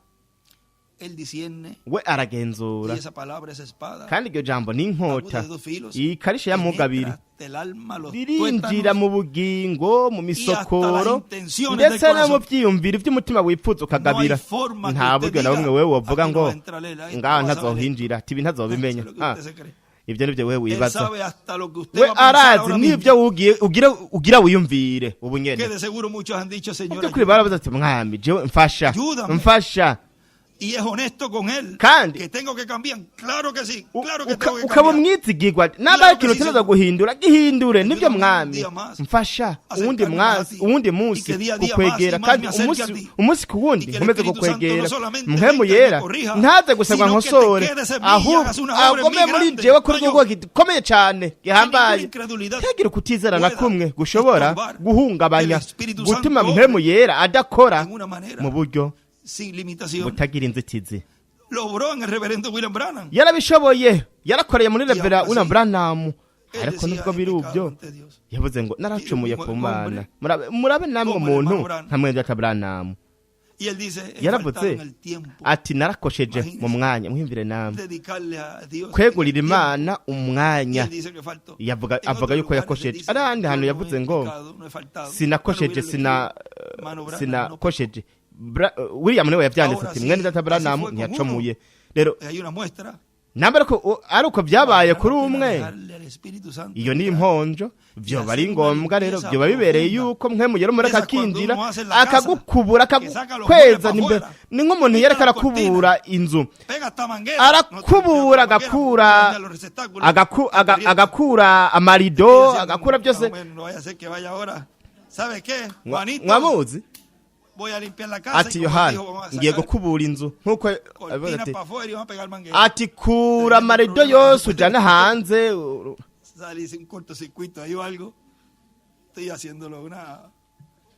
él discierne we aragenzura, y esa palabra, esa espada kandi iryo jambo ni inkota aguda de dos filos, ikarishe ya mugabiri, penetra hasta el alma, los ririnjira tuétanos mu bugingo, mu misokoro, intenciones del ndetse no mu corazón. vyiyumviro vy'umutima wipfuza ukagabira. No hay forma que Nta usted buryo na diga, bumwe wewe wovuga "Aquí ngo no va a entrar él, ahí ngaha no va a saber ntazohinjira, ati ibi ntazobimenya. Eso es lo que Ah, usted se cree. ivyo nivyo wewe Él wibaza. sabe hasta lo que usted We va a pensar arazi ahora n'ivyo mismo. ugira wiyumvire ubu nyene. Que de seguro muchos han dicho, Señor, By'ukuri ayúdame. baravuze ati: "Mwami, jewe mfasha, Ayúdame. mfasha." Y es honesto con él. Kandi Que tengo que cambiar. Claro que sí. Claro que tengo que ukaba cambiar. umwizigirwa naba Claro ikintu que sí, utegerezwa Señor. guhindura, gihindure. Nibyo, Ayúdame un Mwami, día más mfasha uwundi acercarme más a mwasi ti. uwundi Y munsi que día a día kukwegera, más y más kandi me acerque umunsi a ti. umunsi ku wundi Y que el nkomeze Espíritu Santo kukwegera. no solamente Mpwemu venga y me Yera corrija, ntaze gusa ngo sino que te ankosore, quede semilla y ahubwo hagas una obra en agome mí muri grande, jewe kuri mayor. urwo rwego gikomeye cane gihambaye. Ninguna incredulidad Ntihagire ukutizera na pueda kumwe gushobora estorbar guhungabanya, que el Espíritu gutuma Santo Mpwemu Yera adakora en una manera mu buryo sin limitación. butagira inzitizi. Lo obró en el reverendo William Branham. Yarabishoboye, yarakoreye muri Revera aún así, William Branham. Él Ariko decía, nubwo "He biri pecado ubyo, ante Dios." yavuze ngo: "Naracumuye Como ku el Mana." hombre, Murabe namwe como el umuntu hermano Branham. nka mwene data Branham. Y él dice, he faltado Yaravuze en el tiempo. ati: "Narakosheje Imagínese. mu mwanya." Mwiyumvire namwe Dedicarle a Dios kwegurira el tiempo. Imana Y umwanya. él dice que faltó. Yavuga En avuga otros yuko lugares él yakosheje. dice, Ari ahandi "Yo hantu no he yavuze ngo: pecado, no he faltado." "Sinakosheje, Pero William sina Hermano Branham no sinakosheje." William niwe yavyanditse Ahora ati: sí, "Mwene data así Branham fue con ntiyacomuye." Rero Hay una muestra. namba ariko ari uko byabaye kuri umwe, Iyo iyo ni imponjo. Vyoba ari ngombwa rero, vyoba bibereye yuko mwe mugera umureka akinjira, akagukubura, akagukweza. Ni nk'umuntu yariko arakubura inzu, arakubura, agakura agakura amarido, agakura byose. Mwamuzi ati: "Yohana, ngiye gukubura inzu," nkuko ati, ati: "Kura amarido yose ujane hanze." Salí un cortocircuito ahí o algo. Estoy haciéndolo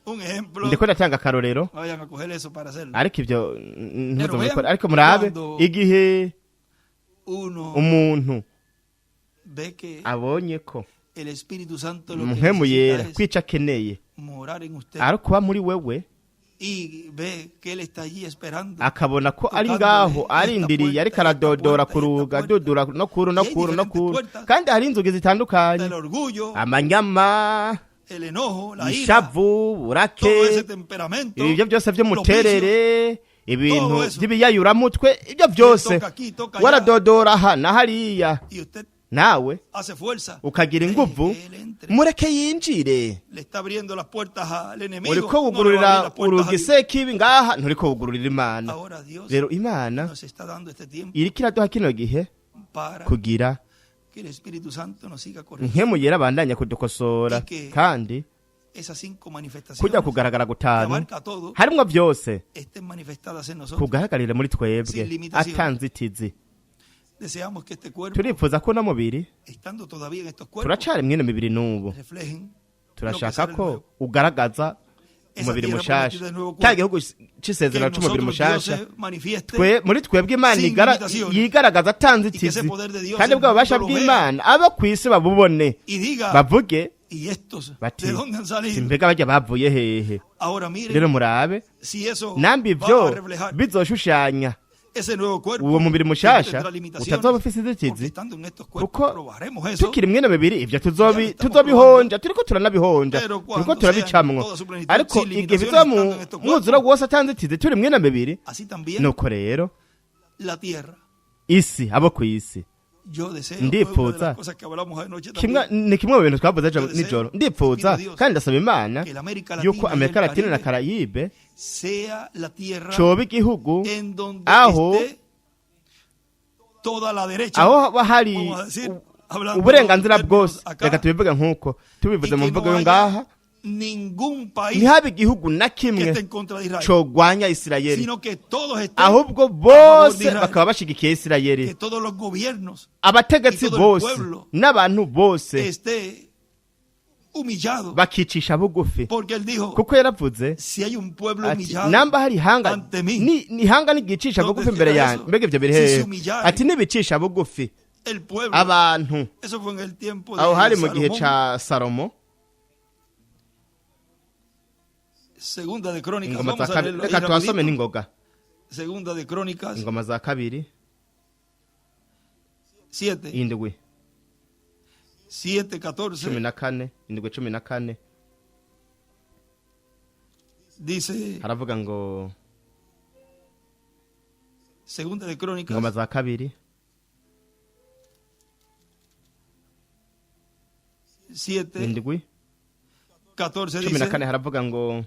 un ejemplo. Ndiko ndatanga akarorero. No vayan a coger eso para hacerlo. Ariko ivyo ntuzo, ariko murabe igihe Uno umuntu ve que abonye ko el Espíritu Santo lo que Mpwemu Yera necesita es kwica akeneye morar en usted ari kuba muri wewe, y ve que él está allí esperando. Akabona ko ari ngaho arindiriye, ariko aradodora ku ruga, adodora no kuru no kuru no kuru, kandi hari inzugi zitandukanye: El orgullo, amanyama, el enojo, la ira, ishavu, burake, todo ese temperamento, ibyo byose by'umuterere, ibintu todo eso. by'ibiyayuramutwe, ibyo byose. Toca aquí, toca allá. Waradodora aha na hariya, Y usted nawe hace fuerza. ukagira inguvu, Deje que él entre. mureke yinjire. Le está abriendo las puertas al enemigo. Uriko No le va a abrir wugururira las puertas a urugi Dios. sekibi ngaha, nturiko wugururira Imana. Ahora Dios Rero Imana nos está dando este tiempo iriko iraduha kino gihe para kugira que el Espíritu Santo nos siga corrigiendo. Mpwemu Yera abandanya kudukosora, Ike kandi Esas cinco manifestaciones kujya kugaragara que gutanu abarca todo harimwo byose estén manifestadas en nosotros. kugaragarire muri twebwe Sin limitación. ata nzitizi. Deseamos que este cuerpo, Turifuza ko uno mubiri, estando todavía en estos cuerpos, turacari mwino mibiri n'ubu, reflejen lo que turashaka será el ko nuevo. ugaragaza Esa umubiri tierra mushasha, prometida del nuevo cya cuerpo. gihugu Que c'isezerano en c'umubiri nosotros Dios mushasha se manifieste twe muri twebwe Imana sin limitaciones. yigaragaza ata Y que ese nzitizi, poder de Dios kandi el bwa bubasha mundo lo vea. bw'Imana abo ku isi babubone, Y diga, bavuge ¿y estos bati de dónde han salido? mbega barya bavuye hehe? Ahora miren Rero murabe si eso nambi va ivyo a reflejar bizoshushanya ese nuevo cuerpo uwo mubiri que no mushasha tendrá limitaciones, utazoba ufise porque inzitizi, estando en estos cuerpos kuko probaremos eso, tukiri mwino mibiri ivyo Ya estamos tuzobihonja, turiko turanabihonja, Pero turiko cuando turabicamwo, sea en toda su plenitud, ariko sin igihe limitaciones, bizoba mu estando en estos mwuzuro cuerpos, wose ata nzitizi turi mwino mibiri, así también nuko rero la tierra. isi, abo ku isi. Yo deseo, fue una de Ndipfuza las cosas que hablamos anoche kimwe también, ni kimwe mu bintu twavuze ejo Yo deseo, nijoro, ndipfuza pido a Dios kandi ndasaba Imana que la América yuko Latina y el Amerika Latina na Caribe Karayibe sea la tierra coba igihugu en donde aho esté toda la derecha, aho haba hari vamos a decir, hablando uburenganzira en términos bwose, acá, reka tubivuge nk'uko tubivuze y mu que mvugo no yo ngaha, haya ningún país ntihabe igihugu na que kimwe esté en contra de Israel, cogwanya Isirayeli, sino que todos estén ahubwo a favor de bose Israel, bakaba bashigikiye Isirayeli, que todos los gobiernos abategetsi y todo el bose pueblo n'abantu bose esté humillado, bakicisha bugufi, porque él dijo, kuko yaravuze si hay un pueblo ati humillado namba hari ihanga ante mí, ni ihanga nigicisha ¿Dónde bugufi imbere está yanjye, eso? mbega ivyo biri Si hehe? se humillare. Ati nibicisha bugufi el pueblo, abantu. Eso fue en el tiempo de Aho hari mu gihe Salomón, ca Salomo. Segunda de Crónicas, Ingoma vamos za a kabiri, leerlo ahí reka tuhasome rapidito. n'ingoga. Segunda de Crónicas Ingoma za kabiri 7, 7, 7, 14, 14, 7, 14. Dice Haravuga ngo Segunda de Crónicas Ingoma za kabiri 7, 7, 14 cumi na dice, kane haravuga ngo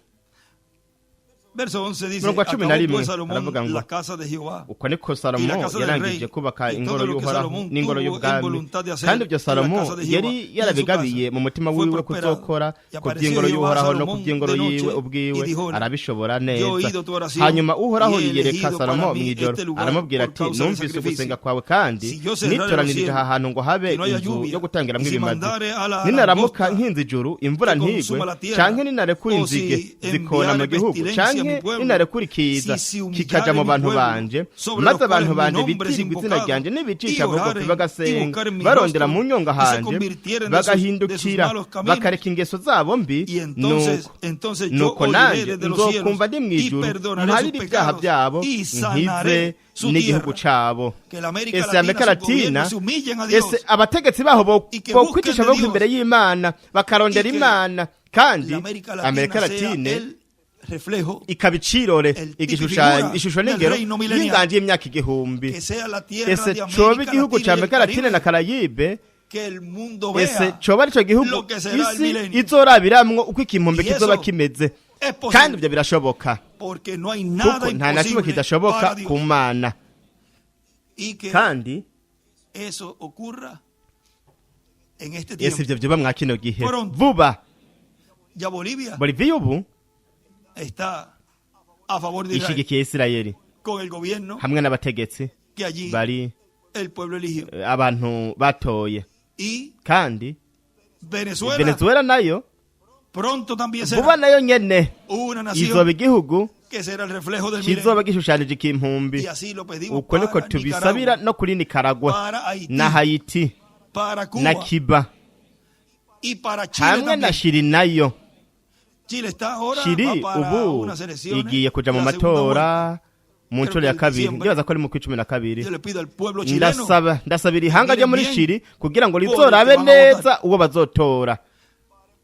verso 11 dice, Murongo wa cumi na acabó rimwe, pues Salomón haravuga ngo la casa de Jehová uko niko y Salomo la casa del yarangije rey, kubaka y ingoro todo lo que y'Uhoraho Salomón n'ingoro tuvo en y'ubwami, voluntad de hacer kandi ibyo en la Salomo casa de Jehová yari y en su yarabigabiye casa, mu mutima fue wiwe prosperado. kuzokora Y ku apareció by'ingoro Jehová a y'Uhoraho no ku Salomón by'ingoro de noche yiwe y ubwiwe, díjole, arabishobora yo he neza. oído tu oración Hanyuma Uhoraho y he yiyereka elegido Salomo para mí mw'ijoro, este lugar aramubwira por ati causa de numvise sacrificio. ugusenga kwawe kandi Si yo cerrare los nitoranirije cielos, aha hantu ngo habe que no haya inzu lluvia, yo gutangiramwo y si ibimazi, mandare a la ninaramuka langosta nkinze ijuru imvura que ntigwe, consuma la tierra, canke ninarekura o inzige si zikona mu enviare gihugu, pestilencia a mi canke pueblo, ninarekura ikiza si se humillare kikaja mu mi bantu pueblo, banje, sobre maze los abantu cuales mi banje nombre es bitirirwa izina invocado, ryanje nibicisha y bugufi oraren, y bagasenga buscaren mi barondera rostro, mu nyonga y se hanje, convirtieren de sus bagahindukira malos caminos, bakareka ingeso zabo mbi, y entonces, nuko entonces yo nuko oiré nanje desde los cielos nzokumva ndi y mw'ijuru, perdonaré sus mparire ibyaha pecados byabo, y nkize sanaré su n'igihugu tierra. cabo. Que la América Ese Latina, Amerika su Latina, gobierno se humillen a Dios ese abategetsi baho y que busquen bokwicisha de bugufi Dios imbere y'Imana bakarondera y que Imana, kandi la América Latina Amerika sea Latine el reflejo, ikaba icirore, el tipo y igishushanyo, figura ishusho del n'ingero reino milenial. y'inganje y'imyaka 1000. Que sea la tierra Ese de coba América igihugu Latina ca y el Amerika Latine na Caribe, Karayibe, que el mundo ese vea coba arico gihugu lo que será el isi milenio. izorabiramwo uko ikimpumbi Y eso kizoba kimeze, es posible, kandi ivyo birashoboka, porque no hay nada kuko nta na kimwe imposible kidashoboka para Dios. ku Mana. Y que Kandi eso ocurra en este ese tiempo. ivyo vyoba mwa kino gihe Pronto. vuba. Ya Bolivia Bolivia ubu está a favor de Israel ishigikiye Isirayeli con el gobierno hamwe n'abategetsi que allí bari el pueblo eligió. abantu batoye. Y Kandi Venezuela Venezuela nayo pronto también vuba será nayo nyene una izoba nación igihugu que será el reflejo del kizoba milenio. gishushanije ikimpumbi. Y así lo pedimos Uko niko para tubisabira Nicaragua, no kuri Nicaragua para Haití, na Haiti para na Cuba Cuba y para Chile hamwe na también. Shiri nayo. Chile está ahora, Shiri va para ubu unas elecciones, igiye kuja mu la segunda vuelta. matora mu Creo nshuro que ya en kabiri, diciembre. ndibaza ko ari mu kw'icumi na kabiri. Yo le pido al pueblo chileno Ndasaba, ndasabira ihanga ryo muri Miren bien Shiri kugira ngo por el rizorabe que van a votar. neza uwo bazotora.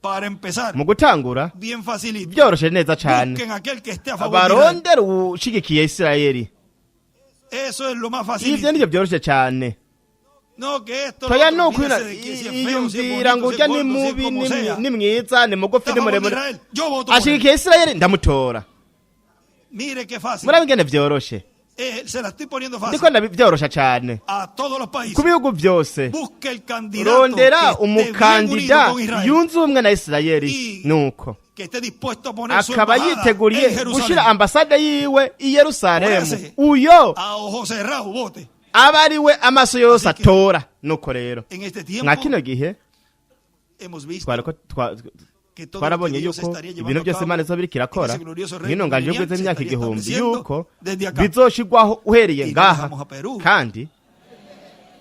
Para empezar, Mu gutangura, bien facilito, byoroshe neza cane, busquen aquel que esté a favor de Israel. barondera uwushigikiye Isirayeli. Eso es lo más Ivyo facilito. nivyo byoroshe cane. No, que esto, lo Toya otro, ni ukwira olvídese de que si es feo, si es iyumvira ngo bonito, si urya es ni gordo, si es mubi, como ni sea. ni mwiza, ni mugufi, Está ni a favor de muremure, Israel, yo voto por él. ashigikiye Isirayeli, ndamutora. Mire qué fácil. Murabe ingene vyoroshe. Se la estoy poniendo Ndiko fácil ndabivyorosha cane a todos los ku países. bihugu vyose. Busque el candidato Rondera que esté bien unido umukandida con Israel, yunze ubumwe na Isirayeli, nuko que esté dispuesto a poner su akaba embajada en yiteguriye Jerusalén. gushira ambasade yiwe i Yerusalemu, Ese. uyo A ojo cerrado, vote. Aba ari we amaso yose Así que atora. Nuko rero en este tiempo mwa kino gihe hemos visto twariko que todo lo que twarabonye Dios yuko estaría ibintu llevando a byose cabo Imana izoba iriko en irakora ese glorioso reino mw'ino nganje milenial y'ubwiza se y'imyaka estaría 1000, estableciendo yuko desde acá. bizoshirwaho uhereye Y no ngaha. dejamos a Perú. Kandi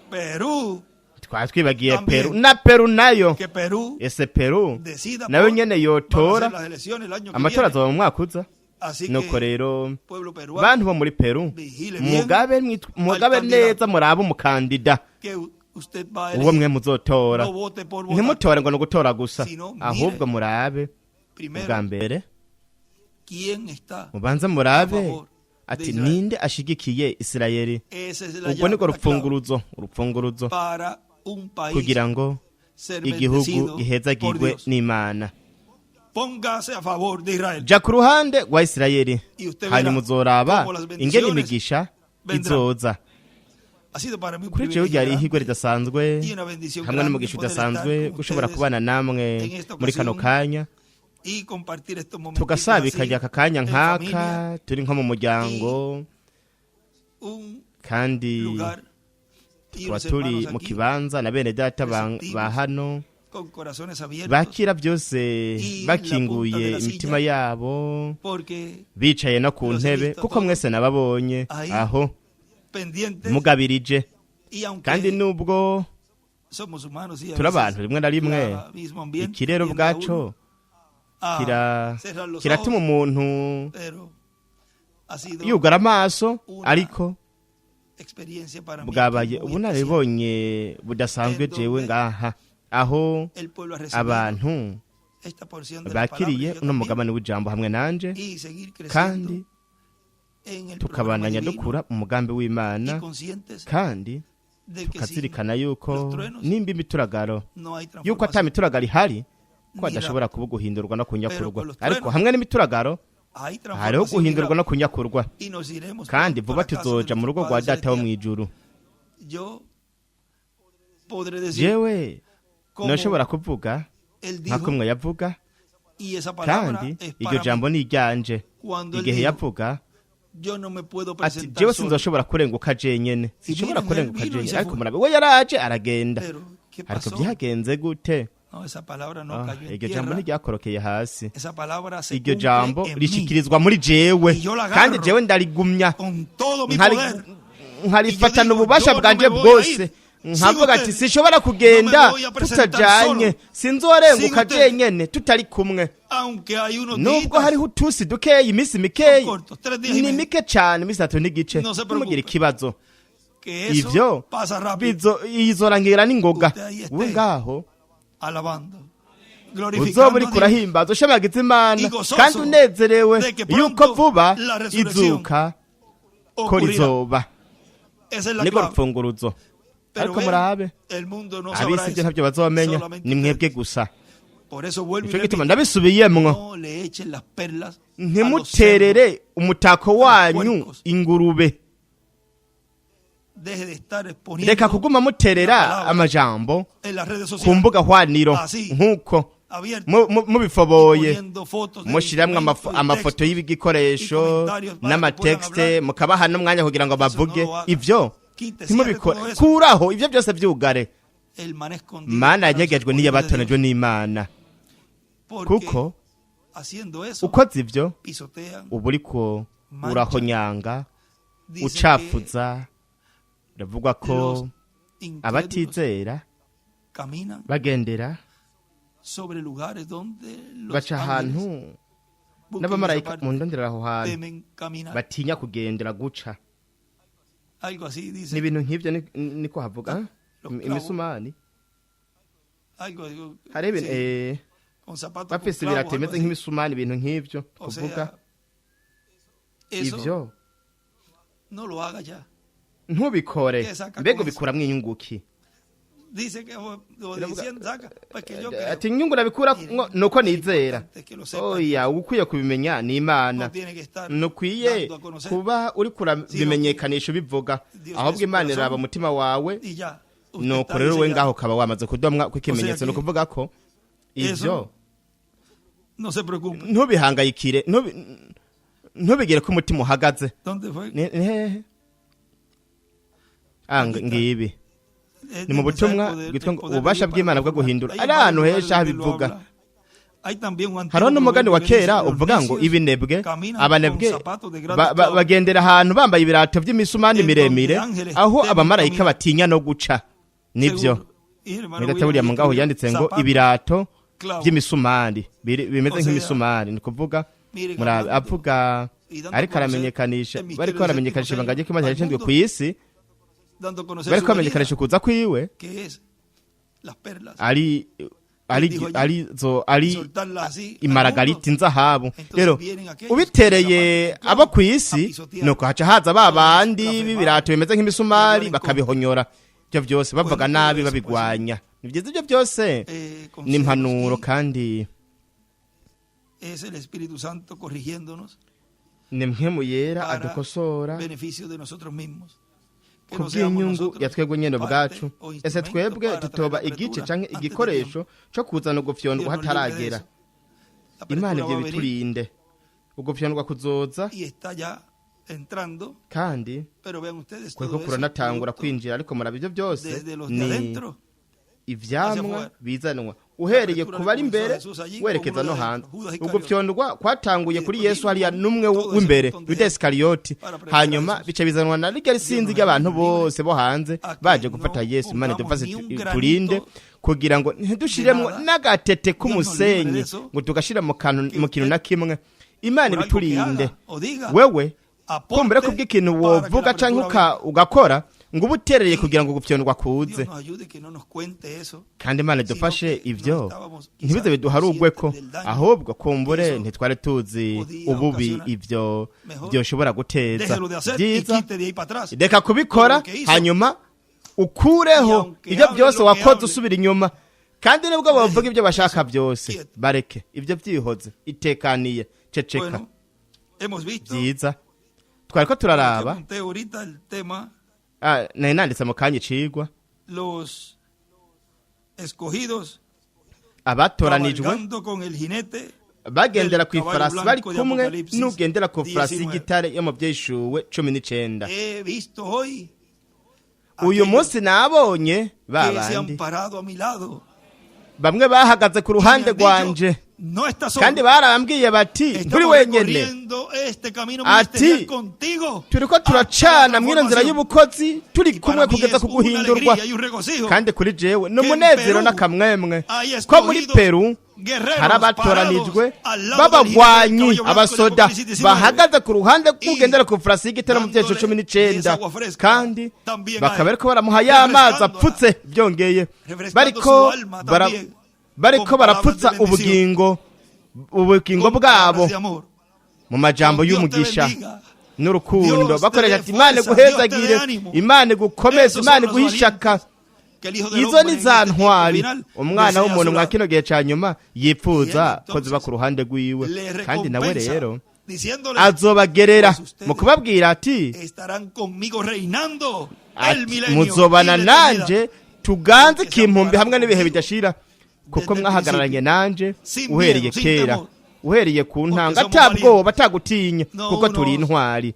Perú, twari twibagiye También. Peru, na Peru nayo. Que Perú Ese Peru decida nayo por nyene van a yotora. ser las elecciones el año que Amatora viene. azoba mu mwaka uza. Así Nuko que rero, pueblo peruano, bantu bo muri Peru, vigile bien mugabe mugabe al candidato neza, murabe umukandida que usted va a uwo elegir. mwe muzotora. No vote por votar. Ntimutore ngo ni ugutora gusa, Sino mire ahubwo murabe primero ubwa mbere, quién está mubanze murabe a favor de ati Israel. ninde ashigikiye Isirayeli. Esa es la Ubwo llave, niko la clave rupfunguruzo, urupfunguruzo para un país kugira ngo ser igihugu bendecido por gihezagirwe Dios. n'Imana. Póngase a favor de Israel. Ja ku ruhande rwa Isirayeli, Y usted hanyuma verá uzoraba cómo las ingene bendiciones imigisha vendrán. izoza. Ha sido para mí un Kuri jewe privilegio ryari grande ihigwe ridasanzwe y una bendición hamwe grande n'umugisha poder udasanzwe estar con gushobora ustedes kubana namwe en esta muri kano ocasión kanya, y compartir estos momentitos tugasabikanya así aka kanya en nk'aka familia, turi nko mu muryango, un kandi lugar y tuba unos turi hermanos mu aquí kibanza na bene data receptivos, ba hano con corazones abiertos, bakira byose y la punta bakinguye de la silla, imitima yabo, porque bicaye no ku los he ntebe, visto kuko todos mwese nababonye ahí aho pendientes mugabirije. Y aunque Kandi nubwo somos humanos y a turi abantu, veces rimwe na rimwe la mismo ambiente ikirere tiende a ubwaco uno a cerrar los kiratuma ojos, umuntu pero ha sido yugara amaso, una ariko experiencia para mí bwabaye muy especial. ubunararibonye budasanzwe En jewe donde ngaha aho El pueblo ha recibido abantu esta porción de la palabra bakiriye y yo uno también, mugabane w'ijambo hamwe nanje, y seguir creciendo kandi en el programa tukabandanya divino dukura mu mugambi y w'Imana, conscientes kandi de que sin tukazirikana yuko los truenos nimba imituragaro, no hay yuko ata transformación. mituragaro ihari, ko Ni hadashobora kuba guhindurwa no Pero kunyakurwa. con los Ariko truenos hamwe n'imituragaro hay hariho transformación y guhindurwa no rapto. kunyakurwa, Y nos iremos kandi pronto vuba a la casa de tuzoja mu nuestro rugo rwa Padre Data wo Celestial. mu ijuru. Yo podré decir Jewe como noshobora kuvuga él nka dijo, kumwe yavuga, y esa palabra kandi es iryo para mí. jambo ni iryanje. Cuando él Igihe dijo, yavuga yo no me puedo ati presentar jewe solo. sinzoshobora kurenguka jenyene, sinshobora miren, él kurenguka vino y jenyene. se Ariko fue. murabe, we yaraje aragenda. Pero, ¿qué Ariko pasó? byagenze gute? No, esa palabra no Ah, cayó en iryo jambo tierra. ntiryakorokeye hasi. Esa palabra se Iryo cumple jambo en mí rishikirizwa muri jewe, Y yo la agarro kandi jewe ndarigumya con todo mi poder. nkarifatana Y yo digo, ububasha yo no bwanje me voy a bwose, ir. nkavuga Sin ati usted. sinshobora kugenda No me voy a presentar tutajanye, solo. sinzorenguka Sin usted. jenyene tutari kumwe. Aunque hay unos Nubwo días, hariho utusi dukeyi, iminsi mikeyi, Son cortos, 3 días y ni medio. mike cane, iminsi 3 n'igice. No se Ntimugire preocupe. ikibazo, que eso ivyo pasa rápido, izorangira n'ingoga. Usted ahí esté We ngaho alabando, uzoba glorificando uriko a Dios. urahimbaza, ushemagiza Imana Y gozoso kandi unezerewe de que yuko pronto vuba la resurrección izuka ko ocurrirá. rizoba. Esa es la Niko clave. rufunguruzo. Pero Ariko vean, murabe, el mundo no sabrá ab'isi ibyo eso. ntabyo bazomenya, Solamente ni mwebwe ustedes. gusa. Por eso vuelvo y Nico gituma repito, ndabisubiyemwo, no le echen las perlas a los cerdos. ntimuterere umutako wanyu puercos. ingurube. Deje de estar exponiendo Reka kuguma muterera la palabra amajambo en las redes ku sociales mbuga hwaniro Así. nk'uko abierto, mubifoboye, poniendo fotos de mushiramwo instrumentos y amafoto textos. y'ibigikoresho y comentarios para que n'amatekste, puedan hablar. mukabaha n'umwanya kugira ngo bavuge. no lo haga. Ivyo Quite, ntimubikore. cierre todo eso. Kuraho ivyo byose, vyugare. El man escondido Mana para los yanyegejwe escogidos de n'iyabatonejwe Dios. n'Imana, Porque kuko haciendo eso ukoze ivyo pisotean, uba uriko Mancha. urahonyanga, dicen ucafuza. Biravugwa que ko los incrédulos abatizera caminan bagendera sobre lugares donde los baca ahantu ángeles, busquen n'abamarayika esa parte, mu ndondera aho hantu temen caminar. batinya kugendera guca. Algo así dice. Ni ibintu nk'ivyo niko havuga, ah? Los clavos. Imisumari Algo, algo, hari ibintu sí, con zapatos con bafise clavos, ibirato algo bimeze así. nk'imisumari, ibintu nk'ivyo O kuvuga sea, eso ivyo no lo haga ya. Ntubikore. ¿Qué saca Mbega con eso? ubikuramwo inyunguki? Dice que o Biravuga- diciendo, saca, pues que yo creo. Ati inyungu nabikura nuko nizera. Importante es que lo sepan. Oya, ukwiye kubimenya ni Imana. No tiene que estar Ntukwiye dando a conocer. kuba uri kurabimenyekanisha ubivuga, Dios ahubwo ve su Imana corazón. iraba umutima wawe. Y ya. Usted Nuko está rero we diseñado. ngaho ukaba wamaze kudomwa kw'ikimenyetso. O sea Ni que ukuvuga ko ivyo eso no se preocupe. ntubihangayikire, ntubigire ko umutima uhagaze. ¿Dónde fue? Ni hehe Ah, Aquí está. Ngibi Es ni mu del mensaje butumwa poder- bwitwa el ngo poder de ububasha Dios para bw'Imana bwo transformar. guhindura. Hay Ari varios ahantu lugares henshi aho donde lo abivuga. habla. Hay también un antiguo Hariho n'umugani proverbio wa que dice, kera "Los uvuga ngo necios ibinebwe caminan con abanebwe zapatos de grandes clavos". bagendera ahantu bambaye ibirato by'imisumani En donde miremire ángeles aho temen abamarayika caminar. batinya no guca. Nibyo. Seguro. Y el hermano Mwene data William William ngaho escribió, yanditse ngo "Zapatos, ibirato clavos". by'imisumari bimeze O sea, nk'imisumari, ni kuvuga mire, murabe hablando avuga y dando ariko a conocer aramenyekanisha el misterio bariko del baramenyekanisha séptimo ibanga sello ry'Imana al yashinzwe mundo, ku isi, dando a conocer bariko su venida, bamenyekanisha ukuza kwiwe que es las perlas, ari ari dijo allí, ari zo ari soltarlas así al imaragariti, mundo. inzahabu. Entonces Rero vienen aquellos ubitereye con zapatos abo ku a isi, pisotear, nuko haca haza ba bandi blasfemar, b'ibirato bimeze nk'imisumari y hablar en bakabihonyora ibyo byose bavuga Bueno, nabi todo eso, pues, babigwanya. Ni byiza ibyo byose, ni consejos impanuro y kandi es el Espíritu Santo corrigiéndonos ni mpwemu yera para adukosora beneficio de nosotros mismos. Que no seamos kubw'inyungu nosotros ya twebwe nyene parte ubwacu. o Ese instrumento twebwe para traer tutoba la igice apertura canke antes de igikoresho co kuzana ugufyondwa Dios nos libre de hataragera. eso. La Imana apertura ivyo va a venir biturinde, ugufyondwa kuzoza y está ya entrando, kandi pero vean ustedes kwereko todo eso kuranatangura producto kwinjira. Ariko muraba ivyo byose desde los de ni adentro ivyamwa hacia bizanwa uhereye Apertura ku bari le comenzó a imbere Jesús allí con werekeza uno no de hanze. adentro, Judas Iscariote. Ugufyondwa kwatanguye Y kuri después Yesu hariya vino n'umwe todo ese w'imbere, montón de Yuda gente Isikariyoti, para predicar a hanyuma Jesús. bica bizanwa na rirya sinzi nos ry'abantu libre bose bo hanze a que baje gufata no Yesu. Imana pongamos idufashe ni un granito turinde kugira ngo ntidushiremwo de nada. n'agatete Dios nos libre de k'umusenyi eso. ngo tugashira mu kantu Que mu kintu usted, na kimwe. Imana por algo que ibiturinde. haga o diga, Wewe aporte kumbure kubw'ikintu para que la wovuga canke apertura venga. ugakora ngo uba uterereye kugira ngo gufyondwa kuze. Dios nos ayude que no nos cuente eso, Kandi Imana sino idufashe que no ivyo estábamos ntibize quizá biduharugweko, conscientes del daño ahubwo kumbure que eso ntitwari tuzi podía ububi ocasionar. ivyo Mejor byoshobora guteza. déjelo de hacer y Byiza quite de ahí para atrás reka kubikora, todo lo que hizo. hanyuma Y ukureho aunque ibyo hable byose lo que wakoze hable, usubira inyuma. Kandi nibwo bavuga ibyo bashaka byose, quieto. bareke ibyo byihoze, itekaniye, ceceka. Bueno, hemos visto Byiza, twariko que turaraba apunté ahorita el tema, ah, nari nanditse mu kanya icigwa los escogidos abatoranijwe cabalgando con el jinete bagendera del ku caballo ifarasi bari blanco de kumwe Apocalipsis n'ugendera ku farasi 19. y'igitare yo mu Vyishuwe 19. He visto hoy Uyu aquellos munsi nabonye ba que se han bandi parado a mi lado bamwe bahagaze ku y me ruhande han dicho, rwanje no estás solo, kandi barambwiye bati nturi estamos wenyene, recorriendo este camino Ati, ministerial contigo turiko hasta la turacana mw'ino nzira transformación. y'ubukozi turi Y kumwe para mí kugeza es ku una guhindurwa. alegría y un regocijo Kandi kuri jewe ni que en umunezero Perú n'akamwemwe hay ko muri escogidos Peru guerreros hari abatoranijwe parados al lado del jinete del b'abagwanyi, caballo blanco de abasoda Apocalipsis 19. bahagaze ku ruhande Y rw'ugendera ku farasi y'igitare mu byerekezo dándole 19, esa agua fresca kandi también a bakaba él, bariko baramuha ya mazi refrescándola, apfutse. Byongeye refrescando bariko su alma también bariko con palabras barapfutsa de bendición, ubugingo con bwabo palabras de amor, mu majambo con Dios te y'umugisha bendiga, n'urukundo, Dios te bakoresha dé ati Imana fuerza, Dios te iguhezagire, dé ánimo. Imana igukomeze, Esos son Imana los iguhe ishaka. valientes que el Hijo del Izo Hombre ni en za este tiempo ntwari final umwana desea a w'umuntu su mwa lado. kino gihe ca nyuma yipfuza Y él ko ziba entonces ku ruhande rwiwe. Le Kandi nawe recompensa rero diciéndole, azobagerera pues ustedes mu kubabwira ati estarán conmigo reinando el ati milenio muzobana y la eternidad. nanje tuganze Porque se han kimpumbi parado hamwe n'ibihe conmigo bidashira, kuko desde el mwahagararanye nanje sin uhereye miedo, sin kera, temor, uhereye ku porque ntanga, somos atabwoba, atagutinya, No kuko turi unos intwari,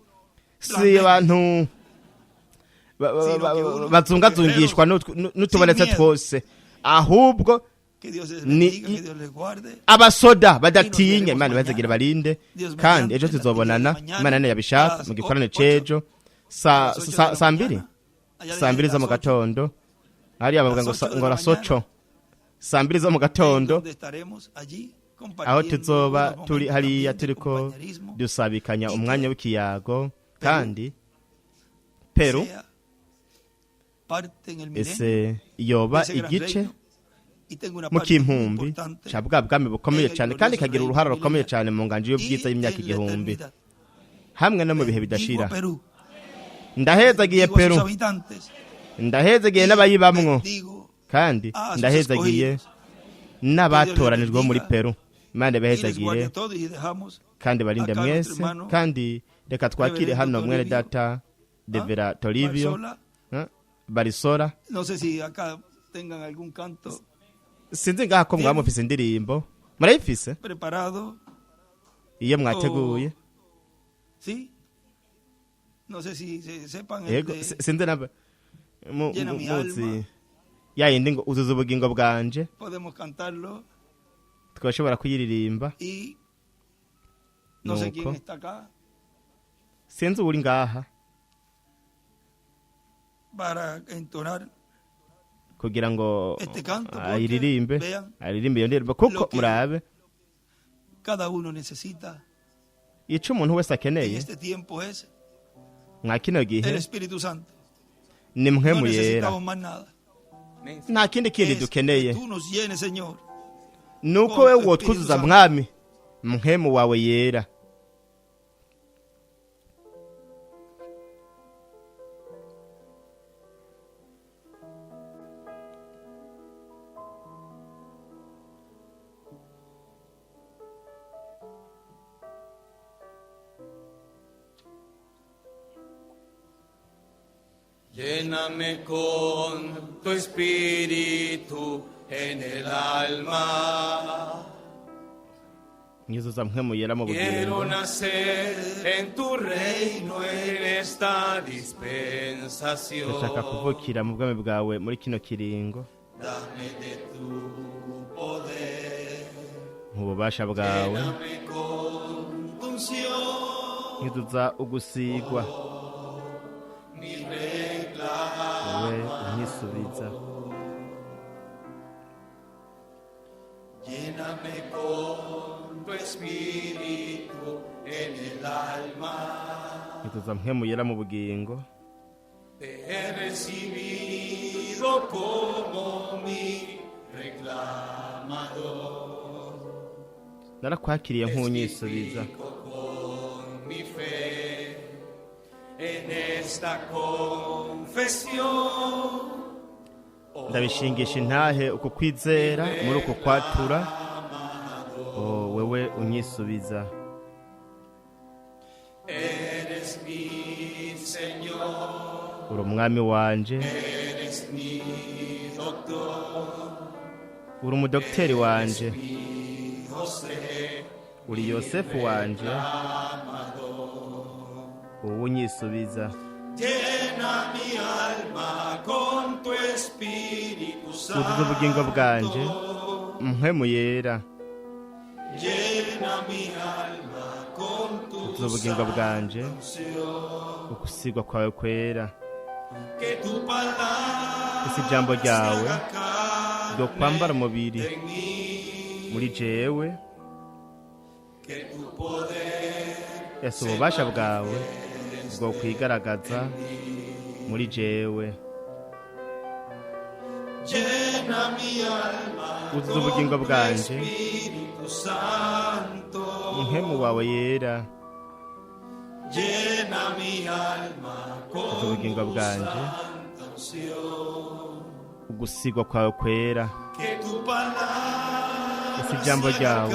si blandengues, abantu sino que unos bazungazungishwa guerreros n'utubonetse sin miedo. twose, ahubwo Que Dios les ni bendiga, que Dios les guarde. abasoda badatinya. veremos Imana ibazagire mañana. barinde. Dios Kandi mediante, ejo en la tuzobonana, actividad de mañana, Imana yabishaka, a las mu gikorane ocho, c'ejo a las ocho de la saa mbiri, mañana. Allá saa mbiri dicen zo mu las ocho, gatondo hariya bavuga ngo Las ocho de ngo la las ocho, saa mbiri zo mu en gatondo, donde estaremos allí aho compartiendo tuzoba unos turi momentos hariya también de turiko compañerismo dusabikanya y que umwanya w'ikiyago. Kandi Peru sea parte en el milenio ese yoba de ese gran igice reino y tenga una mu parte muy kimpumbi importante ca bwa bwami bukomeye en el cyane, kandi glorioso ikagira reino uruhara rukomeye milenial cyane mu nganji y y'ubwiza y'imyaka en la 1000 eternidad. hamwe no mu bihe Bendigo bidashira. a Perú, Ndahezagiye bendigo a sus Peru, habitantes ndahezagiye y n'abayibamwo, bendigo kandi a sus ndahezagiye escogidos. n'abatoranijwe bo muri bendiga Peru. Imana Y les guarde ibahezagire a todos y dejamos kandi barinde acá mwese. nuestro hermano Kandi reka twakire Reverendo hano mwene Toribio, data Devera Toribio Barzola. Barisora. No sé si acá tengan algún canto Sinzi ngaha ko mwaba mufise indirimbo, murayifise preparado. iyo mwateguye. ¿Sí? No sé si sepan el Yego, sinzi namba Llena mi Muzi alma. ya yindi ngo uzuza ubugingo bwanje. Podemos cantarlo Twashobora kuyiririmba. Y no sé Nuko. quién está acá Sinzi uri ngaha para entonar kugira ngo este canto, porque ayiririmbe, vean aririmbe iyo ndirimbo, kuko lo que murabe cada uno necesita ico umuntu wese en akeneye este tiempo es mwa kino gihe el Espíritu Santo. ni mwe No muyera. necesitamos más nada. Nta kindi kindi Es dukeneye que tú nos llenes, Señor. nuko con wewe tu wotwuzuza, Espíritu mwami, mpwemu wawe yera. Lléname con tu espíritu en el alma. Nyuzuza mpwemu yera mu Quiero bugingo. nacer en tu reino en esta dispensación. Ndashaka kuvukira mu bwami bwawe muri kino kiringo. Dame de tu poder. Mu bubasha bwawe. Lléname con tu unción. Nyuzuza ugusigwa. Mi regla. We unyisubiza. Lléname con tu espíritu en el alma. Nyuzuza mpwemu yera mu bugingo. Te he recibido como mi reclamador. Narakwakiriye nk'unyisubiza. Testifico con mi fe en esta confesión. Ndabishingisha intahe uku kwizera muri uku kwatura. Oh, wewe unyisubiza. Eres mi Señor, Uri umwami wanje. eres mi doctor, Uri umudogiteri wanje. mi José. Uri Yosefu wanje, uwo unyisubiza. Llena mi alma con tu Espíritu Uzuza ubugingo bwanje Santo. mpwemu yera. Llena mi alma con tu Uzuza ubugingo bwanje santa unción. ugusigwa kwawe kwera. Que tu palabra Ese ijambo ryawe se haga carne ryo kwambara umubiri en mí. muri jewe. Que tu poder Ese ububasha bwawe bwo kwigaragaza muri jewe. Llena mi alma Uzuza con ubugingo tu bwanje Espíritu Santo. mpwemu wawe yera. Llena mi alma Uzuza con ubugingo tu bwanje santa unción. ugusigwa kwawe kwera. Que tu palabra Ese ijambo se haga ryawe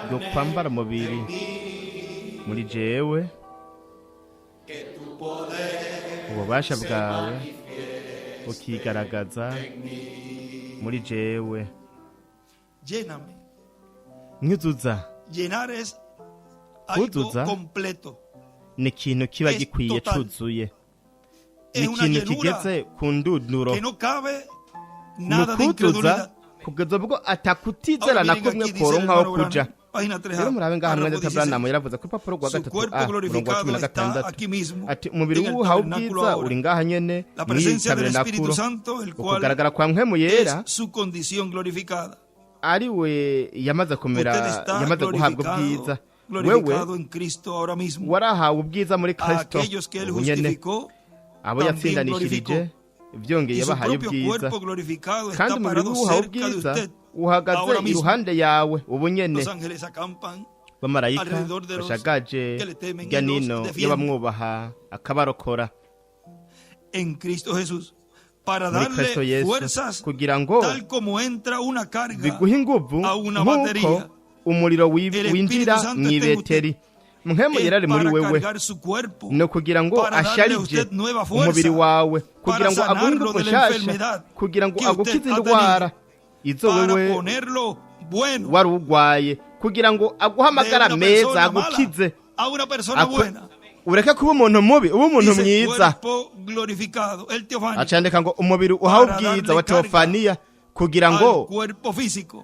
ryo carne kwambara umubiri en mí. muri jewe. Que tu poder Ububasha se bwawe manifieste bukigaragaza en mí. muri jewe. Lléname. Nyuzuza. Llenar es algo Kuzuza completo. Ni ikintu kiba Es gikwiye total. cuzuye, ni Es una ikintu llenura kigeze ku ndunduro, que no cabe ni nada de ukuzuza incredulidad. kugeza ubwo Ahora atakutizera na miren kumwe aquí, dice el koronka aho hermano kuja. Branham, página 3A, Rero murabe ngaha párrafo mwene 16. Branham yaravuze ku rupapuro rwa Su 3 cuerpo A murongo wa cumi glorificado na está gatandatu aquí mismo ati umubiri en el w'uhawe tabernáculo ubwiza ahora. uri ngaha nyene La mw'iyi presencia del Espíritu taberenakuro. Santo, el cual Ukugaragara kwa mpwemu yera, es su condición glorificada. ari we yamaze kumera, Usted está yamaze guhabwa glorificado, ubwiza. Wewe glorificado en Cristo ahora mismo. warahawe ubwiza muri A Kristo aquellos que él ubu nyene. justificó, Abo también yatsindanishirije, glorificó. byongeye Y su yabahaye propio ubwiza. cuerpo glorificado Kandi está umubiri parado w'uhawe cerca de ubwiza usted uhagaze ahora mismo. iruhande yawe ubu nyene. Los ángeles acampan Bamarayika alrededor de los bashagaje que le temen hirya y los nino defienden y'abamwubaha akabarokora en Cristo Jesús para muri Kristo darle Yesu, fuerzas kugira ngo tal como entra una carga biguhe inguvu a una nk'uko batería. umuriro El Espíritu winjira Santo mu está en ibeteri. Mpwemu es yera ari muri para wewe cargar su cuerpo, no kugira ngo para darle a asharije usted nueva fuerza, umubiri wawe, kugira para ngo aguhe sanarlo inguvu de la nshasha, enfermedad kugira ngo que usted agukize ha indwara tenido, izo para wewe ponerlo bueno wari urwaye, kugira ngo aguhe de amagara una meza, persona mala agukize a una persona buena. Ureke kuba umuntu mubi, ube umuntu Dice, mwiza. cuerpo glorificado, el teofano, Acandika ngo umubiri uhawe ubwiza wa teofaniya kugira ngo al cuerpo físico.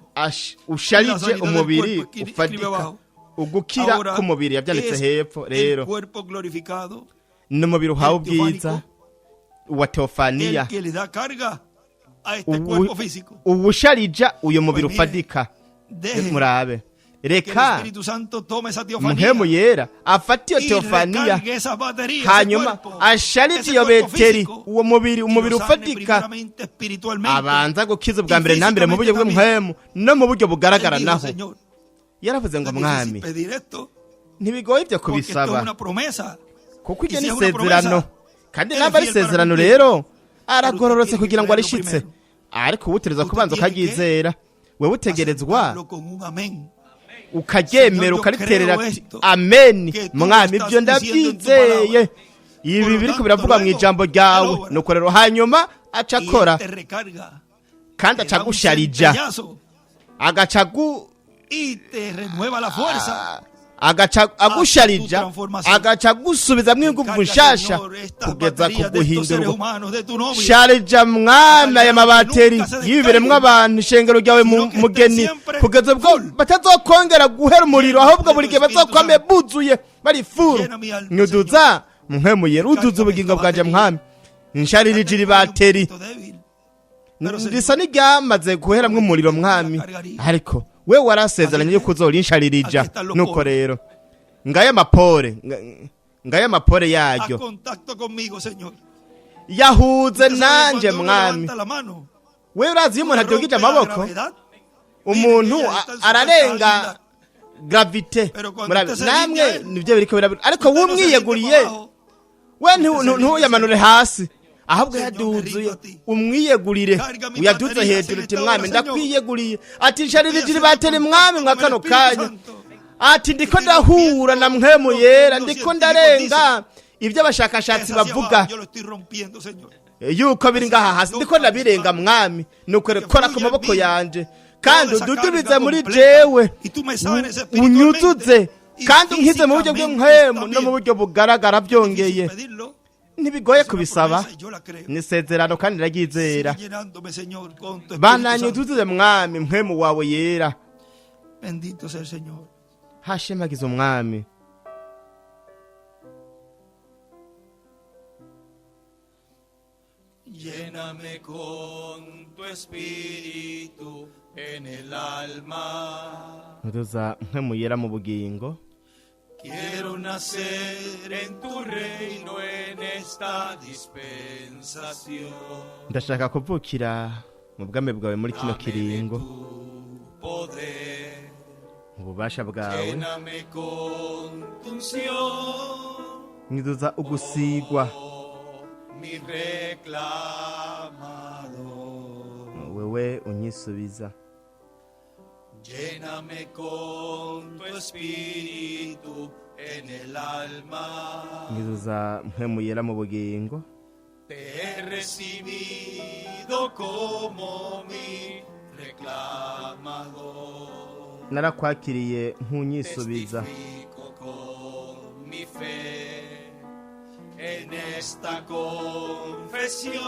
Usharije La sanidad del umubiri cuerpo, escribe ufatika, abajo. ugukira Ahora k'umubiri yabyanditse es hepfo el rero cuerpo glorificado, ni umubiri uhawe el ubwiza teofánico, wa teofaniya, el que le da carga a este cuerpo físico. Uwusharija uyu mubiri Pues mire, ufatika. deje Murabe, que el reka Espíritu Santo tome esa teofanía Mpwemu Yera afate iyo y teofaniya, recargue esas baterías, ese hanyuma cuerpo, asharije ese iyo cuerpo beteri, físico, uwo mubiri, y umubiri lo sane ufatika, primeramente espiritualmente. abanza gukiza ubwa y mbere na mbere mu buryo físicamente. bw'umuhemu no mu buryo bugaragara. Él dijo, Naho Señor, yaravuze ngo no es difícil mwami, pedir esto, ntibigoye ibyo porque esto kubisaba, es una promesa. kuko iryo Y ni si es una isezerano, promesa, kandi él namba es ari fiel para isezerano cumplir. rero aragororotse Pero usted kugira ngo tiene que arishitse. creerlo. Ariko uwutereza Usted kubanza tiene que ukaryizera, wewe utegerezwa Aceptarlo con un amén. ukaryemera, Señor, yo ukariterera creo ati esto, ameni que tú mwami, estás ibyo diciendo en tu ndabyizeye, palabra. ibi Por lo biriko tanto, biravugwa mu luego, ijambo ryawe. él obra. Nuko rero hanyuma aca Y él akora, te recarga, kandi te aca da un agusharija, centellazo agaca agu y te renueva la fuerza. Agaca agusharija, transformation. agaca agusubizamwo inguvu Recarga, nshasha Señor, estas kugeza ku baterías de estos seres guhindurwa. humanos, de tu novia. Sharija mwami aya mabateri y'ibiremwa abantu ishengero ryawe Sino que mugeni, estén siempre kugeza ubwo full. batazokongera guhera umuriro, ahubwo buri gihe Espíritu bazokwame Santo. buzuye bari furu. Llena mi alma, Nyuduza Mpwemu Yera, uduza Recarga ubugingo esta bwanje batería. mwami, nsharirije iri Tengo un bateri poquito débil, pero, Señor, risa n'iryamaze guheramwo umuriro mwami, ariko we warasezeranye yuko uzorinsharirija. Nuko rero ngaya amapore ngaya amapore haz yaryo contacto conmigo, Señor. yahuze Usted sabe nanje cuando uno mwami. levanta la mano, We urazi iyo umuntu adugije rompe la amaboko, gravedad. umuntu Mire, ella está en su ararenga casa linda. gravite. Pero cuando Murabe, usted se namwe rinde a él, nivyo biriko birabira, ariko Usted no se rinde wumwiyeguriye para abajo. we Usted se rinde, ntuyamanure hasi, ahubwo Señor, me yaduzuye rindo a ti. umwiyegurire, Carga mi uyaduze batería hejuru en uti esta mwami, hora, Señor. ndakwiyeguriye, ati nsharirije Estoy iri bateri haciendo mwami mwa contacto kano con el Espíritu kanya, Santo. ati ndiko Estoy ndahura na rompiendo Mpwemu lo que Yera, los ndiko científicos ndarenga ibyo abashakashatsi Es hacia bavuga abajo, yo lo estoy rompiendo, Señor. yuko biri ngaha hasi, ndiko ndabirenga mwami. Nuko rero kora ku maboko yanje kandi Toda esa ududubize carga muri completa. jewe, Y tú me sanes espiritualmente unyuzuze y kandi unkize mu buryo físicamente bw'impwemu no mu también. buryo bugaragara. Byongeye Difícil pedirlo, ntibigoye es una kubisaba, promesa y yo la creo. ni isezerano kandi ndaryizera. Sigue llenándome, Señor, con tu Espíritu Bananye Santo. uduzuze mwami mpwemu wawe yera. Bendito sea el Señor. Hashemagize umwami. Lléname con tu espíritu en el alma. Ntuduza Mpwemu Yera mu bugingo. Quiero nacer en tu reino en esta dispensación. Ndashaka kuvukira mu bwami bwawe muri kino Dame de kiringo, tu poder. mu bubasha bwawe. Lléname con tu unción, Nyiduza ugusigwa, mi reclamador. wewe unyisubiza. Lléname con tu espíritu en el alma. Nyiduza Mpwemu Yera mu bugingo. Te he recibido como mi reclamador. Narakwakiriye nk'unyisubiza. Testifico con mi fe en esta confesión.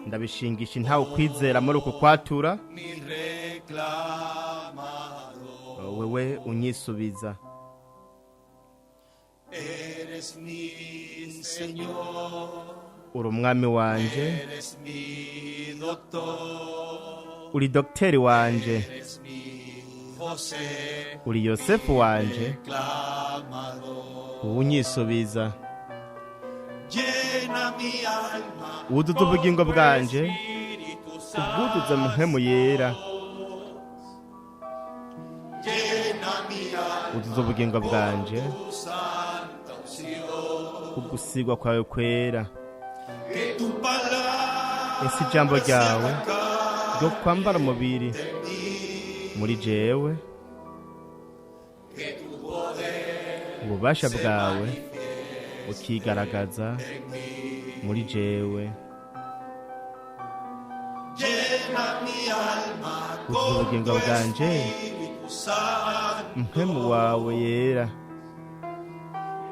Ndabishingisha ntawe ukwizera muri uku kwatura, Mi reclamador. wewe unyisubiza. Eres mi Señor, Uri umwami wanje, eres mi doctor, uri dogiteri wanje, eres mi José, uri Yosefu wanje, reclamador. uwunyisubiza. Llena mi alma Wuzuza ubugingo con tu bwanje, Espíritu ubwuzuze Mpwemu Yera. Llena mi alma Wuzuza ubugingo bwanje tu santa unción. ugusigwa kwawe kwera. Que tu palabra Ese ijambo ryawe se haga ryo kwambara umubiri muri jewe, que tu poder ububasha bwawe ukigaragaza muri jewe. Llena mi alma Wuzuza con ubugingo tu bwanje Espíritu Santo. Mpwemu wawe yera.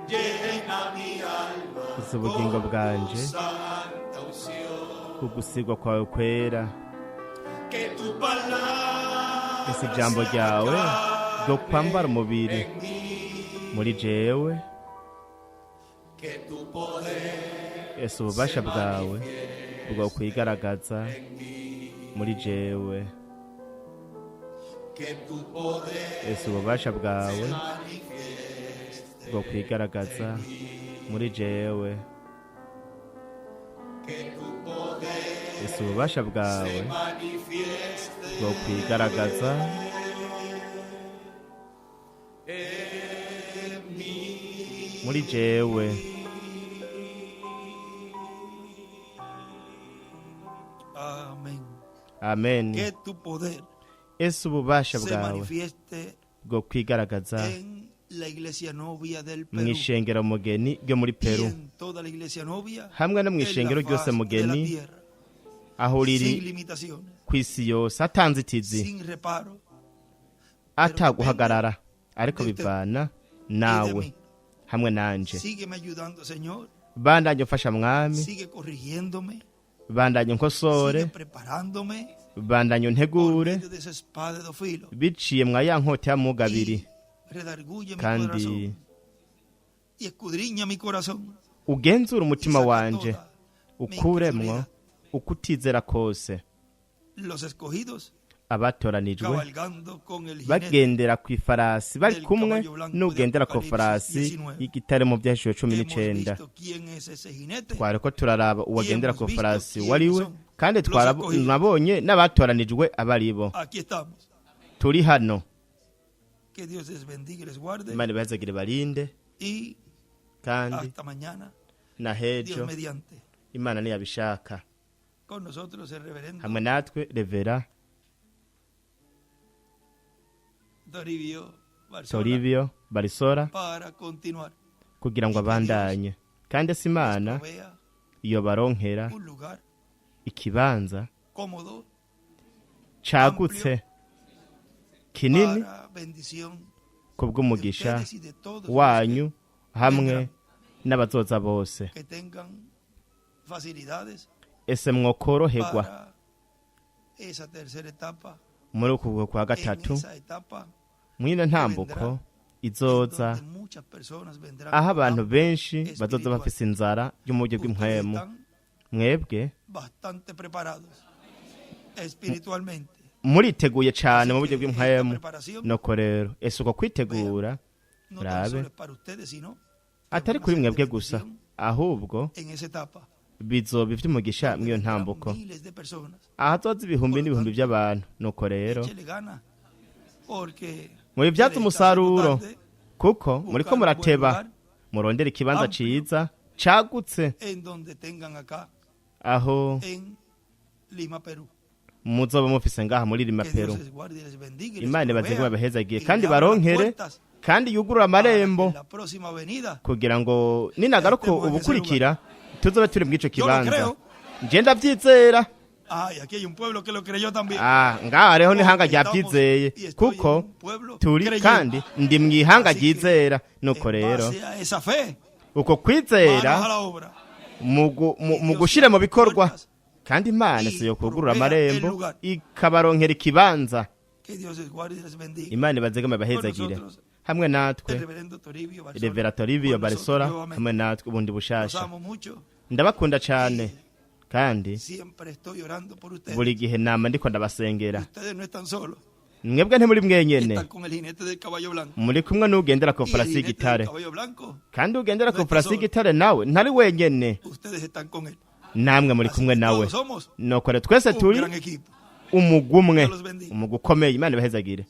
Llena Ese ubugingo bwanje kugusigwa kwawe kwera. Ese ijambo ryawe ryo kwambara umubiri muri jewe. Ese ububasha bwawe bwo kwigaragaza muri jewe. Ese ububasha bwawe bwo kwigaragaza muri jewe. Ese ububasha bwawe bwo kwigaragaza muri jewe. Amén. Amen. Que tu poder Ese ububasha se bwawe manifieste bwo kwigaragaza en la iglesia novia del mu Perú ishengero mugeni ryo muri y Peru en toda la iglesia novia hamwe no mu en la ishengero ryose faz de la mugeni tierra, aho sin riri limitaciones, ku isi yose atanzitizi sin reparo ataguhagarara ariko de usted bivana y de nawe mí. hamwe nanje. Sígueme ayudando, Señor. Bandanye umfasha mwami, Sigue corrigiéndome, bandanye unkosore, sigue preparándome bandanye por untegure medio de esa espada de dos filos. biciye mwa ya nkota y'amuga abiri Y redarguye mi kandi corazón y escudriña mi corazón ugenzure y umutima saca wanje toda mi ukuremwo incredulidad. ukutizera kose. Los escogidos Abatoranijwe cabalgando con el jinete bagendera ku ifarasi bari del kumwe caballo blanco de n'ugendera ku Apocalipsis farasi 19. y'igitare mu byahishuro cumi Hemos n'icenda. visto quién es ese jinete Twariko turaraba uwagendera hemos ku visto farasi quiénes wariwe son kandi los escogidos. twabonye n'abatoranijwe abaribo. Aquí estamos. Turi hano. Que Dios les bendiga y les guarde. Imana ibahezagire barinde Y kandi hasta mañana, na Dios hejo mediante. Imana niyabishaka. Con nosotros el reverendo Hamwe natwe Revera Toribio Barzola Toribio Barisora para continuar. kugira ngo abandanye kandi ese Imana Provea iyo baronkera un lugar ikibanza cómodo cagutse kinini para bendición de kubw'umugisha ustedes y de todos los wanyu hamwe n'abazoza bose. que tengan facilidades Ese mwokoroherwa para esa tercera etapa. muri uku kwa En gatatu esa etapa mwino ntambuko en izoza donde muchas personas vendrán aho con abantu hambre benshi bazoza espiritual. bafise inzara yo mu buryo Ustedes bw'impwemu. están Mwebwe bastante preparados espiritualmente. muriteguye cane mu Así buryo que esta bw'impwemu. preparación Nuko rero ese uko kwitegura no tan rabe solo es para ustedes, sino que atari van a kuri ser de mwebwe gusa bendición ahubwo en esa etapa bizoba ivy'umugisha donde mw'iyo vendrán ntambuko miles de personas. ahazoza ibihumbi Por lo n'ibihumbi tanto, by'abantu. Nuko rero échele gana, porque mubibyaze se le está haciendo umusaruro tarde kuko muriko buscar un buen murateba lugar murondera ikibanza amplio ciza cagutse en donde tengan acá aho en Lima, Perú. muzoba mufise ngaha muri Lima Que Peru. Dios les guarde y les bendiga y les Imana ibazige provea babahezagiye y le kandi abra las baronkere puertas kandi yugurure para que amarembo en la próxima venida kugira ngo ninagaruka estemos en ese lugar. ubukurikira tuzobe turi mw'ico Yo lo kibanza. creo. Nje ndavyizera. Ah, y aquí hay un pueblo que lo creyó también. Ah, ngaha rero n'ihanga Porque estamos ryavyizeye y estoy en kuko un pueblo turi creyente. kandi ndi mw'ihanga Así que ryizera. Nuko en rero base a esa fe, uko manos kwizera a la obra. mu Y Dios gushira mu abre bikorwa puertas kandi Imana y si yo kugurura provea el amarembo lugar. ikabaronkera ikibanza. Que Dios les guarde y les bendiga. Imana ibazigame Con ibahezagire nosotros, hamwe el natwe reverendo Toribio Barzola. Revera Toribio Con nosotros Barisora nuevamente. hamwe natwe ubundi Los bushasha. amo mucho. Ndabakunda cane kandi Siempre estoy orando por ustedes. buri gihe nama ndiko ndabasengera. Ustedes no están solos. Mwebwe ntimuri mwenyene Están con el jinete del caballo blanco. muri kumwe n'ugendera ku Y el farasi jinete del y'igitare caballo blanco, kandi ugendera no ku está farasi solo. y'igitare nawe ntari wenyene Ustedes están con él. namwe muri Así kumwe que nawe. todos somos Nuko rero twese un turi gran equipo. umugwi umwe Dios los bendiga. umugwi ukomeye. Imana ibahezagire.